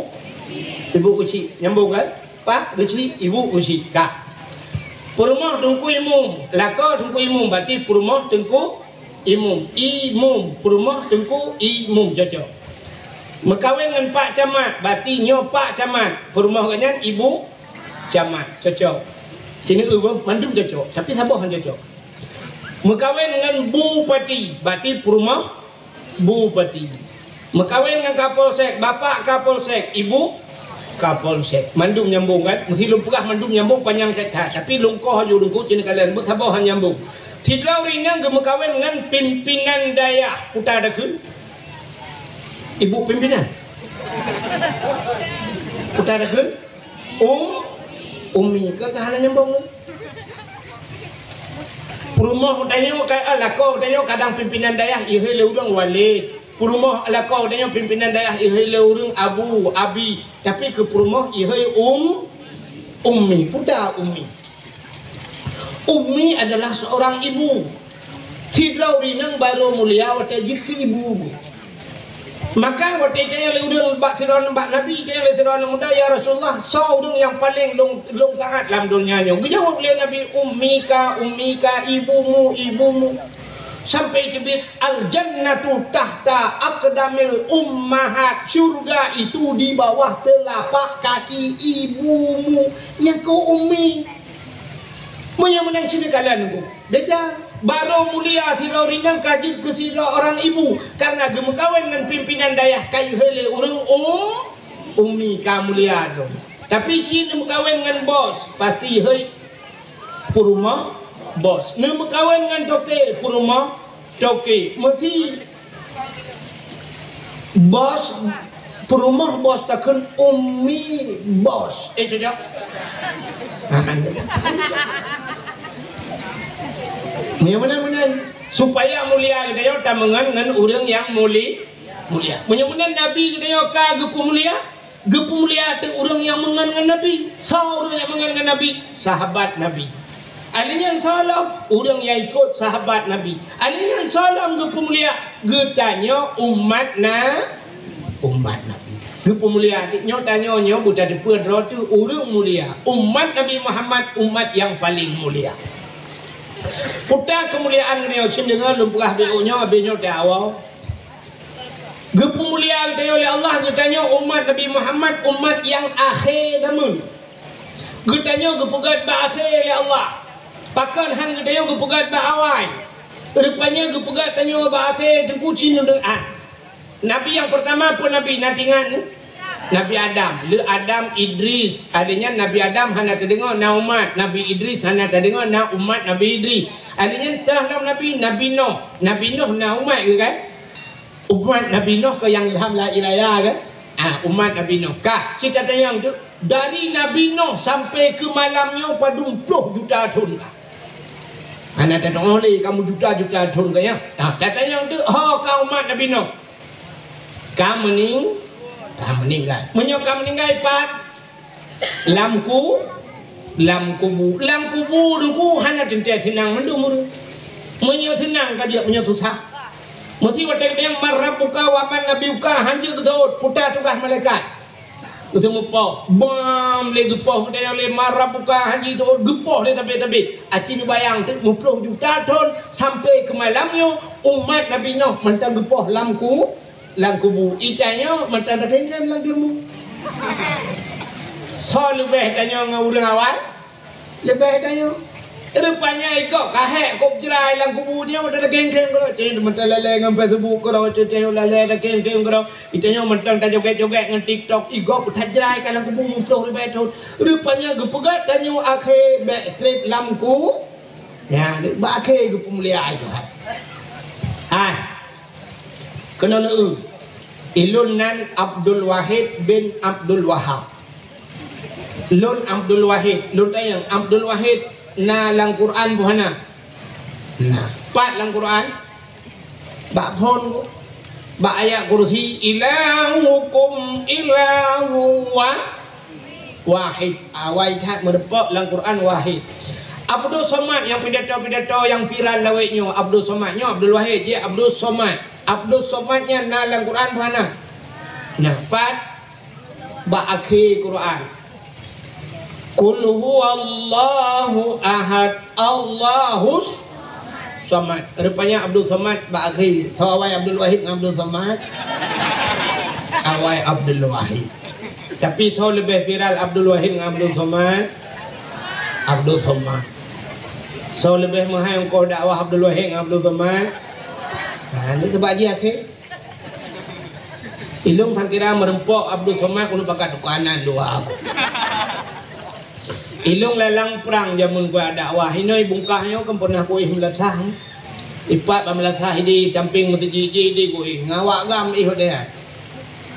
Ibu Geuchik, nyambong kan? Pak Geuchik, Ibu Geuchik, ka. Peurumoh Teungku Imum, lakoe Teungku Imum, berarti peurumoh Teungku Imum, Imum, peurumoh Teungku Imum, cocok. Meukawen ngon Pak Camat, berarti nyoe Pak Camat, peurumoh gobnyan Ibu Camat, cocok. Sini eu beuh, mandum cocok, tapi saboh han cocok. Meukawen ngon Bupati, berarti peurumoh Bupati. Meukawen ngon Kapolsek, Bapak Kapolsek, Ibu Kapolsek. Mandum nyambong kan? Meusti lôn peugah mandum nyambong panyang that-that, tapi lôn koh aju Teungku cit neukalon, beusaboh han nyambong. Sidroe ureueng inong geumeukawen ngon pimpinan dayah, peue takheun? Ibu pimpinan? Peue takheun? Um, Umi, ka, ka hana nyambong. Peurumoh tanyoe ka, ah, lakoe tanyoe kadang pimpinan dayah ihôi lé ureueng wali. Peurumoh lakoe tanyoe pimpinan dayah ihôi lé ureueng abu, abi. Tapi keu peurumoh ihôi um, ummi, peue takheun ummi. Ummi adalah seorang ibu. Sidroe ureueng inong barô mulia watèe jeuet keu ibu. Maka watèe itanyong lé ureueng bak sidroe bak Nabi, itanyong lé sidroe aneuk muda, "Ya Rasulullah, soe ureueng nyang paleng lôn, lôn taát lam donya nyoe?" Geujaweueb lé Nabi, "Ummika, ummika, ibumu, ibumu." Sampai teubiet, "Al-jannatu tahta aqdamil ummahat." Syurga itu di bawah telapak kaki ibumu. Nyan keuh ummi. Meunyoe meunan cit neukalon Teungku. Beda. Barô mulia sidroe ureueng inong ka jeuet keu sidroe orang ibu, karena geumeukawen ngon pimpinan dayah ka ihôi lé ureueng um, ummi ka mulia tu. Tapi cit neumeukawen ngon bos, pasti ihôi peurumoh bos. Neumeukawen ngon toke, peurumoh toke. Meusti Bos, peurumoh bos takheun ummi bos. Eh, cocok? Meunyoe meunan-meunan, supaya mulia geutanyoe tameungon ngon ureueng nyang muli-, mulia. Meunyoe meunan Nabi geutanyoe ka geupeumulia, geupeumulia ateueh ureueng nyang meungon ngon Nabi. Soe ureueng nyang meungon ngon Nabi? Sahabat Nabi. Alèh nyan soe lom, ureueng nyang ikot sahabat Nabi. Alèh nyan soe lom geupeumulia? Geutanyoe umat na-, umat Nabi. Geupeumulia, nyoe tanyoe nyoe buta teupeue droe teuh ureueng mulia. Umat Nabi Muhammad, umat nyang paleng mulia. Peue takheun keumuliaan geutanyoe, cit deungoe lôn peugah beuh nyoe, abéh nyoe teuh awai. Geupeumulia geutanyoe lé Allah, geutanyoe umat Nabi Muhammad, umat nyang akhé zameun. Geutanyoe geupeugét bak akhé lé Allah. Pakon han geutanyoe geupeugét bak awai? Rupanya geupeugét tanyoe bak akhé teungku cit nyoe. Nabi nyang peurtama peue nabi na tingat? Nabi Adam. Le Adam, Idris. Adanya Nabi Adam hana tadeungoe na umat. Nabi Idris hana tadeungoe na umat Nabi Idris. Adanya teuh lom nabi, Nabi Noh. Nabi Noh na umat ke kan? Umat Nabi Noh keu nyang ilham la ilaya kan? Ah, umat Nabi Noh. Kah, cit tatanyong tu, dari Nabi Noh sampai keu malam nyoe padum ploh juta thon kah? Hana tatu'oh lé kamoe juta-juta thon kah nyan. Nah, tatanyong tu, ho ka umat Nabi Noh? Ka meuning-, ka meuninggai. Meunyoe ka meuninggai pat, Lam ku-, lam kubu. Lam kubu teungku hana teuntée seunang mandum ureuëng. Meunyoe seunang ka jeuet, meunyoe susah. Meusi watée geutanyong man rabbuka wa man nabiyuka, han jeuet geuseuôt, puta tugaih malaikat. Geuseumeupôh, bam lé geupoh geutanyong lé man rabbuka, han jeuet geuseuôt, geupoh lé tabé-tabé. Aci neubayang teuk meuploh juta thon sampai keu malam nyoe umat Nabi Noh mantong geupoh lam ku-, Lam kubu, itanyoe mantong takéngkéng lam geumu. Soe leubeh tanyoe ngon ureuëng awai? Leubeh tanyoe. Rupanya ikok kahek kop jrai lam kubu nyoe takéngkéng keudroe. Teuh mantong lalée ngon Facebook keudroe, teuh lalée takéngkéng keudroe. Itanyoe mantong tajogét-jogét ngon TikTok, ikok tajrai ka lam kubu meuploh ribée thon. Rupanya geupeugét tanyoe akhé bék treb lam ku-, ya, bak akhé geupeumulia Tuhan. Hai. Keunoe neueu, ilôn nan Abdul Wahid bin Abdul Wahab. Lôn Abdul Wahid, lôn tanyong, Abdul Wahid na lam Quran boh hana? Na. Pat lam Quran? Bak phon, bak ayat kursi, "Ilahukum ilahu wa-, wahid." Awai that meurumpok lam Quran wahid. Abdul Somad nyang pidato-pidato nyang viral lawét nyoe, Abdul Somad nyoe, Abdul Wahid, ya Abdul Somad. Abdul Somad nyan na lam Quran peue hana? Nah, pat bak akhé Quran. Qul huwallahu ahad, Allahus Somad. Rupanya Abdul Somad bak akhé. Soe awai Abdul Wahid ngon Abdul Somad? Awai Abdul Wahid. Tapi soe leubeh viral, Abdul Wahid ngon Abdul Somad? Abdul Somad. Soe leubeh meuhai ongkoh dakwah, Abdul Wahid ngon Abdul Somad? Ha, ni teubak jih akhé. Ilôn sangkira meurumpok Abdul Somad keuneuk pakat tukanan dua. Ilôn lalang prang jameun kuat dakwah. Inoe bungkah nyoe kan pernah kuéh meulasah. Ipat bak meulasah di samping meuseujid di kuéh. Ngawak gam éh watée nyan.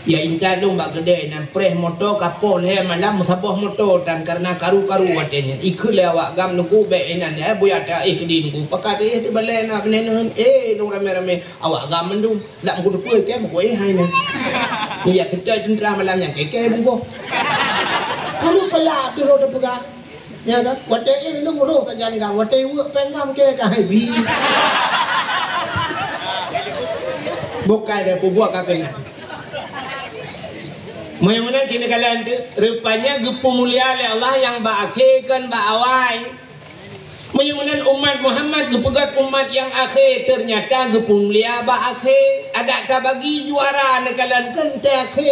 Ya intat lôn bak keudée nan preh moto ka poh lhée malam meusaboh moto dan karena karu-karu watée nyan. Ikheun lé awak gam nunggu bék inan ya buya ta éh keudi nunggu. Pakat éh di balée na beuneuneuh. Eh, lôn ramé-ramé. Awak gam mandum. Lam kuteupeu iké meukuéh hai nyan. Nyan jak seutôt teuntra malam nyan keu iké bungkôh. Karu peulak tu roh teupeugah. Ya kan? Watée éh lôn roh sajan gam, watée weuek péng gam keu ka hai bi. Bukai deh peubuet ka keunan. Meunyoe meunan cit neukalon teuh, rupanya geupeumulia lé Allah nyang bak akhé kon bak awai. Meunyoe meunan umat Muhammad geupeugét umat nyang akhé, teunyata geupeumulia bak akhé. Adak tabagi juara neukalon keu teuakhé.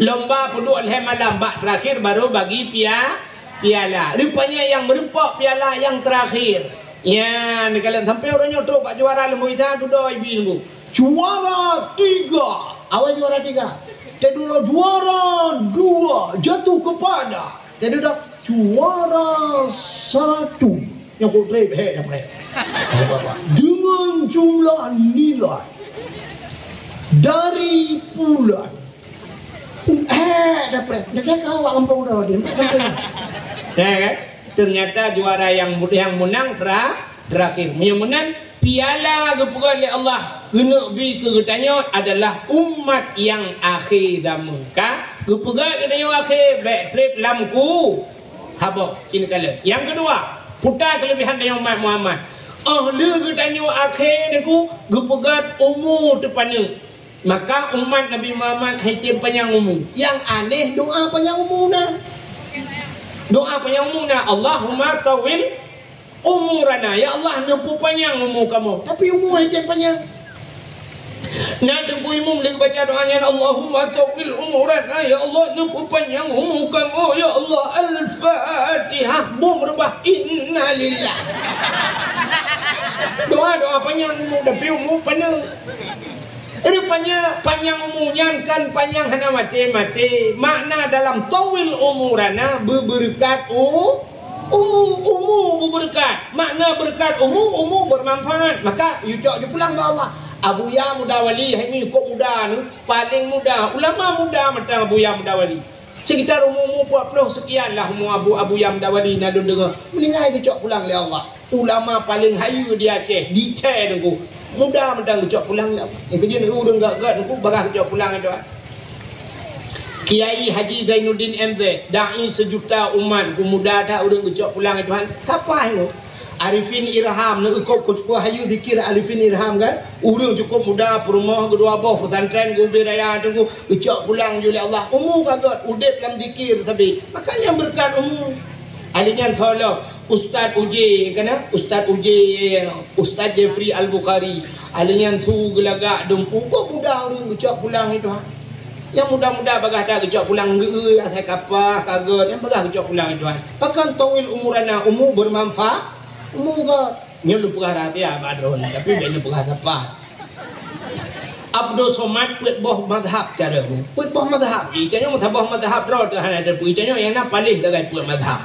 Lomba peuduek lhée malam bak teurakhier baru bagi pia-, piala. Rupanya nyang meurumpok piala nyang teurakhier. Nyan neukalon sampoe uroe nyoe trok bak juara leumo isa dudoe ibi nunggu. Juara tiga. Awai juara tiga. Teududoe juara dua jatuh kepada. Teududoe juara satu. Nyang kok treb hek dah preh. Dengan jumlah nilai dari bulan. Eh, dah preh. Dah kau awak gampông dah dia. Ya kan? Ternyata juara yang, yang menang tera-, terakhir. Meunyoe meunan, piala geupeugah lé Allah keuneuk bi keu geutanyoe adalah umat nyang akhé zameun. Ka geupeugah geutanyoe akhé, bék treb lam ku-, saboh, sinoe kalon. Nyang keudua, peue ta keuleubehan tanyoe umat Muhammad. Óh lheueh geutanyoe akhé teungku geupeugah umu teupaneuk. Maka umat Nabi Muhammad hai tem panyang umu. Nyang aneh doa panyang umu na. Doa panyang umu na, "Allahumma tawwil umurana." Ya Allah, neupeupanyang umu kamoe. Tapi umu hai tem panyang. Na teungku imum lé baca doa nyan, "Allahumma tawwil umurana," ya Allah, neupeupanjang umu kamoe, ya Allah. Al-Fatihah, bom reubah, innalillah. Doa-doa panyang umu, tapi umu paneuk. Rupanya panyang umu nyan kan panyang hana maté-maté. Makna dalam tawwil umurana, beubeureukat u-, umu, umu beubeureukat. Makna beureukat umu, umu beumanfaat. Maka, yue cok ju pulang bak Allah. Abuya Muda Wali, hai nyoe kok muda nyoe, paléng muda. Ulama muda mantong Abuya Muda Wali. Sekitar umu-umu empat puluh sekian lah umu Abu, Abuya Muda Wali na lôn deungoe. Meuninggai geucok pulang lé Allah. Ulama paléng hayeue di Aceh, di Aceh nunggu. Muda mantong geucok pulang lé Allah. Nyang keujeuet ureueng gét-gét nunggu bagah geucok pulang lé Tuhan. Kiai Haji Zainuddin M Z, dai sejuta umat, ku muda that ureueng geucok pulang lé Tuhan. Kapai nyoe? Arifin Irham, na eukôb keu cuko hayeue zikir Arifin Irham kan? Ureueng cukôp muda, peurumoh geudua boh, pesantren geubi raya teungku, geucok pulang ju lé Allah. Umu ka gét, udép lam zikir sabe. Maka nyan beureukat umu. Ahli nyan soe lom, Ustaz Uje, kan? Ustaz Uje, Ustaz Jeffrey Al-Bukhari. Ahli nyan su geulagak dumpu, kok muda ureueng geucok pulang itu, ha? Nyang muda-muda bagah that geucok pulang geu-, asai kapah, ka gét, nyang bagah geucok pulang itu, ha? Pakon tawwil umurana, umu beumanfaat, umu gét. Nyoe lôn peugah rahsia bak droeneuh, tapi bèk lôn peugah sapa. Abdul Somad peuet boh mazhab cara nyoe. Peuet boh mazhab. Ita nyoe saboh mazhab droe teuh hana teupeue. Ita nyoe nyang na paléh sagai peuet mazhab.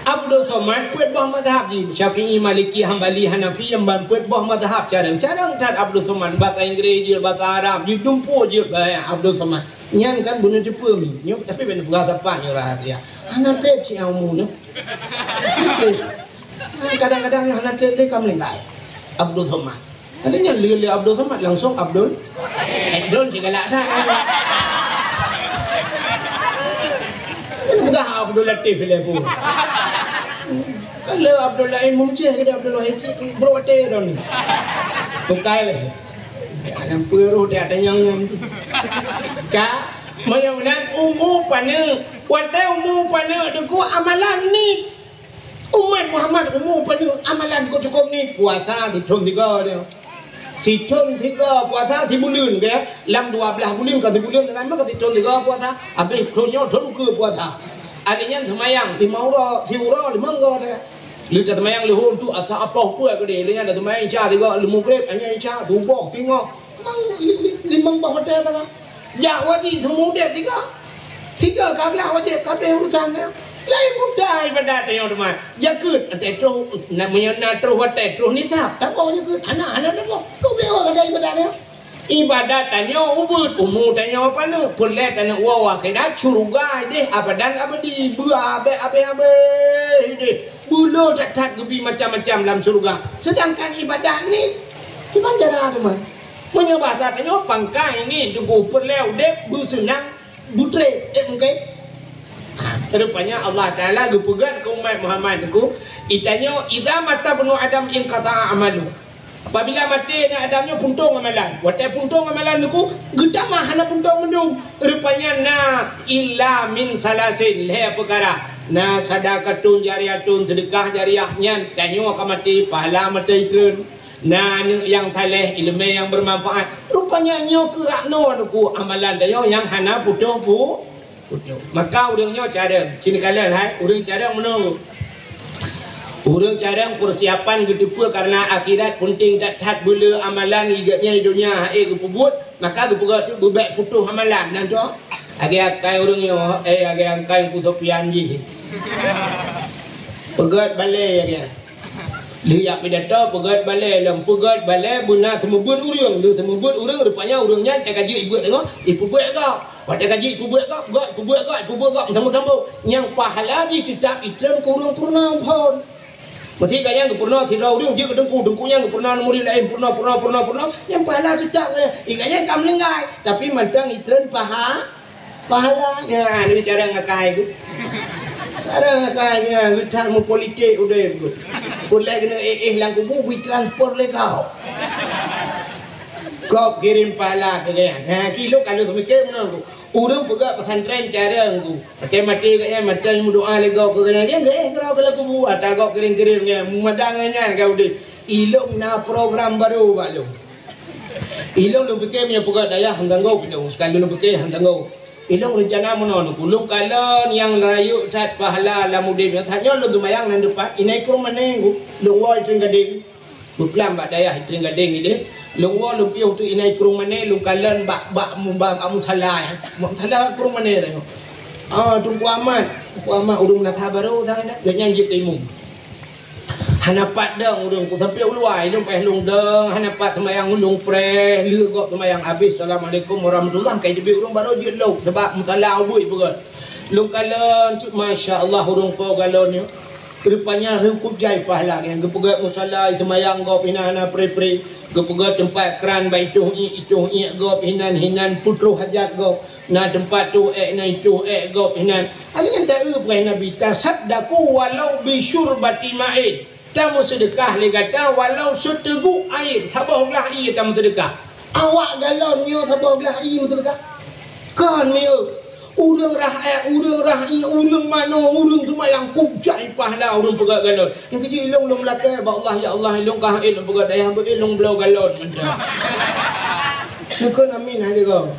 Abdul Somad peuet boh mazhab jih. Syafi'i, Maliki, Hambali, Hanafi, nyang ban peuet boh mazhab cara. Cara that Abdul Somad, basa Inggris jeuet, basa Arab jeuet, dumpeue jeuet, Abdul Somad. Nyan kan beuneuh teupeue mi. Nyoe tapi bèk lôn peugah sapa nyoe rahsia. Hana trép cit umu nyoe. Kadang-kadang nyoe hana trép lé ka meuninggai. Abdul Somad. Ada nyan lé, lé Abdul Somad langsung Abdul. Eh, Abdul cit galak that. Kan peugah Abdul Latif lé pun. Kan lé Abdul Latif Mumceh ke Abdul Wahid cit, bro, watèe don. Bukai lé. Nyang peureuh dia tanyong nyan. Ka, meunyoe meunan umu paneuk. Watèe umu paneuk teungku amalan nit. Umat Muhammad umu paneuk amalan kok cukôp nit, puasa sithôn tiga dia. Sithôn tiga puasa sibuleuen, ya. Lam dua blaih buleuen ka sibuleuen, teuma ka sithôn tiga puasa. Habéh thôn nyoe thôn keue puasa. Akhé nyan seumayang, lima uroe, siuroe limong goe dia. Lheueh taseumayang leuhô tu asa aploh peue keudéh, lheueh nyan taseumayang Isya tiga, lheueh Maghrib, nyan Isya, suboh, singoh. Memang li-, li-, limong boh watèe sagai. Jak wajéb seumeu udép tiga. Tiga ka glah wajéb, ka abéh urusan nyan. Laén mudah ibadat tanyoe teuma. Jakeuet, watèe troh, na, meunyoe na troh watèe, troh nisab. Taboh jakeuet, hana, hana taboh. Tu beuh sagai ibadat nyan. Ibadat tanyoe ubit, umu tanyoe paneuk, peureulèe taneuk woe akhirat, syeuruga idéh abadan abadi, beu abéh-abéh-abéh idéh. Beu le that-that geubi macam-macam lam syeuruga. Seudangkan ibadat nit, kiban cara teuma. Meunyoe basa tanyoe pangkai nit teungku, peureulèe udép beuseunang, beutrép, eh, mungken. Ha, rupanya Allah Taala geupeugah keu umat Muhammad teungku, itanyoe, "Idza mata ibnu Adam inqata'a amalu." Apabila maté aneuk Adam nyoe puntông amalan. Watèe puntông amalan teungku, geutamah hana puntông mandum. Rupanya na illa min salasin, lhèe peukara. Na sadaqatun jariyatun, seudeukah jariyah nyan, tanyoe ka maté, pahala maté treun. Na aneuk nyang saleh, ileumèe nyang beumanfaat. Rupanya nyoe keuh raknoe teungku amalan tanyoe nyang hana putôh pu-, putôh. Maka ureueng nyoe carông, ci neukalon hai, ureueng carông meunoe. Ureueng carông peusiapan geuteupeue kareuna akhirat peunteng that-that, beu le amalan geuh nyan di donya hana geupeubeuet, maka geupeugah tu beubèk putôh amalan. Nyan tu, lagèe akai ureueng nyoe, eh, lagèe akai Teungku Sofyan jih. Peugöt balèe lagèe. Lheueh jak pidato, peugöt balèe lom, peugöt balèe beuna seumeubeuet ureueng. Lheueh seumeubeuet ureueng, rupanya ureueng nyan teuka jeuet ibeuet teungoh, ipeubeuet gob. Watèe ka jeuet ipeubeuet gob, gob, ipeubeuet gob, ipeubeuet gob, sambông-sambông. Nyang pahala jih teutab itreun keu ureueng peurunoe phôn. Meusti ka nyang geupeurunoe sidroe ureueng jeuet keu teungku, teungku nyan geupeurunoe murit laén, peurunoe, peurunoe, peurunoe, peurunoe. Nyang pahala teutab, eh, ingat nyan ka meuninggai, tapi mantong itreun paha-, Pahala, nyan, ni cara ngakai tu. Cara ngakai nyan, geutak meupolitik udeb tu. Peureulèe keuneuk éh-éh lam kubu, bri transfer lé gob. Gob kirém pahala keu nyan. Ha, kilok ka lheueh seumiké meunan tu. Ureueng peugah pesantren carông tu. Maté-maté kat nyan, maté meudoa lé gob keu nyan. Dia éh keudroe keu lam kubu, ata gob kirém-kirém nyan. Meumadang nyan ka udeb. Ilok na program barô bak lôn. Ilôn lôn pike meunyoe peugah dayah han tanggong ilôn, sekali lôn pike han tanggong. Ilôn reuncana meunoe, ulôn kalon nyang rayeuk that pahala lam udeb nyoe. That nyoe lôn teumayang nan depan, inan krueng mané lôn woe i Trieng Gadeng. Beuklam bak dayah i Trieng Gadeng ideh. Lôn woe lôn piôh teuk inan krueng mané, lôn kalon bak, bak, bak, bak musala, eh. Bak musala krueng mané tanyoe. Ah, Teungku Ahmad, Teungku Ahmad ureueng Natal Barô sana, gobnyan jeuet keu imum. Hana pat dong ureueng ku sampoe u luwa, ilôn paih lôn dong, hana pat seumayang ulôn preh, lheueh gob seumayang habéh, "Assalamualaikum warahmatullah," ka iteubiet ureueng barô jeuet lom, sabab musala ubit beugöt. Lôn kalon cit, masya Allah, ureueng po galon nyoe. Rupanya reukup jai pahala nyan, geupeugöt musala, seumayang gob inan hana preh-preh, geupeugöt teumpat kran bak itoh iék, itoh iék gob inan, hinan peutroh hajat gob. Na teumpat toh ék, na itoh ék gob inan. Alèh nyan taeu peugah Nabi, "Tasaddaqu walau bi syurbati ma'in." Tameuseudeukah lé gata walau seuteuguk air, saboh glah ié tameuseudeukah. Awak galon nyoe saboh glah ié meuseudeukah? Kon miyueb. Ureueng rah ék, ureueng rah ié, ureueng manoe, ureueng seumayang, kucai pahala ureueng peugöt galon. Nyang keujeuet ilôn lôn meulakèe bak Allah, "Ya Allah, ilôn ka han ék lôn peugöt dayah, beu ék lôn bloe galon mantong." Neukheun amin hai sigoe.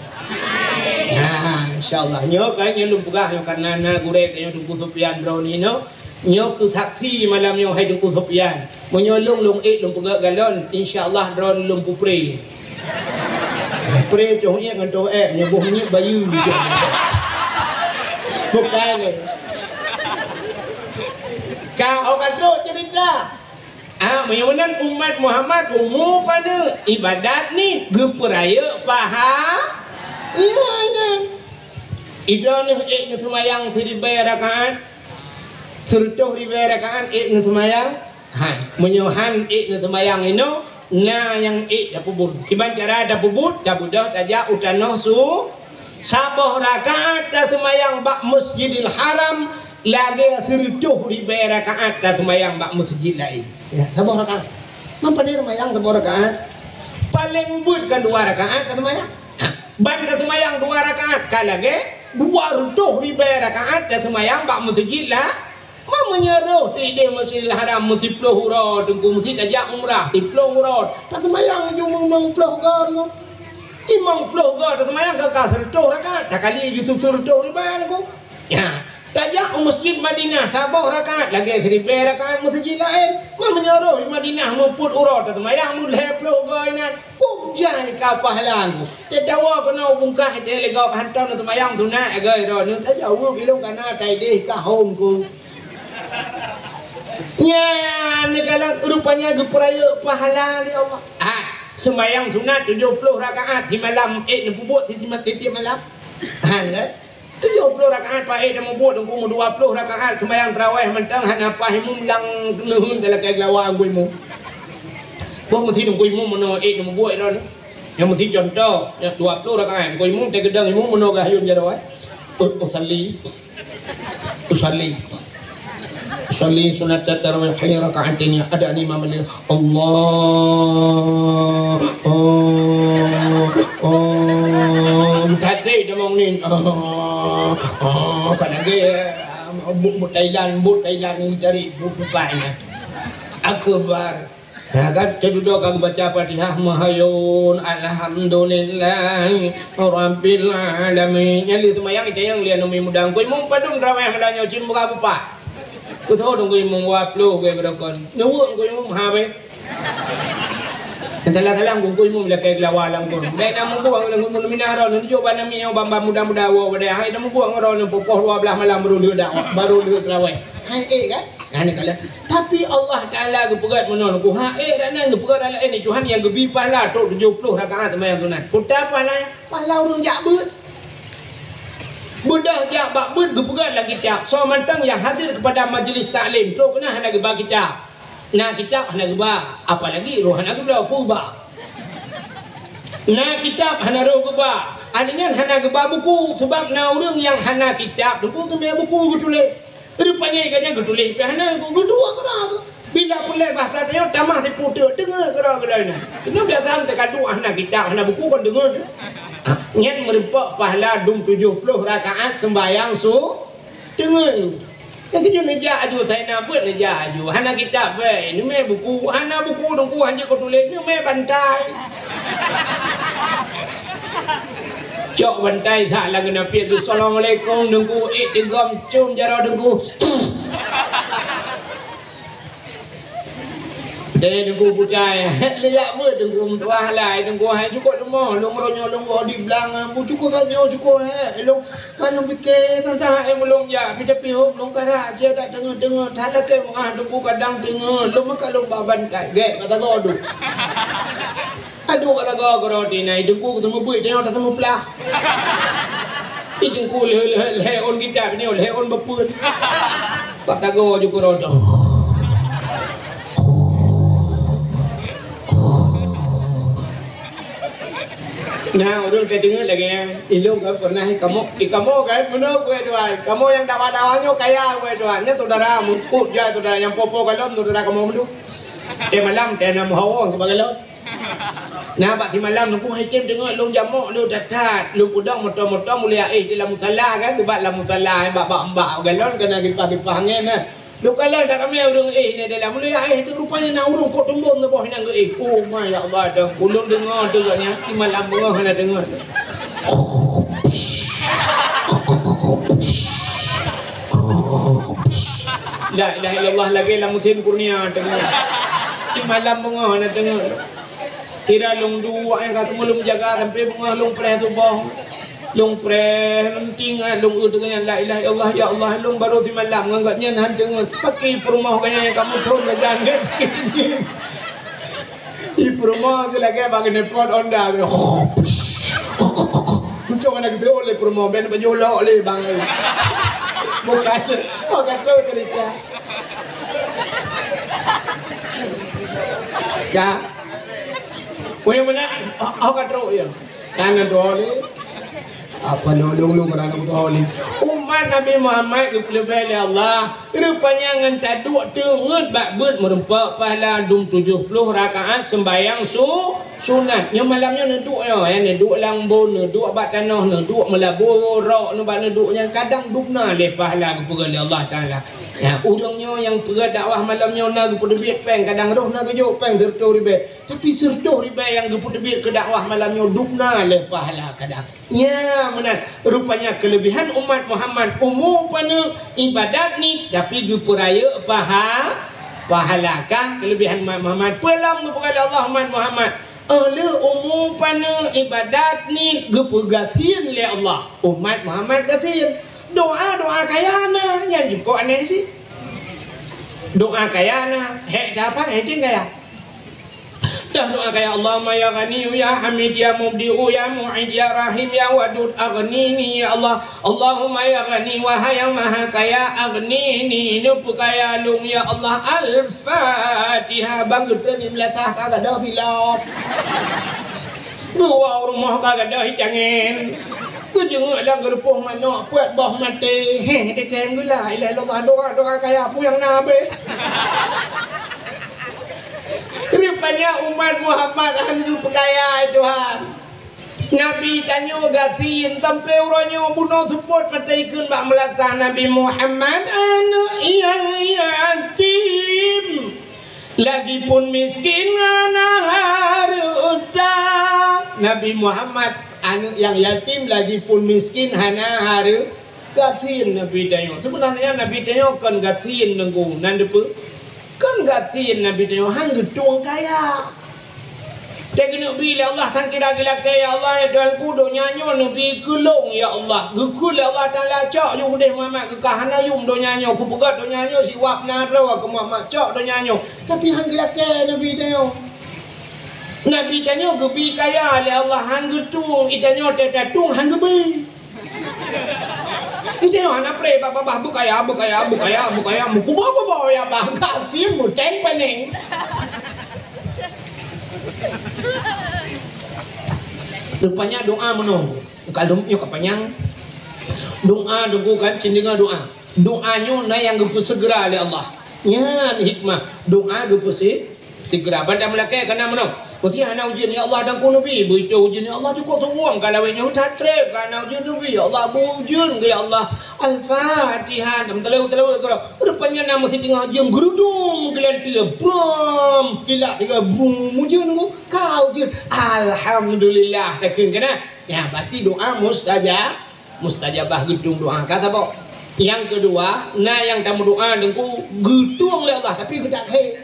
Nah, insya Allah. Nyoe kan nyang lôn peugah nyoe karena na gurèe tanyoe Teungku Sofyan droeneuh nyoe. Nyoe keuh saksi malam nyoe hai Teungku Sofyan. Meunyoe lôn, lôn ék lôn peugöt galon, insya Allah droeneuh lôn peupreh. Preh toh iék ngon toh ék, nyoe boh minyeuk bayeue. Bukai lé. Ka, oh, ka trok cerita. Ah, meunyoe meunan umat Muhammad umu paneuk ibadat ni geupeurayeuk paha-, iya, inan. Idroeneuh ék neuseumayang siribèe rakaat, sireutôh ribèe rakaat ék neuseumayang. Hai, meunyoe han ék neuseumayang inoe, na nyang ék tapeubuet. Kiban cara tapeubuet, tabeudôh tajak u tanoh su-, Saboh rakaat taseumayang bak Masjidil Haram lagèe sireutôh ribèe rakaat taseumayang bak masjid laén. Ya, saboh rakaat. Man padé seumayang saboh rakaat? Paleng beuet kan dua rakaat taseumayang. Ha, ban taseumayang dua rakaat ka lagèe dua reutôh ribèe rakaat taseumayang bak masjid la-, Ma meunyoe roh teudeh Masjidil Haram meusiploh uroe, Teungku, meusti tajak umrah siploh uroe. Taseumayang ju meunong ploh goe, Teungku. Limong ploh goe taseumayang ka, ka sireutôh rakaat, takali ju sireutôh ribèe, Teungku. Ya, tajak u Masjid Madinah saboh rakaat lagèe siribèe rakaat masjid laén. Ma meunyoe roh di Madinah meupeuet uroe taseumayang lhèe ploh goe inan, peue jai ka pahala, Teungku. Teudawa keunoe bungkah teuh lé gob hantom neuseumayang sunat, goe droeneuh tajaweueb ilôn kana taideh ka hom, Teungku. Nyan neukalon rupanya geupeurayeuk pahala lé Allah. Ah, seumayang sunat tujoh ploh rakaat simalam, ék neupeubuet si-, si-, tiep malam. Han kan? Tujoh ploh rakaat paih tamubuet, Teungku, meudua ploh rakaat seumayang tarawèh mantong hana paih imum lam keuneuen talakèe geulawa Teungku Imum. Boh meusi Teungku Imum meunoe ék tamubuet droeneuh. Nyang meusi contoh, nyang dua ploh rakaat Teungku Imum, teugeudong imum meunoe geuhayôn jaroe. Usalli. Usalli. Usalli sunata tarawih raka'ataini ada ni mamali. Allah. Oh. Oh. Tadi dia mau ni. Oh. Oh. Kan lagi. But, but Thailand, but Thailand ni cari but bukan. Akbar. Ha kan, teududoe ka geubaca Fatihah, meuhayôn, alhamdulillahi rabbil alamin. Nyan lheueh seumayang, itanyong lé aneuk muda, "Teungku Imum, padum tarawèh malam nyoe?" "Cit muka bupa." Kutho Teungku Imum, "Dua ploh geuh beurokon." Neuweuek Teungku Imum, ha beh. Nyang salah-salah Teungku Imum lakèe geulawa lam gon. Bèk na mubuet lam gon, minah droeneuh, jok bak namiet nyoe, ban-ban muda-muda woe bak dayah. Hai na mubuet ngon droeneuh, poh dua blah malam baru lheueh dak, baru lheueh tarawèh. Hai, ék kan? Nah, ni kalau. Tapi Allah Taala geupeugöt meunoe, Teungku. Ha, ék dak nyan geupeugöt dak laén, Tuhan nyang geubi pahala trok tujoh ploh rakaat seumayang sunat. Peue ta pahala? Pahala ureueng jak beuet. Beudôh jak bak beuet geupeugöt lam kitab. Soe mantong nyang hadir kepada majlis taklim, trok keunan hana geuba kitab. Na kitab hana geuba, apalagi roh hana geubloe, peue ba? Na kitab hana roh geuba. Ahli nyan hana geuba buku, seubab na ureueng nyang hana kitab, Teungku, keuneuk buku geutuléh. Rupanya gobnyan geutuléh pih hana, geuduek keudroe. Bila peureulèe bahasa tanyoe tamah siputeuk, deungö keudroe-keudroe nyan. Keuneuk biasa teuka duek hana kitab, hana buku kon deungö. Ha, nyan meurumpok pahala dum tujoh ploh rakaat seumbahyang su-, deungö. Nyang keujeuet neujak aju, tai na beuet neujak aju. Hana kitab bèe, neumè buku, hana buku Teungku hanjeuet keu tuléh, neumè bantai. Cok bantai sak lam keunapiet tu, "Assalamualaikum, Teungku." Eh, teugom com jaroe Teungku. Deh Teungku butai, lé jak beuet Teungku meutuah lai Teungku, hai cukôp leumoh, lôn meuronyok lôn goh di blang, bu cukôp tanyoe cukôp, eh, lôn Ban lôn pike teuntang, eh, meulôn jak, pih tapi hom lôn karak, cie dak teungeut-teungeut, that lakée meu'ah Teungku kadang teungeut, lôn meukat lôn ba bantai, gét mata godu. Aduh, mata godu roti nai Teungku, keuteumeubuet nyoe dak teumuplah. Ih, Teungku lheueh, lheueh, lheueh ôn kitab nyoe, lheueh ôn beupeuet. Bak tago ju keudroe. Nah, ureueng ka deungoe lagèe nyan, ilôn ka pernah ikamoe, ikamoe kan, meunoe keu Edward. Kamoe nyang dawa-dawa nyoe kaya keu Edward. Nyan syedara, meukeue jai syedara nyang po-po galom, syedara kamoe meunduek. Teuh malam, teuh na meuhawong sibagoe lôn. Nah, bak simalam, Teungku Hakim deungoe lôn jamok, lôn that-that. Lôn peudong moto-moto mulia éh di lam musala kan, bak lam musala, bak, bak, bak galon, keunan gipah-gipah angén, nah. Lôn kalon that ramé ureueng éh nyan dalam. Lôn jak éh, rupanya na ureueng kok teumbon saboh nyan geuéh. Oh my, ya Allah, dong. Ulôn deungoe tu geuh nyan, di malam beungoh hana deungoe. La ilaha illallah, lagèe lam musim kurnia deungoe. Di malam beungoh hana deungoe. Kira lôn duek nyang ka teumeu lôn jaga sampai beungoh lôn preh suboh. Lôn preh, lôn tingat, lôn eu teungoh nyan, "La ilaha illallah, ya Allah, lôn barô simalam ngon gobnyan han teungoh." Pakri peurumoh gobnyan ka muthon gajan. Di peurumoh tu lagèe bak keuneupot onda tu. Muncong aneuk geuteuôt lé peurumoh, ben bajôh lok lé bang. Bukan, bukan tu cerita. Ka. Weh, meunan, oh, oh, ka trok, ya. Kan na dua lé. Apa lulung-lulung rana dua lé. Umat Nabi Muhammad geupeuleubeh lé Allah. Rupanya ngon taduek teungeut bak beuet meureumpok pahala dum tujoh ploh rakaat seumbahyang su-, sunat. Nyoe malam nyoe neuduek nyoe, ya, neuduek lam bun, neuduek bak tanoh, neuduek meulabu rok, neu bak neuduek nyan kadang dum na lé pahala geupeugah lé Allah Taala. Ya, ureueng nyoe nyang peugah dakwah malam nyoe na geupeuteubiet péng, kadang roh na geujok péng sireutôh ribèe. Tapi sireutôh ribèe nyang geupeuteubiet keu dakwah malam nyoe dum na lé pahala kadang. Nya meunan, rupanya keuleubehan umat Muhammad umu paneuk ibadat niet, tapi geupeurayeuk paha-, pahala. Ka keuleubehan umat Muhammad. Peue lom geupeugah lé Allah umat Muhammad? Óh lheueh umu paneuk ibadat niet geupeugasien lé Allah. Umat Muhammad gasien. Doa, doa kaya na, nyan jipok aneh cit. Doa kaya na, hék that apa? Hék kaya. Dah doa kaya, "Allahumma ya Ghani, ya Hamid, ya Mubdi'u, ya Mu'id, ya Rahim, ya Wadud, aghnini, ya Allah. Allahumma ya Ghani, wahai yang maha kaya, aghnini, neupeukaya lôn, ya Allah." Al-Fatihah. Bang geutreun di meulatah ka gadôh silop. Geuwoe u rumoh ka gadôh itangen. Geujeungeuk lam geureupôh manok, peuet boh maté. Heh, dikém gula. Ilah lobah doa, doa kaya peue nyang na habéh. Rupanya umat Muhammad han geupeukaya, hai Tuhan. Nabi tanyoe gasien, sampoe uroe nyoe bunoe seupôt mata ikheun bak meulasah Nabi Muhammad, aneuk nyang yatim. Lagipun miskin hana hareuta. Nabi Muhammad, aneuk nyang yatim, lagipun miskin hana hareu-, gasien Nabi tanyoe. Seubeunarnya Nabi tanyoe kon gasien Teungku, nan dipeue? Kon gasien Nabi tanyoe, han geutueng kaya. Teuh geuneuk bi lé Allah, sangkira geulakée, "Ya Allah, ya Tuhanku, donya nyoe neubi keu lôn, ya Allah." Geukheun lé Allah Taala, "Cok ju udeh Muhammad, keu ka hana yum donya nyoe, kupeugét donya nyoe siwab na droe keu Muhammad, cok donya nyoe." Tapi han geulakée Nabi tanyoe. Nabi tanyoe geubi kaya lé Allah, han geutueng, i tanyoe teuh tatueng han geubi. I tanyoe hana pré, bah, bah, bah, beukaya, beukaya, beukaya, beukaya, meukuba-kuba ya, bah, gasien muteng paneng. Rupanya doa meunoe. Ka lom nyoe ka panyang. Doa Teungku kan, cit deungoe doa. Doa nyoe na nyang geupeuseugera lé Allah. Nyan hikmah doa geupeusi-, seugera. Ban tameulakée ka na meunoe. Pasti hana ujeuen, ya Allah, dan ku Nabi. Begitu ujeuen, ya Allah, cukup tuwong ka lawét nyoe that treb, ka hana ujeuen Nabi, ya Allah, beu ujeuen, ya Allah. Al-Fatihah, dan teuleu-teuleu keudroe. Rupanya na meusitingah jeuem geurudum keulanteue, brum, kilat tiga brum, ujeuen ku, ka ujeuen. Alhamdulillah, takheun keunan. Ya, berarti doa mustajab. Mustajabah geutueng doa. Ka saboh. Nyang keudua, na nyang tameudoa Teungku geutueng lé Allah, tapi geutak khe.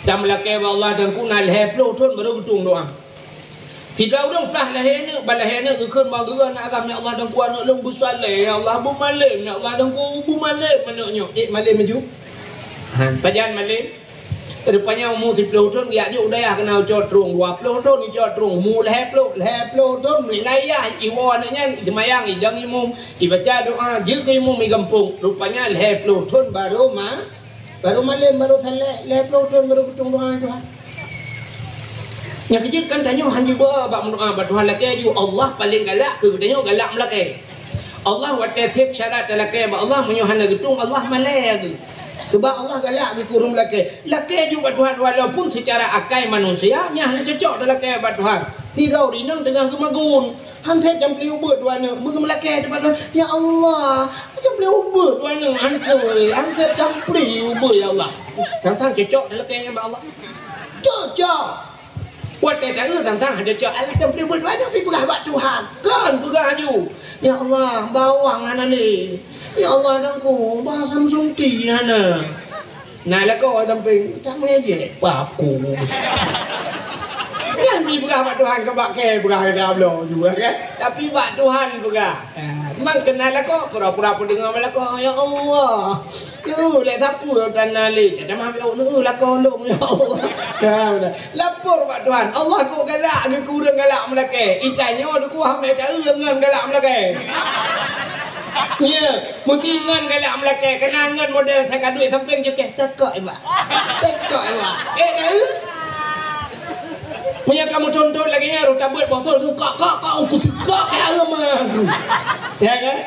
Tameulakée bak Allah Teungku na lhée ploh thon barô geutueng doa. Sidroe ureuëng plah lahé aneuëk, bak lahé aneuëk geukheun bak geuh aneuëk agam, "Ya Allah Teungku, aneuëk lôn beusaleh, ya Allah, beumalem, ya Allah Teungku, beumalem aneuëk nyoe." Eh, malem laju. Ha, pajan malem? Rupanya umu siploh thon geujak jok u dayah keunan geucok trueng, dua ploh thon geucok trueng, umu lhée ploh, lhée ploh thon meuninggai yah, iwoe aneuëk nyan, iseumayang, idong imum, ibaca doa, jeuet keu imum i gampông. Rupanya lhée ploh thon barô ma-, barô malem, barô saleh, lhée ploh thon barô geutueng doa Tuhan. Nyang keujeuet kan tanyoe hana jibeuet bak meudoa bak Tuhan lakée ju, Allah paleng galak keu geutanyoe galak meulakée. Allah watée seb syarat talakée bak Allah, meunyoe hana geutueng, Allah malée geuh. Sebab Allah galak geuh keu ureuëng meulakée. Lakée ju bak Tuhan, walaupun seucara akai manusia nyan hana cocok talakée bak Tuhan. Sidroe inong teungoh geumagun, han seb campli ubeut dua aneuëk, beumeulakée bak Tuhan, "Ya Allah, campli ubeut dua aneuëk, han seb, han seb campli ubeut, ya Allah." Sang-sang cocok talakée nyan bak Allah. Cocok. Watée taeu sang-sang hana cok, alah, campli ubeut dua aneuëk pih peugah bak Tuhan. Kon peugah laju, "Ya Allah, bawang hana lé. Ya Allah, Teungku, bah Samsung ti hana." Na lakoe sampéng, "Cak meujéh paku." Nyan pih peugah bak Tuhan, ka bak kée peugah lagée bloe juga kan. Tapi bak Tuhan peugah. Ha, memang keunan lakoe, pura-pura peudeungoe bak lakoe, "Ya Allah, Yeuh, lé sapeue tan na lé, dah mah lôn, uh, lakoe lôn, ya Allah." Ya, betul. Lapor bak Tuhan, Allah kok galak geuh keu ureuëng galak meulakée. Itanyoe dukue hamé taeu ngon galak meulakée. Ya, mungkin ngon galak meulakée, keunan ngon model sakaduek sampéng jukeh, tekok iba. Tekok iba. Eh, taeu? Meunyoe kamoe tonton lagée nyan, rot tabeuet bosot, kok, kok, kok, kok, kok, kok, kok, kok, Ya kan?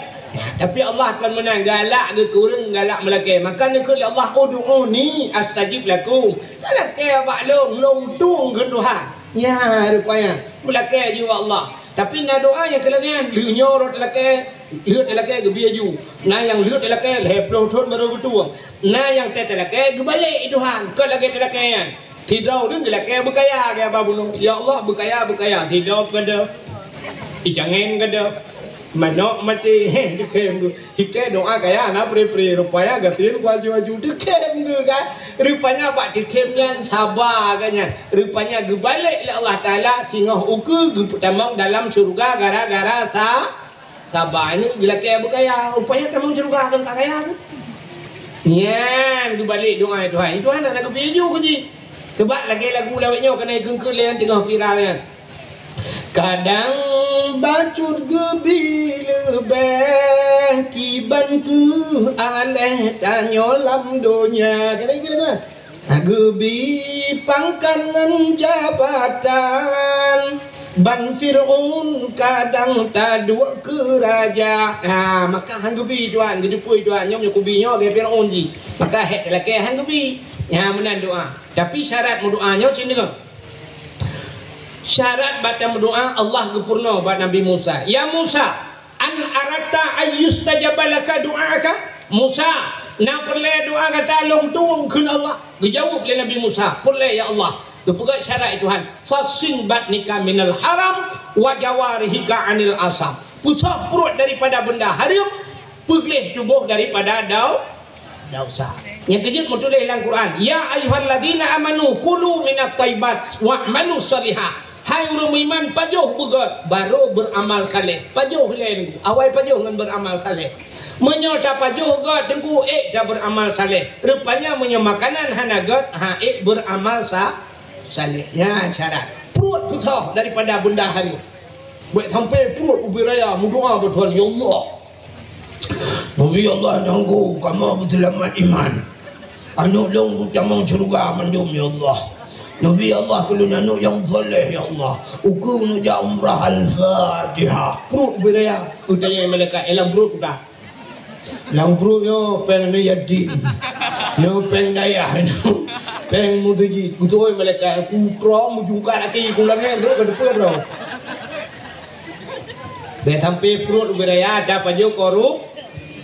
Tapi Allah kon meunan, galak geuh keu ureuëng galak meulakée. Maka neukheun lé Allah, "Ud'uni astajib lakum." Meulakée bak lôn, lôn tueng kheun Tuhan. Ya, rupanya. Meulakée ju bak Allah. Tapi na doa nyang keulheueh nyan, lheueh nyoe rot talakée, lheueh talakée geubi laju. Na nyang lheueh talakée lhée ploh thon barô geutueng. Na nyang teutalakée geubalek Tuhan, kon lagée talakée nyan. Sidroe ureuëng geulakée beukaya, gaya ba bunoe, "Ya Allah, beukaya, beukaya." Sidroe keudeh, icangén keudeh, manok maté, heh, dikhem geuh. Hikée doa kaya na pri-pri, rupanya gasien ku aju-aju, dikhem geuh kan. Rupanya bak dikhem nyan saba kan nyan. Rupanya geubalek lé Allah Taala singoh ukeue geupeutamong dalam syeuruga gara-gara sa- Saba nyoe geulakée beukaya, rupanya tamong syeuruga kon ka kaya tu. Nyan geubalek doa Tuhan. Tuhan hana geupeuju keu jih. Sebab lagée lagu lawét nyoe keuneuk ikheun-kheun lé nyang teungoh viral nyan. Kadang bacut geubi leubeh kiban keuh aléh tanyoe lam donya. Kadang ikheun lagu nyan. Geubi pangkat ngon jabatan, ban Fir'aun kadang taduek keu raja. Ha, maka han geubi Tuhan, geuteupeue Tuhan, nyoe meunyoe kubi nyoe lagée Fir'aun jih. Maka hék talakée han geubi. Nyan meunan doa. Tapi syarat meudoa nyoe cit deungoe. Syarat bak tameudoa Allah geupeurunoe bak Nabi Musa. Ya Musa, "An aratta ayyustajaba laka du'aaka?" Musa, na peureulée doa gata lôn tueng kheun Allah? Geujaweueb lé Nabi Musa, "Peureulée, ya Allah." Geupeugah syarat Tuhan, "Fassin batnika minal haram wa jawarihika anil asam." Peusoh pruet daripada beunda hareuem, peugleh tuboh daripada dau-, Desya. Nyang keujeuet meutuléh lam Quran, "Ya ayyuhalladzina amanu kulu minat thayyibat wa'malu shalihah." Hai ureuëng meuiman, pajoh beugét, barô beuramal saleh. Pajoh ilée Teungku, awai pajoh ngon beuramal saleh. Meunyoe tapajoh gét Teungku, ék tabeuramal saleh. Rupanya meunyoe makanan hana gét, ha, ék beuramal sa-, saleh. Nyan syarat. Pruet peusoh daripada beunda hareuem. Bék sampai pruet ubé raya meudoa bak Tuhan, "Ya Allah, Nabi Allah Teungku, kamoe beuseulamat iman. Aneuëk lôn beutamong syeuruga mandum, ya Allah. Nabi Allah keu lôn aneuëk nyang saleh, ya Allah. Ukeue neujak umrah." Al-Fatihah. Pruet ubé raya, geutanyong malaikat, "Eh, lam pruet peue?" "Lam pruet nyoe péng aneuk yatim. Nyoe péng dayah nyoe." Péng meuseujid, beutôi malaikat, putroe meujungkat laki kulangan tu ka depan droe. Bèk sampai pruet ubé raya tapajoh korup-,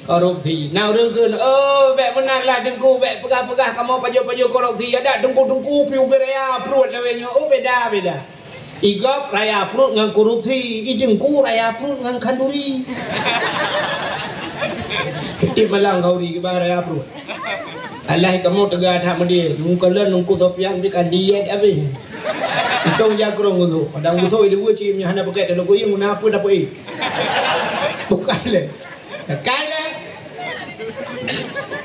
korupsi. Na ureueng kheun, "Oh, bèk meunan lah Teungku, bèk peugah-peugah kamoe pajoh-pajoh korupsi." Adak teungku-teungku pih ubé raya pruet lawét nyoe, oh, beda-beda. Igob raya pruet ngon korupsi, i teungku raya pruet ngon khanduri. Di malang khanduri kiban raya pruet. Alah kamoe teuga that meudeh, muka lôn Teungku Sofyan pih ka diet habéh. Itong jakrong geuh. Padang geuh itu cit nyan hana pakai telur kuyueng, guna apa dapur, eh? Bukan lé. Pakai lé.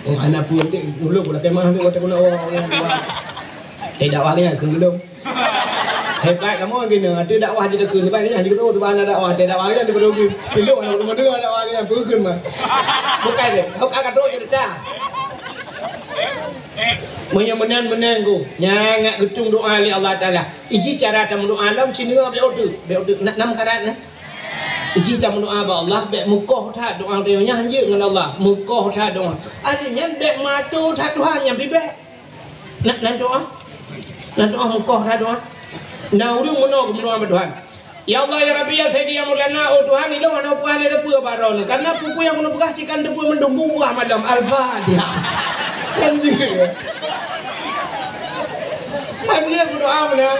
Oh, hana pun dek, dulu pula kemah tu, kata guna orang, orang tua. Eh, dakwah ni, keu belum. Hebat kamoe gini, ada dakwah je dekat, sebab ni, di ketua, sebab ada dakwah, ada dakwah ni, di ketua. Peluk, nak rumah dengar dakwah ni, apa ke mah? Bukan dia, kau kat ketua cerita. Meunyoe meunan-meunan ku, nyan ngat geutung doa lé Allah Taala. Iji cara tameudoa lom, sinoe bèk uteuk, bèk uteuk, nak nam karat nah. Iji tameudoa bak Allah, bèk meukoh that doa teuh nyan, hanjeuet ngon Allah, meukoh that doa. Ahli nyan bèk mato that Tuhan nyan pih bèk. Nak, nak doa? Nak doa meukoh that doa? Na ureueng meunoe geumeudoa bak Tuhan. Ya Allah, ya Rabbi, ya Sayyidi, ya Maulana, oh Tuhan, ilôn hana peugah lé teupeu bak droeneuh. Karena peue-peue nyang keuneuk peugah cit kan teupeu mandum, beupeugah mandum. Al-Fatihah. Kan jih. Kan jih berdoa mana?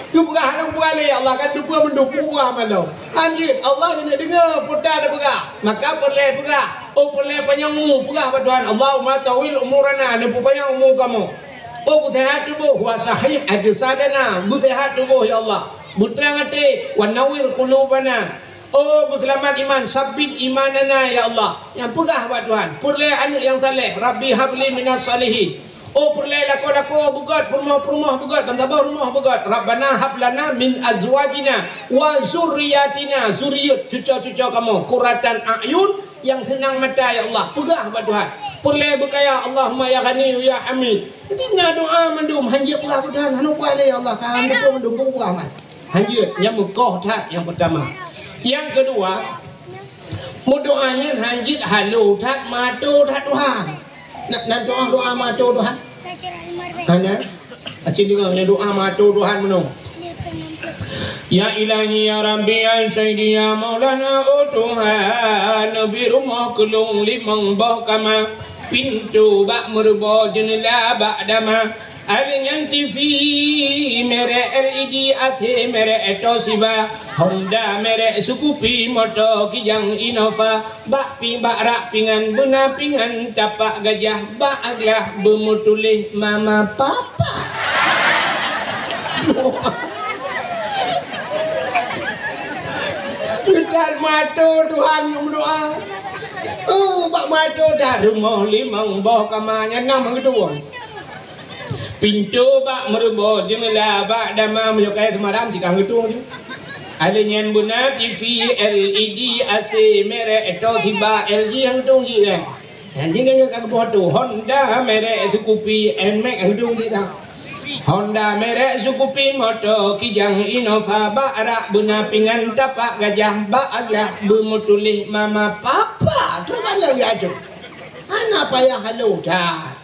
Keupeugah hana peugah lé, ya Allah, kan teupeu mandum, beupeugah mandum. Kan jih, Allah keuneuk deungoe peue ta teupeugah. Maka peureulèe peugah. Oh, peureulèe panyang umu, peugah bak Tuhan, Allahumma tawil umurana, neupeupanyang umu kamoe. Oh, beuseuhat tuboh, wa sahih ajsadana, beuseuhat tuboh, ya Allah. Beutrang até, wa nawwir qulubana. Oh, beuseulamat iman, sabbit imanana, ya Allah. Nyang peugah bak Tuhan, peureulèe aneuk nyang saleh, Rabbi habli minas salihin. Oh, peureulèe lakoe-lakoe beugöt, peurumoh-peurumoh beugöt, bansaboh rumoh beugöt. Rabbana hab lana min azwajina wa zurriyatina, zuriat, cuco-cuco kamoe, qurratan a'yun, nyang seunang mata, ya Allah. Peugah bak Tuhan. Peureulèe beukaya, Allahumma ya Ghani ya Hamid. Jadi na doa mandum, hanjeuet peugah bak Tuhan, hana peugah lé, ya Allah, ka hana peugah mandum, peugah man. Hanjeuet, nyang meukoh that nyang peutama. Nyang keudua, meudoa nyan hanjeuet halo that, mato that Tuhan. Nak, nak doa, doa mato Tuhan? Hana? Aci deungoe nyan doa mato Tuhan meunoe. Ya Ilahi, ya Rabbi, ya Sayyidi, ya Maulana, oh Tuhan, neubi rumoh keu lôn limong boh kama, pintoe bak meureubo, jeuneula bak dama. Alèh nyan T V merek L E D, A C merek Toshiba, Honda merek Scoopy, moto Kijang Innova, bak pi-, bak rak pingan beuna pingan tapak gajah, bak glah beumeutuléh mama papa. Geutat mato Tuhan nyang meudoa. Oh, bak mato dah rumoh limong boh kama nyan nam geutuwong. Pintoe bak meureubo, jeumeula bak dama, meunyoe kayèe seumaram, sikang geutueng jih. Alèh nyan beuna T V L E D, A C merek Toshiba, L G nyang geutueng jih, eh. Nyan jih nyan ka geuboh tu, Honda merek Scoopy, Nmax nyang geutueng jih dah. Honda merek Scoopy, moto Kijang Innova, bak rak beuna pingan tapak gajah, bak glah beumeutuléh mama papa. Teuma nyan geuajoh. Hana payah halo that.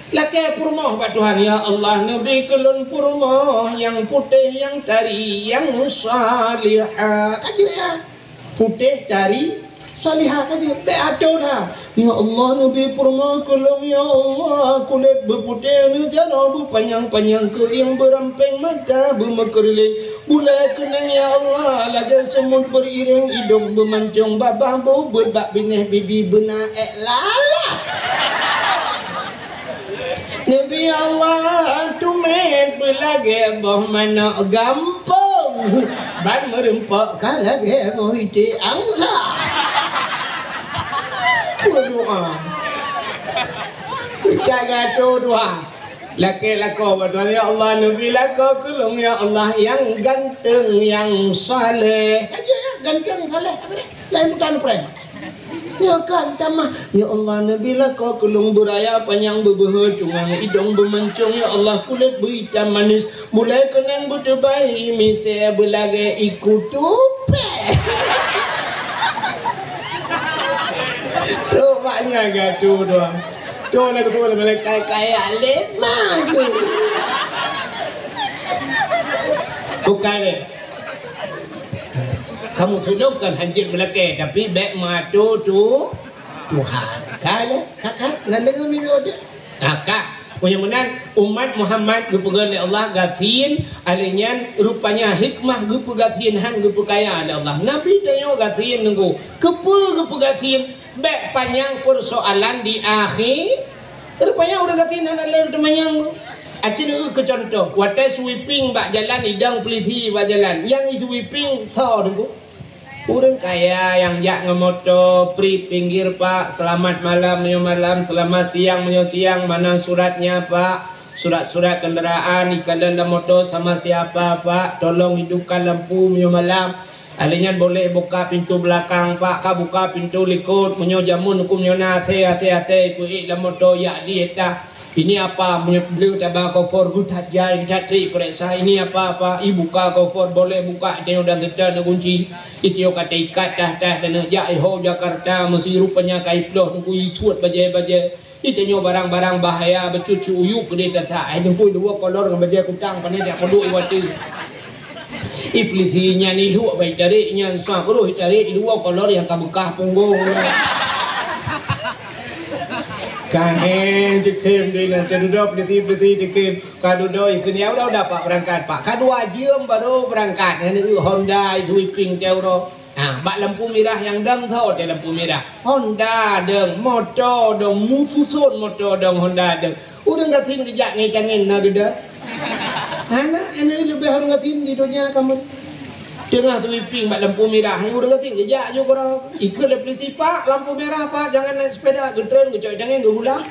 Lakèe peurumoh bak Tuhan, "Ya Allah, neubi keu lôn peurumoh nyang putéh, nyang tari, nyang salihah." Ka jeuet nyan. Putéh, tari, salihah ka jeuet. Bèk ato that. "Ya Allah, neubi peurumoh keu lôn, ya Allah, kulét beuputéh, neujaroe beupanyang-panyang, keuieng beurampéng, mata beumeukeureuléng, bulèe keunèng, ya Allah, lagèe seumut beuriréng, idông beumancông, babah beubeuet, bak binéh bibi beuna èk lalat." Neubi Allah, tumét beulagèe boh manok gampông, ban meureumpok ka lagèe boh iték angsa. Peudoa. Ka geuato doa. Lakèe lakoe bak Tuhan, "Ya Allah, neubi lakoe keu lôn, ya Allah, nyang ganteng, nyang saleh." Ka jeuet, ganteng, saleh, apa dia? Lain bukan prank. Ya kan, tamah. "Ya Allah, neubi lakoe keu lôn beuraya panyang, beubeuhe cungang, idông beumancông, ya Allah, kulét beuitam manis, bulèe keunèng beuteubai, misèe beulagèe iku tupèe." Trok bak nyan geuato doa. Tuh, lagu tu, malaikat kaya lé maju. Bukan, eh. Kamu tudong kan hanjeuet meulakée, tapi bék meuato tu Tuhan. Ka lé, ka, ka, nan deungoe miyueb deh. Ka, ka. Meunyoe meunan, umat Muhammad geupeugah lé Allah gasien, alèh nyan rupanya hikmah geupeugasien han geupeukaya lé Allah. Nabi tanyoe gasien nunggu. Keupeue geupeugasien? Bék panyang peusoalan di akhé. Rupanya ureuëng gasien hana lé teumanyang. Aci neueu keu cuntoh, watée sweeping bak jalan, idong peulisi bak jalan, nyang i sweeping tho teungku. Ureuëng kaya nyang jak ngon moto, pri pinggir pak, selamat malam meunyoe malam, selamat siang meunyoe siang, mana suratnya pak, surat-surat kendaraan, ikalon lam moto sama siapa pak, tolong hidupkan lampu meunyoe malam. Alèh nyan boleh buka pintu belakang pak, ka buka pintu likot, meunyoe jameun huköm nyoe na até, até, até, ipeuék lam moto, yak di éta. Ini apa? Meunyoe bleue taba kofor, geuh that jai, that trik peuriksa, ini apa, apa? Ibuka kofor, boleh buka, iteuyoe dan teuta na kunci. Iteuyoe ka taikat tah-tah dan jak iho Jakarta, meusi rupanya ka iploh teungku isuet bajée-bajée. Iteuyoe barang-barang bahaya, beucut-cut uyueb keudeh tata. Ai teungku luwa kolor ngon bajée kutang, pane dak peuduek iwati. Iblih nyan iluek bai tarék nyan sa keureuh itarék iluek kolor nyang ka beukah punggong. Ka hé jikhém di nan, ka dudoe peliti-peliti jikhém. Ka dudoe ikheun ya udah, udah pak berangkat pak. Ka dua jeuem baru berangkat. Nyan Honda sweeping teuh uroe. Ha, bak lampu mirah nyang dong tho teuh lampu mirah. Honda dong, moto dong, mususon moto dong, Honda dong. Ureuëng gasien geujak ngieng tangieng na geuda. Hana, hana leubeh ureuëng gasien di donya kamoe. Teungoh sweeping bak lampu mirah, ureuëng gasien geujak ju keudroe. Ikheun lé polisi, "Pak, lampu merah, Pak, jangan naik sepeda." Geutreun, geucok tangieng, geugulang.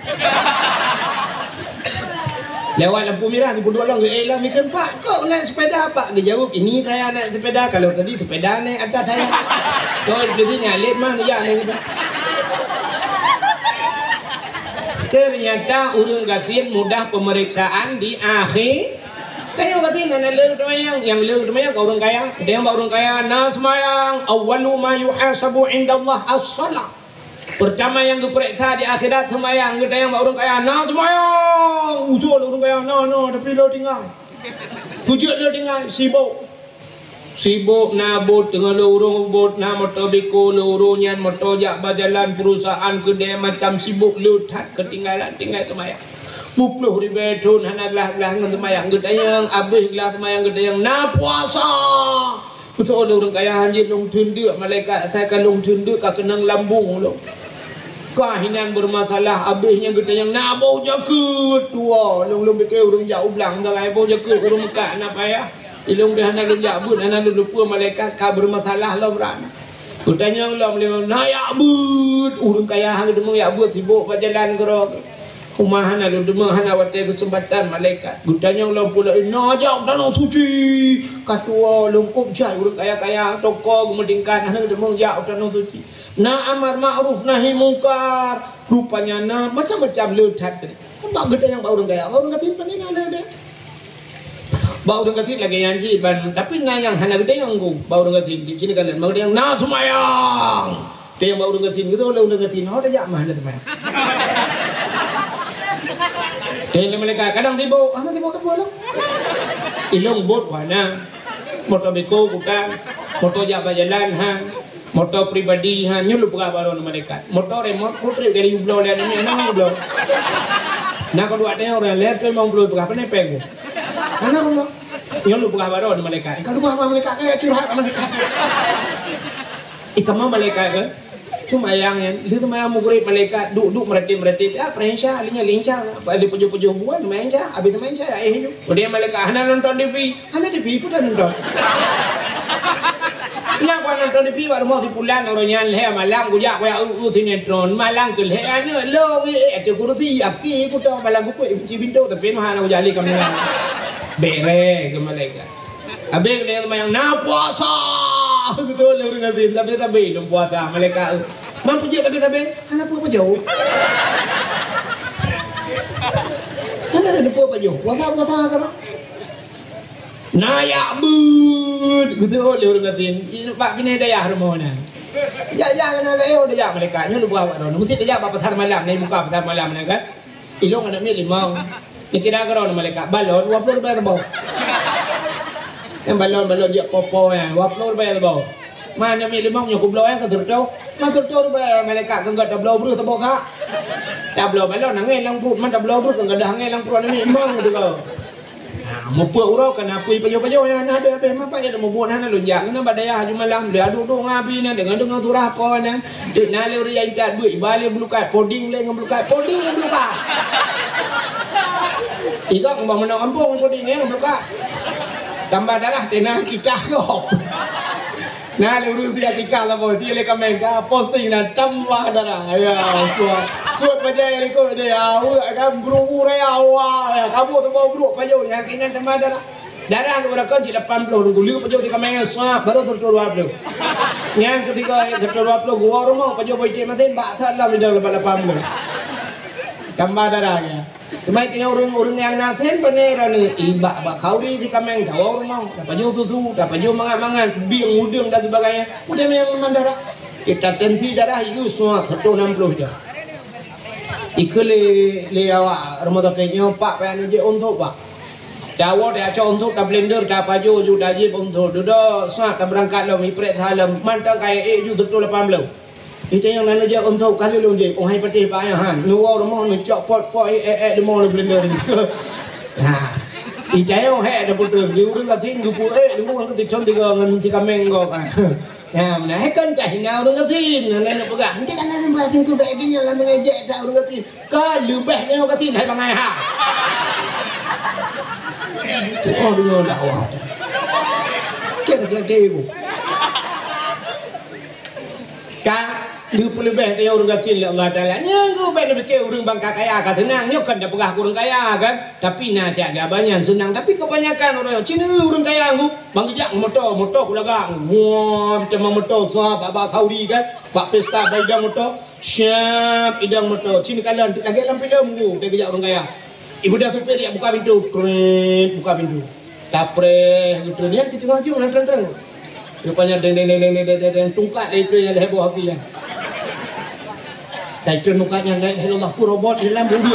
Lewat lampu merah, geupeuduek lom, geuék lom, ikheun, "Pak, kok naik sepeda, Pak?" Geujaweueb, "Ini saya naik sepeda, kalau tadi sepeda naik atas saya." Kok di sini alit mah, ya, naik sepeda. Ternyata ureuëng gasien mudah pemeriksaan di akhé. Tanyoe gasien hana lé teumayang, nyang lé teumayang ka ureuëng kaya. Tanyoe bak ureuëng kaya na seumayang, awwalu ma yuhasabu indallah as-shalah. Pertama nyang geupeuriksa di akhirat seumayang, geutanyong bak ureuëng kaya, "Na seumayang?" Ujoe lé ureuëng kaya, "Na, na, tapi lé tinggai." Peue jeuet lé tinggai, sibok. Sibok na buet, teungoh lé ureuëng buet, na moto beko lé ureuëng nyan, moto jak bak jalan, perusahaan, keudè macam sibok le that keutinggalan, tinggai seumayang. Peuet ploh ribèe thon hana glah-glah ngon seumayang. Geutanyong, abéh glah seumayang, geutanyong, "Na puasa?" Beutôi lé ureuëng kaya, "Hanjeuet lôn theun deuk, malaikat asai ka lôn theun deuk ka keunong lambong lôn." Ka hinan bermasalah, abéh nyan geutanyong, "Na boh jakeuet?" Tuwo, lôn, lôn pike ureuëng jak u blang, sagai boh jakeuet ureuëng meukat na payah. Ilôn pih hana lôn jak beuet, hana lôn lupeue malaikat ka bermasalah lom ran. Geutanyong lom lé, "Na jak beuet?" Ureuëng kaya han geuteumeung jak beuet, sibok bak jalan keudroe. Uma hana lôn deungoe, hana watèe keuseumpatan malaikat. Geutanyong lom pula, "Na jak u tanoh suci?" Ka tuwo lôn kôb jai ureuëng kaya-kaya, toko geumeutingkat, hana deungoe jak u tanoh suci. Na amar ma'ruf nahi mungkar, rupanya na macam-macam le that tadi. Bak geutanyong bak ureuëng kaya, bak ureuëng gasien pane na le deh. Bak ureuëng gasien lagèe nyan cit ban, tapi na nyang hana geutanyong ku. Bak ureuëng gasien, di sini kan na geutanyong, "Na seumayang?" Teuh nyang bak ureuëng gasien, geutanyong lé ureuëng gasien, "Ho tajak mah hana seumayang?" Teuh lé malaikat, "Kadang sibok, hana sibok teupeu lom." Ilôn buet hana, moto beko bukan, moto jak bak jalan han, moto pribadi han, nyoe lôn peugah bak droeneuh malaikat. Moto remot, ku trép kali ubloe lé aneuk nyoe, hana ubloe. Na ka dua tayong ureuëng lhèe, tu memang ubloe peugah, pane pèng ku. Hana ubloe. Nyoe lôn peugah bak droeneuh malaikat. Ka lôn peugah bak malaikat, ka curhat bak malaikat. Ih, kamoe malaikat ke? Seumayang nyan, lheueh seumayang maghrib malaikat duek-duek meuratéb-meuratéb, ah, peurehisha, lheueh nyan lheueh isya, lheueh pajoh-pajoh buah, seumayang isya, habéh seumayang isya, eh, ju. Kemudian malaikat hana nonton T V, hana T V pun hana nonton. Nyan ku nonton T V bak rumoh si pulan, uroe nyan lhèe malam kujak kujak eu-eu sinetron, malam keu lhèe aneuk lôn, eh, eh, ateueh kursi, aki kutong malam kupeuet kunci pintoe, tapi hana kujak lé kamera. Bèrèh keu malaikat. Abéh keuneuk seumayang, "Na puasa!" Beutôi lé ureuëng gasien, sabé-sabé lôn puasa, malaikat. Man peujeuet sabé-sabé, hana peue pajoh. Hana ada peue pajoh, puasa-puasa keunoe. "Na jak beuet!" Beutôi lé ureuëng gasien. Bak binéh dayah rumoh nyan. Jak-jak keunan lé, oh, tajak malaikat. Nyoe neubuah bak droeneuh. Meusti tajak bak pasar malam, neubuka pasar malam nyan kan. Ilôn aneuk miet limong. Neukira keudroe malaikat, balon dua ploh ribèe saboh. Nyan balon-balon jak popo nyan, dua ploh ribèe saboh. Man aneuk miet limong nyoe kubloe nyan ka sireutoh. Man sireutoh ribèe malaikat keu gata tabloe breuh saboh kah. Tabloe balon angèn lam pruet, man tabloe breuh kon gadôh angèn lam pruet aneuk miet limong tu kah. Ha, mupeue uroe kan apui pajoh-pajoh nyan na habéh-habéh, mapa ya mubuet hana lôn jak. Nyan bak dayah aju malam, dia duek-duek ngon abi nyan, deungon-deungon surah po nyan. Cit na lé ureueng nyang intat buet, iba lé bulukat, poding lé ngon bulukat, poding ngon bulukat. Igok ngon manok gampông poding ngon bulukat. Tambah darah teuh na kikah gob. Na lé ureueng siat kikah saboh, siat lé kaméng ka posting na tambah darah. Ya, suet. Suet bajèe likot deh, aweuek kan bru-bru raya, wah, ya, kamoe saboh brok pajoh, nyang keunan tambah darah. Darah keu beurangkat cit lapan ploh, teungku lheueh pajoh si kaméng nyan, suap, baru sireutoh dua ploh. Nyang keutiga, sireutoh dua ploh, geuwoe rumoh, pajoh boh iték masin, bak that lam idang lapan ploh. Tambah darah nyan. Teuma tanyoe ureueng-ureueng nyang na sén pane droeneuh, ibak bak khauri si kaméng, tawoe rumoh, tapajoh susu, tapajoh mangat-mangat, bieng udeueng dan sebagainya. Udeb nyang mandara. Kita tensi darah, yue suap sireutoh nam ploh dah. Ikeue lé, lé awak rumoh sakét nyoe, Pak, payah neujép ôn sop, Pak. Tawoe, tacok ôn sop, tablender, tapajoh ju, tajieb ôn sop. Dudoe suap, tabeurangkat lom, iprek salam. Mantong kaya ék ju sireutoh lapan ploh. Itanyong na neujak ôn sop ka lheueh lôn jieb, oh hai patéh bak ayah han. Neuwoe rumoh neucok pot-pot, eh, eh, eh, leumô lé blender. Ha. Itanyong hék taputéh, di ureueng gasien geupeu ék, leumô ngon titron tiga ngon si kaméng gob. Ha. Ya, meunan. Hék kon tah hina ureueng gasien, na neuk peugah. Enti kana ureueng gasien tu bèk gini lam mengejek tak ureueng gasien. Ka leubeh nyoe gasien hai bangai ha. Tu oh deungoe dakwah. Kira-kira ibu. Ka geupeuleubeh tanyoe ureueng gasien lé Allah Taala. Nyan geuh bèk neupike ureueng bangka kaya ka seunang. Nyoe kan tapeugah keu ureueng kaya kan. Tapi na cit geuh banyak seunang. Tapi kebanyakan ureueng, cina ureueng kaya geuh bang geujak moto, moto kulagak. Wah, macam moto suap bak, bak khauri kan. Bak pesta bak idang moto. Siap idang moto. Cina kalon lagèe lam filem geuh, geujak ureueng kaya. Ibu dah supir dia buka pintu. Kret, buka pintu. Tapreh gitu. Dia di tengah jong, nang terang-terang. Rupanya deng, deng, deng, tungkat dari itu yang dah heboh api ya. Saya kira muka yang naik dari Allah pun robot di dalam bumi.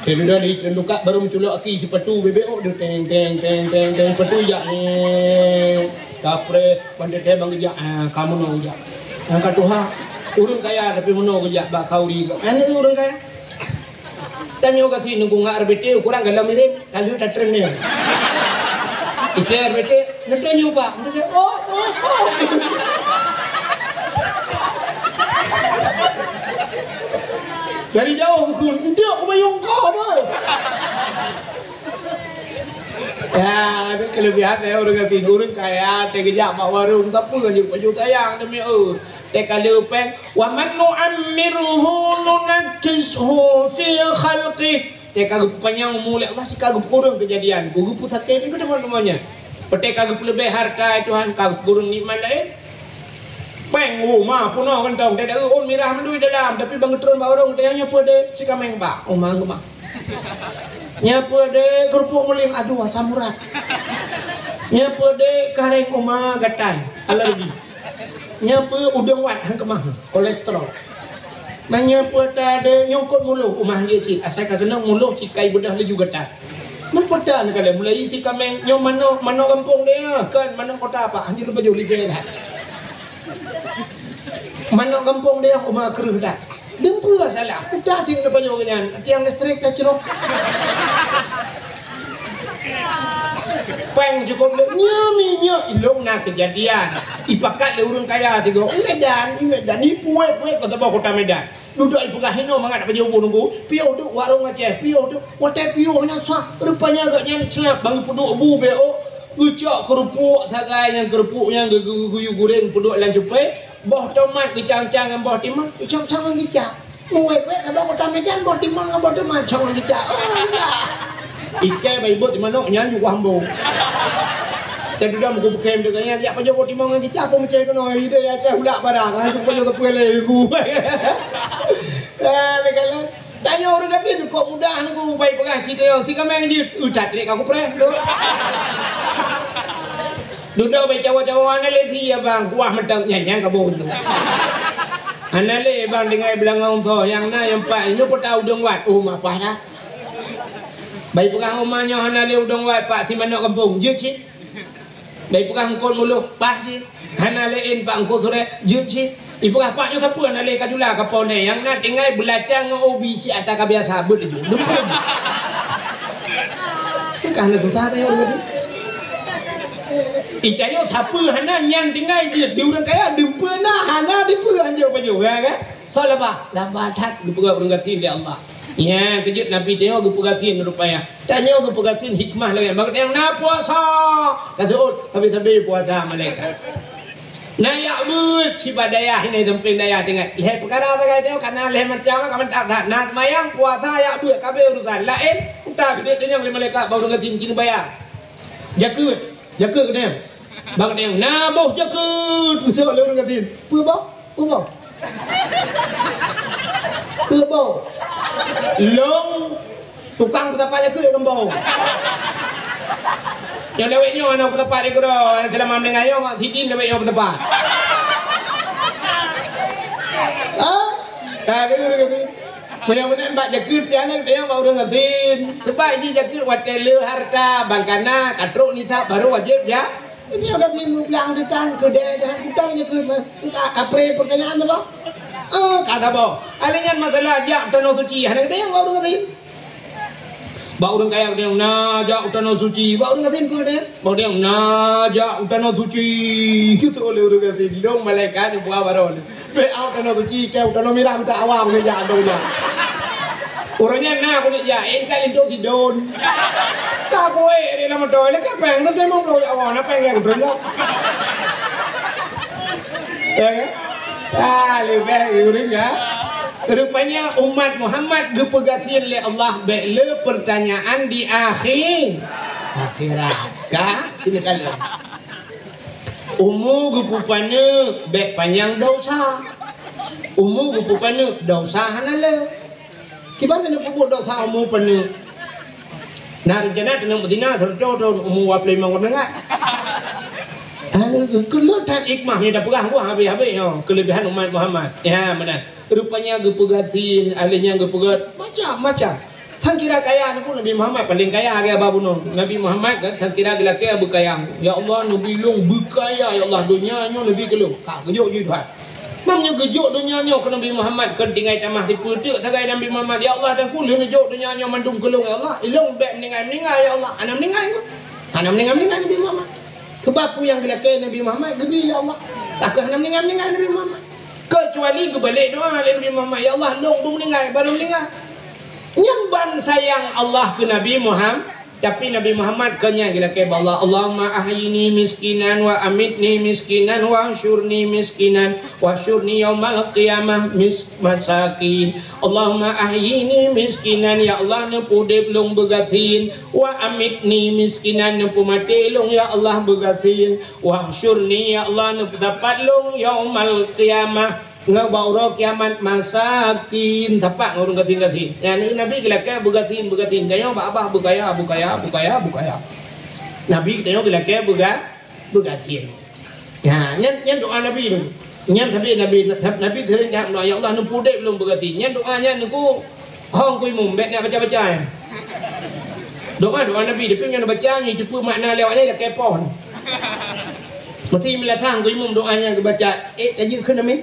Saya sudah di tungkat baru menculok aki sepatu bebek oh dia teng, teng, teng, teng, teng, sepatu ya. Eh, tapreh, pandai dia bang ya. Ah, kamu nak ya. Angkat Tuhan. Ureueng kaya tapi meunoe geujak bak khauri. Ini ureueng kaya. Tanyoe gasien nunggu ngon R B T, ukoran galom mirip, ka lheueh tatren nyoe. Item R B T, neutren nyoe, Pak. Neutren, oh, oh, oh. Dari jauh geukheun, "Enteuk kubayeue kah, boh." Ya, itu kelebihan ya ureueng gasien, ureueng kaya, teugeujak bak warong, tapi kan jeuet baju sayang demi, oh. Teuka leupeng, "Wa man nu'ammirhu nunakkishu fi khalqih." Teuka geupanyang umu lé Allah, sika geupeureueng keujadian, geupeusakét nyoe teuma-teuma nyan. Teuka geupeuleubeh hareuta Tuhan, ka geupeureueng nikmat laén. Pèng, oh, ma, peunoh kantong, teuka ôn mirah mandum dalam, tapi bang geutron bak ureueng, teuka nyoe peue deh, si kaméng bak, oh, ma, ma. Nyoe peue deh, keurupuk muléng, aduh, asam urat. Nyoe peue deh, karéng, oh, ma, gatai, alergi. Nyoe peue udeueng wat han keumah, kolesterol. Meunyoe peue ta de nyongkot muloh, umah jih cit, asai ka keunong muloh cit kai beudoh laju gata. Meunyoe peue ta neukalon mulai si kaméng, nyoe manok, manok gampông de, kon manok kota, Pak, hanjeuet leupah jih lé jai that. Manok gampông de, umah kreueh that. Dum peue salah, peue ta cit leupah jih nyan, tiang listrik tacrok. Pèng cukôp lé, nyoe minyeuk ilong na keujadian. Ipakat lé ureueng kaya tiga, i Medan, i Medan, ipuet-puet keu saboh kota Medan. Dudoe ipeugah hinoe mangat pajoh bu nunggu, piôh duek warong Aceh, piôh duek, watèe piôh nyan sah, rupanya gobnyan sah bang peuduek bu B O, geucok keurupuk sagai nyan, keurupuk nyan geu-, geu-, geuyue gureng peuduek lam cupé, boh tomat geucang-cang ngon boh timun, geucang-cang ngon kicap. Muwét-wét saboh kota Medan, boh timun ngon boh tomat cong ngon kicap. Oh, indah. Ikai bak ibu timanok nyan ju wah ambo. Teududoe meukeubeukem deungon nyan, jak pajoh boh timun ngon kicap, peue meuceh keunoe, ide ya ceh ulak barang, langsung pajoh teupeu lé ku. Ah, lé galak. Tanyoe ureueng gasien kok mudah nunggu bai peugah si keuyoe, si kaméng jeuet, utat lé ka kupreh tu. Dudoe bak cawa-cawa hana lé si abang, kuah mantong nyan, nyan ka boh tu. Hana lé bang tinggai beulangong soe nyang na nyang pat nyoe peutah udeueng wat. Oh, mapah dah. Bai peugah uma nyoe hana lé udeueng wat pak si manok gampông, jeuet cit. Bai peugah eungkôt muloh, pah cit. Hana lé in pak eungkôt surek, jeuet cit. Ipeugah pak nyoe sapeue hana lé ka jula ka po nè, nyang na tinggai beulacang ngon ubi cit ata ka biasa, beuet laju. Dumpeue. Ka hana susah tanyong ureueng geuh. Itanyoe sapeue hana nyan tinggai jeuet di ureueng kaya, dumpeue na hana dipeue hanjeuet pajoh, ya kan? Soe laba? Laba that geupeugah ureueng gasien lé Allah. Nyan keujeuet Nabi tanyoe geupeugasien rupanya. Tanyoe geupeugasien hikmah lagèe bak nyang na puasa. Ka seuôt sabe-sabe puasa malaikat. Na yak beuet sibak dayah ini sampéng dayah tinggai. Lhèe peukara sagai tanyoe ka na lhèe macam ka mantap that. Na seumayang, puasa, yak beuet, ka abéh urusan. Laén utak geude tanyong lé malaikat bak ureueng gasien keuneuk bayar. Jakeuet, jakeuet geutanyoe. Bak geutanyoe na boh jakeuet geuseuôt lé ureueng gasien. Peue boh? Peue boh? Peue boh? Lôn tukang peutapat jakeuet ngon boh. Nyang lewat nyoe aneuk peutapat di keudroe, selama meuninggai nyoe sidin lewat nyoe peutapat. Ha? Ka deuh kami. Meunyoe meunan bak jakeuet pianeuk tayang bak ureueng gasien. Sebab jih jakeuet watèe le harta, bangkana ka trok nisab baru wajéb ja. Ini gasien meublang ditan keudè dan utang jakeuet mah. Ka kapré peurtanyaan tu bah. Eh, ka saboh. Alèh nyan masalah jak u Tanoh Suci, hana geutanyong bak ureueng gasien. Bak ureueng kaya geutanyong na jak u Tanoh Suci, bak ureueng gasien peue geutanyong? Bak ureueng na jak u Tanoh Suci. Geutanyong lé ureueng gasien, lôn malaikat nyang buka baroe. Bèk jak u Tanoh Suci, keu u Tanoh Mirah utak awam keuneuk jak, adoe jak. Uroe nyan na keuneuk jak, eh, ka linto sidon. Ka kuék di lam moto, lé ka péng, terus memang bro ya Allah, na péng nyang kudron lah. Ya kan? Ah, leubeh ureueng ya. Rupanya umat Muhammad geupeugasien lé Allah bèk le peurtanyaan di akhi-, akhirat. Ka? Sini kalian. Umu geupeupaneuk bèk panyang desya. Umu geupeupaneuk desya hana le. Kiban neupeubuet desya umu paneuk. Na reuncana keuneuk beuzina sireutôh thôn umu dua ploh limong ka meuninggai. Keuneuk that hikmah nyang tapeugah buah habéh-habéh nyoe keuleubehan umat Muhammad. Ya, meunan. Rupanya geupeugasien, alèh nyan geupeugöt macam-macam. Sang kira kaya Nabi Muhammad paléng kaya lagèe haba bunoe. Nabi Muhammad kan sang kira geulakèe beukaya. Ya Allah, neubi lôn beukaya, ya Allah, donya nyoe neubi keu lôn. Ka geujok jih Tuhan. Meunyoe geujok donya nyoe keu Nabi Muhammad, keu tinggai tamah sipeuteuk sagai Nabi Muhammad, "Ya Allah, dan ku lheueh neujok donya nyoe mandum keu lôn, ya Allah. Ilôn bèk meuninggai-meuninggai, ya Allah." Hana meuninggai. Hana meuninggai-meuninggai Nabi Muhammad. Keubah peue nyang geulakèe Nabi Muhammad geubri lé Allah. Takeuh hana meuninggai-meuninggai Nabi Muhammad. Keucuali geubalek doa lé Nabi Muhammad, "Ya Allah, lôn dum meuninggai, baru meuninggai." Nyan ban sayang Allah keu Nabi Muhammad. Tapi Nabi Muhammad keu nyan geulakèe bak Allah, "Allahumma ahyini miskinan wa amitni miskinan wa ahsyurni miskinan wa ahsyurni yaumal qiyamah mis-, masakin. Allahumma ahyini miskinan, ya Allah, neupeuudép lôn beugasien, wa amitni miskinan, neupeumaté lôn, ya Allah, beugasien, wa ahsyurni, ya Allah, neupeusapat lôn yaumal qiyamah." Ngon bak uroe kiamat masakin, tapak ngon ureueng gasien-gasien. Nyan Nabi geulakèe beugasien, beugasien. Tanyoe bak babah beukaya, beukaya, beukaya, beukaya. Nabi tanyoe geulakèe beuga-, beugasien. Nyan, nyan, nyan doa Nabi tu. Nyan tapi Nabi, Nabi sering jak doa, "Ya Allah, neupeuudép lôn beugasien." Nyan doa nyan Teungku, hong ku imum, bèk na baca-baca nyan. Doa, doa Nabi, tapi nyan baca nyan teupeue makna lewat nyan dak kepon. Mesti meulatang ku imum doa nyan geubaca, eh, tajeuet kheun amin.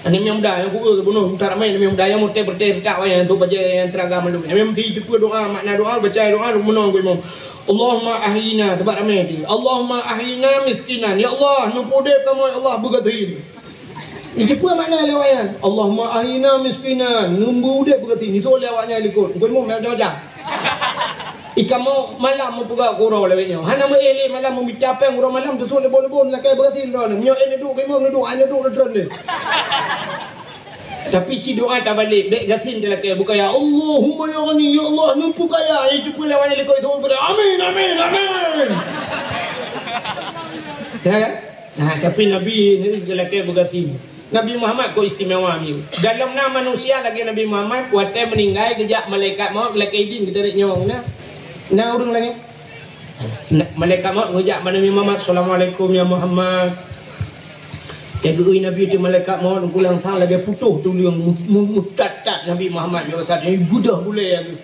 Aneuk miet muda nyang kueu bunoe utak ramé, aneuk miet muda nyang meuté-meuté utak wayang tu bajèe nyang teuraga mandum. Nyang meusti teupeue doa, makna doa, baca doa, meunoe geuh imum. Allahumma ahyina, sabab ramé teuh. Allahumma ahyina miskinan. Ya Allah, neupeuudép kamoe, ya Allah, beugasien. Iteupeue makna lé wayang. Allahumma ahyina miskinan. Neupeuudép beugasien. Itu lé awaknyan likot. Geuh imum macam-macam. Ikamoe malam meupeugah keu uroe lawét nyoe. Hana meuéh lé malam meumita péng uroe malam teutuek leuboh-leuboh lakèe beugasien droeneuh. Meunyoe éh neuduek keu imum neuduek, hana neuduek neutreun deh. Tapi ci doa tabalek, bèk gasien talakèe beukaya. Allahumma ya ghani, ya Allah, neupeukaya. Iteupeue lé awaknyan likot itu, amin, amin, amin. Ya kan? Nah, tapi Nabi ni geulakèe beugasien. Nabi Muhammad kok istimewa miyueb. Galom na manusia lagèe Nabi Muhammad, watèe meuninggai geujak malaikat maut geulakèe idin geutarek nyawong na. Na ureueng lagèe? Na-, malaikat maut geujak bak Nabi Muhammad, "Assalamualaikum ya Muhammad." Lagèe geuui Nabi teuh malaikat maut geulang sang lagèe putôh tuleueng mu-, mu-, meutat-tat Nabi Muhammad nyoe saat nyoe geudoh gulèe lagèe.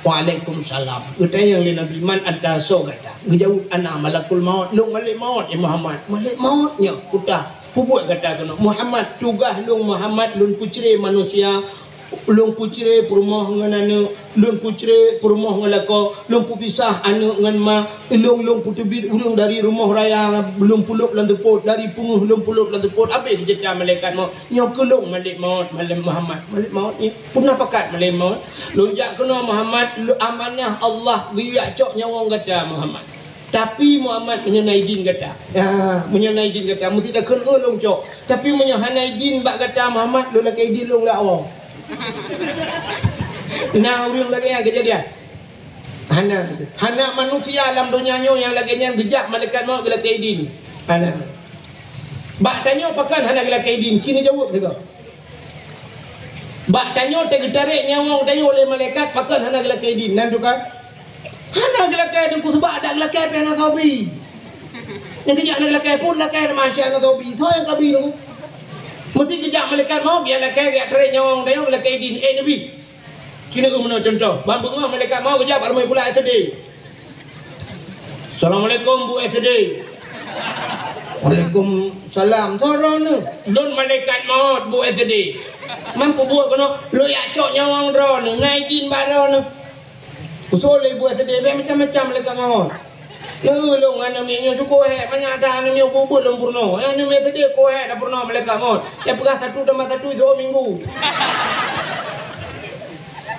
"Waalaikumsalam." Geutanyong lé Nabi, "Man anta, soe gata?" Geujaweueb, "Ana malakul maut, lôn malaikat maut ya Muhammad." "Malaikat maut nyoe kuta, peubuet gata keunoe?" "Muhammad, tugaih lôn Muhammad, lôn peucré manusia, lôn peucré peurumoh ngon aneuk, lôn peucré peurumoh ngon lakoe, lôn peupisah aneuk ngon ma, lôn, lôn peuteubiet ureueng dari rumoh raya, lôn peulop lam seupôt, dari peungeuh lôn peulop lam seupôt." Abéh geuceurita malaikat maut, "Nyoe keuh lôn malaikat maut, malaikat Muhammad, malaikat maut nyoe." "Peue na pakat malaikat maut?" "Lôn jak keunoe Muhammad, lôn amanah Allah geuyue jak cok nyawöng gata Muhammad. Tapi Muhammad, meunyoe na idin gata." "Ya, meunyoe na idin gata, meusti takheun lôn cok. Tapi meunyoe hana idin bak gata Muhammad, lôn lakèe idin lôn lé Allah." Na ureueng lagèe nyan keujadian? Hana. Hana manusia lam donya nyoe nyang lagèe nyan geujak malaikat maut geulakèe idin. Hana. Bak tanyoe pakon hana geulakèe idin? Ci neujaweueb sigoe. Bak tanyoe teugeutarek nyawöng tanyoe lé malaikat, pakon hana geulakèe idin? Nan teuka? Hana geulakèe, Teungku, sabab adak geulakèe pih hana soe bi. Nyang geujak hana geulakèe, peue lakèe teuma hana soe bi. Soe nyang ka bi, Teungku? Meusti geujak malaikat maut, geujak lakèe, geujak tarek nyawöng tanyoe geulakèe idin. Eh, Nabi. Ci neueu meunoe cuntoh. Ban beungoh malaikat maut geujak bak rumoh sikula S D. "Assalamualaikum, Bu S D." "Waalaikumsalam. Soe droeneuh?" "Lôn malaikat maut, Bu S D." "Man peubuet keunoe?" "Lôn jak cok nyawöng droeneuh, na idin bak droeneuh." Usul lé Bu S D, bèk macam-macam malaikat maut. "Lôn, lôn aneuk miet nyoe cukôp hék, manyak that aneuk miet ubit-ubit lôn peurunoe. Aneuk miet S D cukôp hék tapeurunoe malaikat maut. Tapeugah satu tambah satu siôh minggu."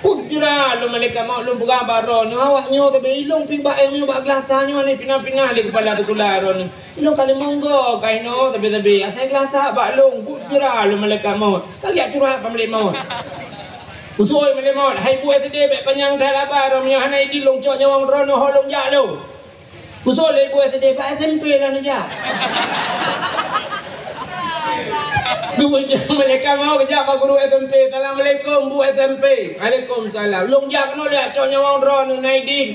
Kujra lôn malaikat maut, lôn peugah bak droeneuh, awak nyoe tapi ilôn pih bak ilmu bak geulasa nyoe ni pinah-pinah lé keupala sikula droeneuh. Ilôn ka limong goe ka inoe sabe-sabe, asai geulasa bak lôn, kujra lôn malaikat maut. Ka geujak curhat bak malaikat maut. Usul malaikat maut, "Hai Bu S D, bèk panyang that haba, droeneuh hana idin lôn cok nyawöng droeneuh, ho lôn jak lôn." Usul lé Bu S D, "Bak S M P lah neujak." Geujak malaikat maut geujak bak guru S M P, "Assalamualaikum, Bu S M P." "Waalaikumsalam." "Lôn jak keunoe lôn jak cok nyawöng droeneuh, na idin?"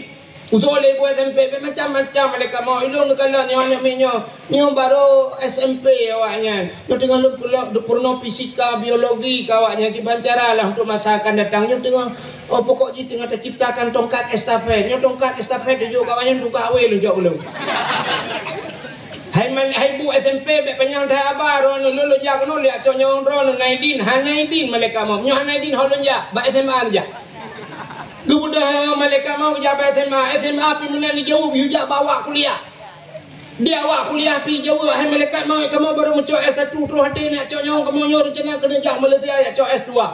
Usul lé Bu S M P, bèk macam-macam malaikat maut. Ilôn neukalon nyoe aneuk miet nyoe. Nyoe barô S M P awaknyan. Nyoe teungoh lôn peurunoe fisika, biologi keu awaknyan, kiban cara lah untuk masa akan datang. Nyoe teungoh, oh, pokok jih teungoh taciptakan tongkat estafet. Nyoe tongkat estafet jijok bak awaknyan, tungkah awé lôn cok ulôn. Hai man-, hai Bu S M P, bèk panyang that haba droeneuh, lôn lôn jak keunoe lôn jak cok nyawöng droeneuh, na idin, hana idin malaikat maut. Nyoe hana idin, ho lôn jak, bak S M A lôn jak. Geubeudôh malaikat maut geujak bak S M A. S M A pih meunan jijaweueb, yue jak bak awak kuliah. Di awak kuliah pih jijaweueb, "Hai malaikat maut, kamoe barô meucok S satu, troh até neujak cok nyawöng kamoe nyoe, reuncana keuneuk jak Malaysia jak cok S dua."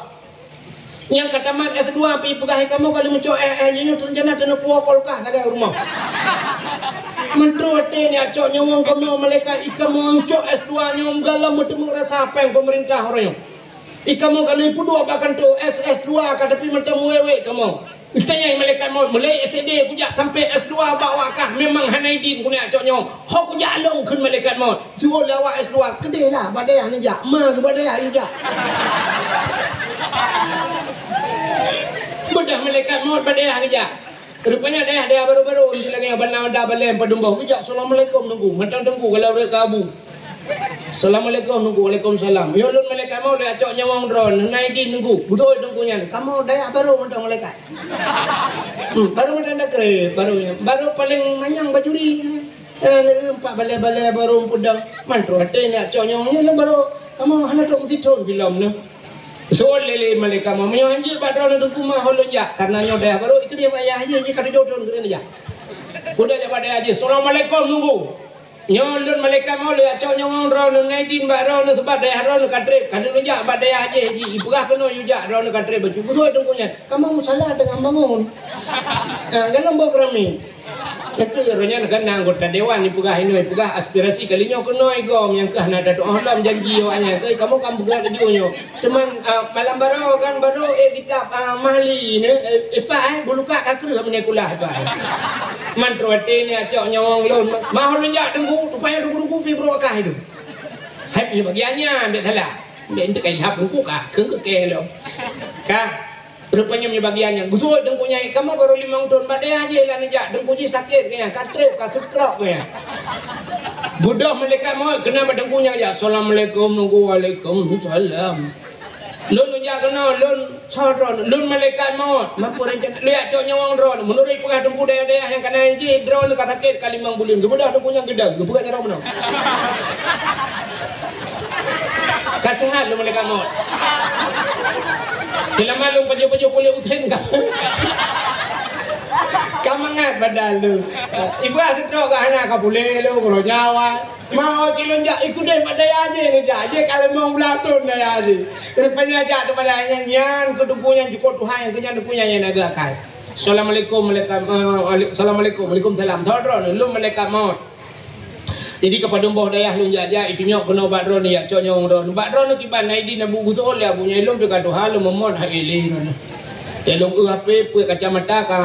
Nyang ka tamat S dua pih peugah, "Hai kamoe ka lheueh meucok S, S nyoe reuncana taneuk puwoe kulkas sagai u rumoh." "Meutroh até neujak cok nyawöng kamoe malaikat, kamoe cok S dua nyoe meugalom meuteumé rasa péng peumeurintah uroe nyoe." "Ih, kamoe ka lheueh peuduek bak kantô, S, S dua ka, tapi mantong meuwèt-wèt kamoe." Geutanyong malaikat maut, "Mulai S D kujak sampai S dua bak awak kah, memang hana idin kuneuk jak cok nyawöng. Ho kujak lôn," kheun malaikat maut. Siuroe lé awak S dua, "Keudeh lah, bak dayah neujak, ma keuh bak dayah neujak." Beudôh malaikat maut bak dayah geujak. Rupanya dayah-dayah barô-barô, meusti lagèe nyan, Banda Mada, Balém, Padum Boh. Geujak, "Assalamualaikum, Teungku." Mantong Teungku, kalau ureueng ka abu. "Assalamualaikum, Teungku." "Waalaikumsalam." "Nyoe lôn malaikat maut, lôn jak cok nyawöng droeneuh, na idin, Teungku?" Beutôi Teungku nyan. "Kamoe dayah barô mantong malaikat." Hmm, barô mantong dakré, barô nyan. Barô paleng manyang bajuri. Eh, empat balèe-balèe barô peudong. "Man troh até neujak cok nyawöng nyoe lôn barô. Kamoe hana trok meusitrôn filem nyoe." Usul lé malaikat maut, "Meunyoe hanjeuet bak droeneuh Teungku, ma ho lôn jak, karena nyoe dayah barô, itu dia bak yah jih, jih ka tujoh thôn keuneuk jak." Udah jak bak dayah jih, "Assalamualaikum, Teungku." "Nyoe lôn malaikat maut, lôn jak cok nyawöng droeneuh, na idin bak droeneuh, sabab dayah droeneuh ka trép, ka lheueh neujak bak dayah jih, jih ipeugah keunoe yue jak, droeneuh ka trép bacut." Beutôi Teungku nyan. "Kamoe musala teungoh bangon." Ah, dalam boh keurami. Nyan keuh uroe nyan kan na anggota dewan ipeugah inoe, ipeugah aspirasi kali nyoe keunoe gom nyang keuh na datuk Ahlom janji awaknyan, "Keu kamoe kan beugöt laju nyoe. Cuman, ah, malam baroe kan baroe, eh, kitab, ah, Mahli ni, eh, ipak, eh, bulukat ka kreueh meunyoe kulah ipak, eh. Man troh até neujak cok nyawöng lôn. Ma ho lôn jak Teungku, rupanya Teungku-Teungku pih brok kah itu." Hai, nyoe bagian nyan, bèk salah. Bèk enteuk kai lhap Teungku kah, kheun keu kèe lom. Kah? Rupanya meunyoe bagian nyan, geusuet teungku nyan, "Kamoe baru limong thon, bak dayah jih lah neujak, teungku jih sakét geuh nyan, ka trép, ka stroke geuh nyan." Beudôh malaikat mot, keunan bak teungku nyan jak, "Assalamualaikum, teungku." "Waalaikumsalam." "Lôn neujak keunoe, lôn soe droeneuh?" "Lôn malaikat mot." "Mapeue rencana?" "Lôn jak cok nyawöng droeneuh." Meunurot peugah teungku dayah-dayah nyang ka na jih, droeneuh ka sakét ka limong buleuen. Geubeudôh teungku nyan geudong, geupeugah carông meunoe. Ka seuhat lôn malaikat mot. Seulama lôn pajoh-pajoh puléh usen ka. Ka mangat badan lôn. Ibrah seutrok ka hana ka puléh lôn, keudroe nyawa. Mau cilôn jak ikudeh bak dayah jih neujak. Jih ka limong blaih thon dayah jih. Rupanya jak teuk bak dayah nyan, nyan keu teungku nyan jukôt Tuhan, nyang keu nyan teungku nyan nyang na geuakai. Assalamualaikum, malaikat, eh, assalamualaikum, waalaikumsalam. Soe droeneuh? Lôn malaikat mot. Jadi keu padum boh dayah lôn jak-jak, itunyok keunoe bak droeneuh, jak cok nyawöng droeneuh. Bak droeneuh kiban, na idin Abu Gusol lé Abu Nyailom teuka tuha lôn meumot hai lé droeneuh. Lôn eu H P, peuet kacamata ka,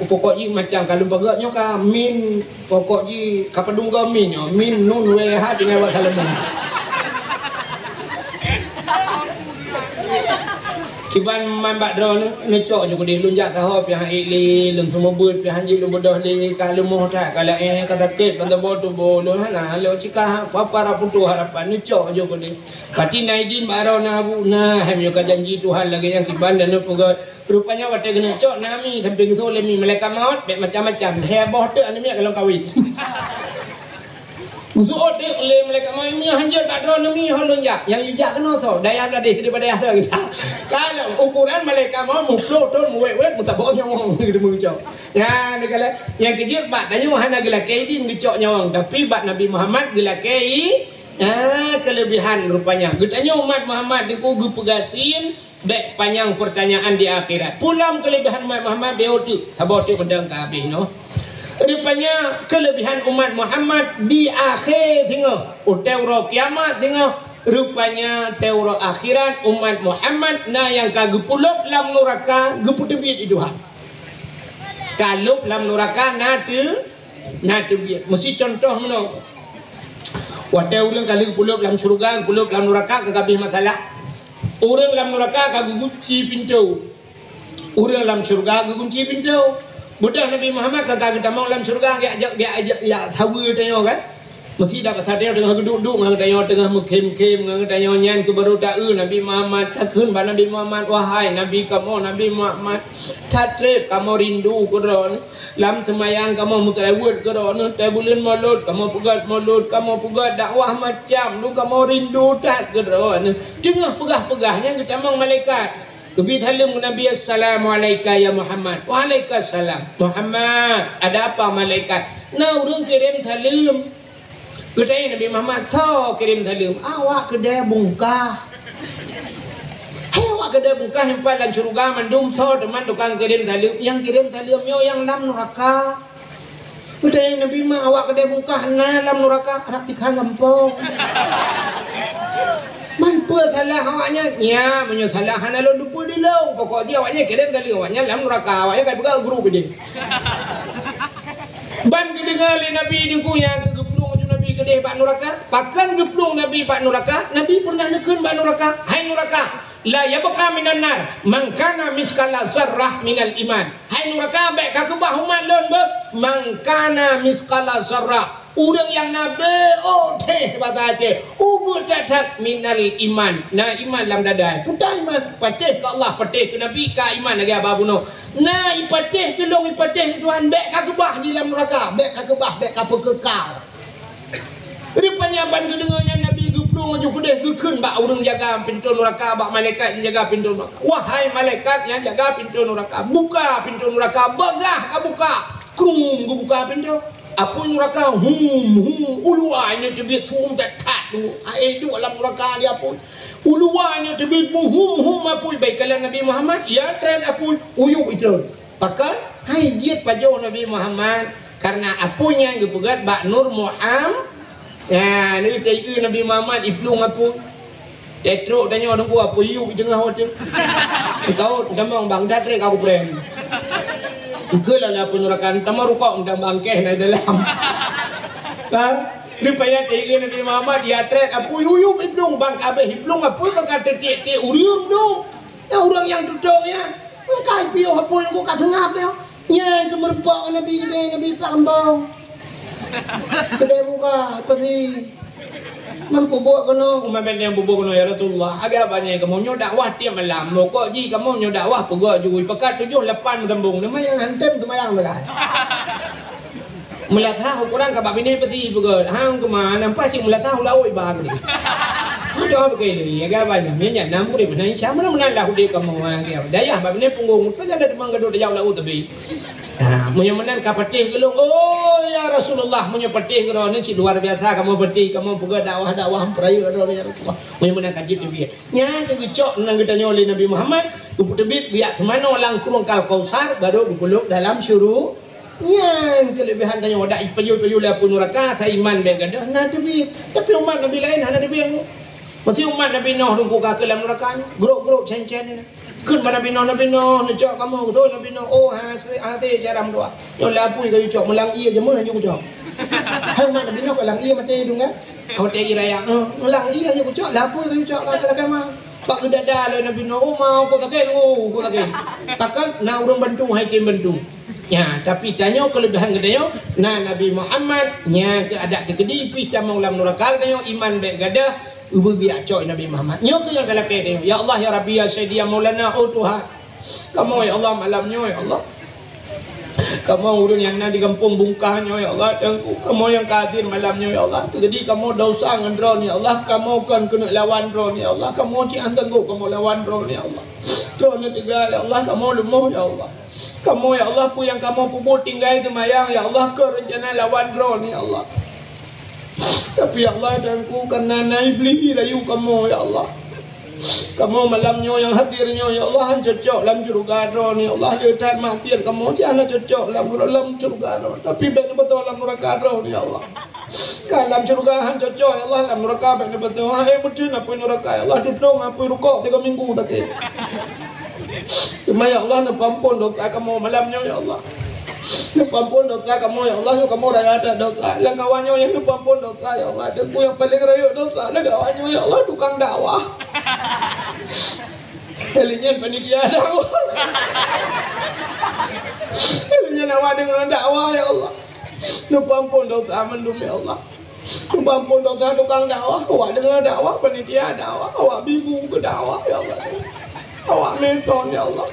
pokok jih macam ka lôn peugah nyoe ka min, pokok jih ka padum goe min nyoe, min nun weh ha tinggai bak saleumeun. Kiban man bak droeneuh neucok ju keudeh, lôn jak saho pih han ék lé, lôn seumeubeuet pih han jeuet lôn beudôh lé, ka leumoh that, ka laén, ka sakét ban saboh tuboh lôn hana lôn cika, apa-apa ra putôh harapan, neucok ju keudeh. Pati na idin bak droeneuh Abu, na hai meunyoe ka janji Tuhan lagèe nyang kiban dan neupeugah. Rupanya watèe geuneucok na mi sampéng geuthô lé mi malaikat maut, bèk macam-macam. Lhèe boh teuk aneuk miet ka lôn kawin. Geusuet teuk lé malaikat maut, "Meunyoe hanjeuet bak droeneuh mi ho lôn jak." Nyang jijak keunoe soe? Dayah Bladeh keudeh bak dayah soe? Ka lom, ukuran malaikat maut muploh thon, muwét-wét, meutabok nyawöng, geudeungoe cok. Nyan, nyang keujeuet bak tanyoe hana geulakèe idin geucok nyawöng, tapi bak Nabi Muhammad geulakèe i-, ah, keuleubehan rupanya. Geutanyoe umat Muhammad teungku geupeugasien, bèk panyang peurtanyaan di akhirat. Peue lom keuleubehan umat Muhammad, beuh teuk, saboh teuk mantong ka habéh nyoe. Rupanya keuleubehan umat Muhammad di akhé singoh, watèe uroe kiamat singoh, rupanya watèe uroe akhirat umat Muhammad na nyang ka geupulop lam nuraka, geupeuteubiet di tuha. Ka lop lam nuraka na teu-, na teubiet. Meusi cuntoh meunoe. Watèe ureueng ka lheueh geupulop lam syeuruga, geupulop lam nuraka, ka habéh masalah. Ureueng lam nuraka ka geugunci pintoe. Ureueng lam syeuruga geugunci pintoe. Beudôh Nabi Muhammad ka, ka geutamong lam syeuruga, jak, jak, jak, jak, jak saweue tanyoe kan. Meusi dak basa tanyoe teungoh geuduek-duek ngon tanyoe, teungoh meukhém-khém ngon tanyoe, nyan keuh barô ta-eu Nabi Muhammad. Takheun bak Nabi Muhammad, "Wahai Nabi kamoe, Nabi Muhammad, that trép kamoe rindu keu droeneuh. Lam seumayang kamoe meuseulaweuet keu droeneuh, watèe buleuen Molot kamoe peugöt Molot, kamoe peugöt dakwah macam, dum kamoe rindu that keu droeneuh." Teungoh peugah-peugah nyan geutamong malaikat. Geubri saleuem keu Nabi, "Assalamualaika ya Muhammad." "Waalaikumsalam." "Muhammad, ada apa malaikat?" "Na ureueng kirém saleuem." Geutanyong Nabi Muhammad, "Soe kirém saleuem?" "Awak keudè bungkah." "Hai awak keudè bungkah nyang pat lam syeuruga mandum, soe teuma tukang kirém saleuem?" "Nyang kirém saleuem nyoe nyang lam nuraka." Geutanyong Nabi Muhammad, "Awak keudè bungkah na lam nuraka?" "Rab tikhan gampông." "Man peue salah awaknyan?" "Nya, meunyoe salah hana lôn teupeue di lôn. Pokok jih awaknyan kirém saleuem, awaknyan lam nuraka, awaknyan ka peugah guru bidin." Ban geudeungoe lé Nabi teungku nyan keuh geuplueng laju Nabi keudeh bak nuraka. Pakon geuplueng Nabi bak nuraka? Nabi pernah neukheun bak nuraka, "Hai nuraka, la yabqa minan nar man kana miskala zarrah minal iman." "Hai nuraka, bèk kakeubah umat lôn beuh, man kana miskala zarrah." Ureueng nyang na beuh, oh, teh, basa Aceh, ubeut that-that minal iman. Na iman lam dada. Peue iman? Patéh keu Allah, patéh keu Nabi, ka iman lagèe haba bunoe. Na ipatéh keu lôn, ipatéh keu Tuhan, bèk kakeubah di lam nuraka, bèk kakeubah, bèk kapeukeukal. Rupanya ban geudeungoe nyan Nabi geuplueng laju keudeh geukheun bak ureueng jaga pintoe nuraka, bak malaikat nyang jaga pintoe nuraka, "Wahai malaikat nyang jaga pintoe nuraka, buka pintoe nuraka, bagah kabuka." Krum geubuka pintoe. Apui nuraka, hum, hum, u luwa nyoe teubiet hum that-that. Hai duek lam nuraka di apui. U luwa nyoe teubiet hum, hum apui. Bak ikalon Nabi Muhammad, ya trép apui, uyup itron. Pakon? Hai jeuet pajoh Nabi Muhammad. Karena apui nyan geupeugöt bak Nur Muham-, ya, ni teuieu Nabi Muhammad iplueng apui. Tetrok tanyoe teungku apui yub i teungoh watèe. Teukaot tamong bang datrek aku prem. Ukeue lah apui nuraka tamong rukok dan bangkeh na dalam. Ha? Rupanya teuieu Nabi Muhammad ya trép apui yub iplueng bang kabeh iplueng apui ka tiek-tiek ureueng tu. Ya ureueng nyang tutong ya. Kai piôh apui nyang ka seungab nyoe. Nyan keuh meureumpok ngon Nabi keudeh, Nabi pat keumbong. Keudeh buka, peusi. Mampu buet keunoe, umat bèk nyang bubuet keunoe, "Ya Rasulullah, agak banyak kamoe nyoe dakwah tiep malam. Mokok jih kamoe nyoe dakwah peugöt jui. Pekat tujoh lapan sambong. Nama nyang hantem seumayang sagai." Meulatah ukoran ka bak binéh peusi peugöt. Hang keumah, nampak cit meulatah u laôt iba keudeh. Hang doa beukai lé, ya, gaba nyan. Nyan, nyan, na murit meunan, insya Allah, meunan lah udép kamoe, ha, ya. Dayah bak binéh punggong, peue nyang na teuma gadôh dayah u laôt teubi. Ha, meunyoe meunan ka patéh geulong, "Oh, ya Rasulullah, meunyoe patéh keudroe nyoe cit luar biasa, kamoe patéh, kamoe peugöt dakwah-dakwah peurayeuk keudroe nyoe, ya Rasulullah." Meunyoe meunan ka jeuet teubiet. Nyan keuh geucok nan geutanyoe lé Nabi Muhammad, geupeuteubiet geujak teumanoe lam krueng Kal Kausar, barô geupeuleub dalam syuru-, Nyan keuleubehan tanyoe, dak ipajoh-pajoh lé apui nuraka, asai iman bèk gadôh, na teubiet. Tapi umat Nabi laén hana teubiet. Meusti umat Nabi Nuh rungkut ka keu lam nuraka, grok-grok cen-cen nyan. Kheun bak Nabi Nuh, "Nabi Nuh, neucok kamoe." Beutôi Nabi Nuh, "Oh, hase, hase cara meudoa. Nyoe lé apui kayue cok, meulang ié jameun hana kucok." Hai umat Nabi Nuh, ka lam ié maté dum kan? Ka watèe ié raya, eh, meulang ié hana kucok, lé apui kayue cok, ka lakèe ma. Bak geudada lé Nabi Nuh, "Oh, ma, uku sakét, oh, uku sakét." Takkan na ureueng bantu, hai tem bantu. Ya, tapi tanyoe keuleubehan geutanyoe, na Nabi Muhammad, nyan keuh adak teukeudi pih tamong lam nuraka geutanyoe, iman bèk gadôh, ubé biak cok Nabi Muhammad. Nyoe keuh nyang talakèe tanyoe. Ya Allah, ya Rabbi, ya Sayyidi, ya Maulana, oh Tuhan. Kamoe, ya Allah, malam nyoe, ya Allah. Kamoe ureueng nyang na di gampông Bungkah nyoe, ya Allah, Teungku. Kamoe nyang ka hadir malam nyoe, ya Allah. Jadi kamoe desya ngon Droeneuh, ya Allah. Kamoe kon keuneuk lawan Droeneuh, ya Allah. Kamoe cit hana sanggob kamoe lawan Droeneuh, ya Allah. Droeneuh teuga, ya Allah. Kamoe leumoh, ya Allah. Kamoe, ya Allah, peue nyang kamoe peubuet tinggai seumayang, ya Allah, keu reuncana lawan Droeneuh, ya Allah. Tapi, ya Allah, Teungku, kareuna na Iblih rayu kamoe, ya Allah. Kamoe malam nyoe nyang hadir nyoe, ya Allah, han cocok lam syeuruga Droeneuh, ya Allah. Le that maksiat kamoe, cit hana cocok lam, lam syeuruga Droeneuh. Tapi bèk neubeutôi lam nuraka Droeneuh, ya Allah. Ka lam syeuruga han cocok, ya Allah, lam nuraka bèk neubeutôi. Hai, meuteun apui nuraka, ya Allah, tutong apui rukok tiga minggu sakét. Teuma, ya Allah, neupeuampôn desya kamoe malam nyoe, ya Allah. Neupeuampôn desya kamoe, ya Allah, nyoe kamoe raya that desya. Lam kawan nyoe nyang neupeuampôn desya, ya Allah. Teungku nyang paleng rayeuk desya lam kawan nyoe, ya Allah, tukang dakwah. Kali nyan panitia dakwah. Kali nyan awak deungoe dakwah, ya Allah. Neupeuampôn desya mandum, ya Allah. Neupeuampôn desya tukang dakwah, awak deungoe dakwah, panitia dakwah, awak bibu keu dakwah, ya Allah. Awak meuton, ya Allah.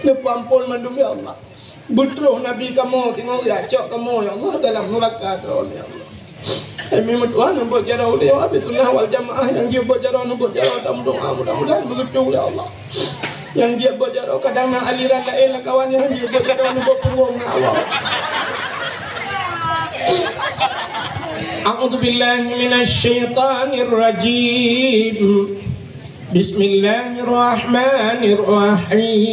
Neupeuampôn mandum, ya Allah. Beutroh Nabi kamoe, teungoh geujak cok kamoe, ya Allah, dalam nuraka Droeneuh, ya Allah. Hai meutuah, neubuet jaroe ulèe Ahlussunnah wal Jamaah, nyang jeuet buet jaroe, neubuet jaroe, tameudoa, mudah-mudahan beugeutu, ya Allah. Nyang jeuet buet jaroe, kadang na aliran laén lam kawan nyang jeuet buet jaroe, neubuet punggung na Allah. A'udzu billahi minasy syaithanir rajim. Bismillahirrahmanirrahim.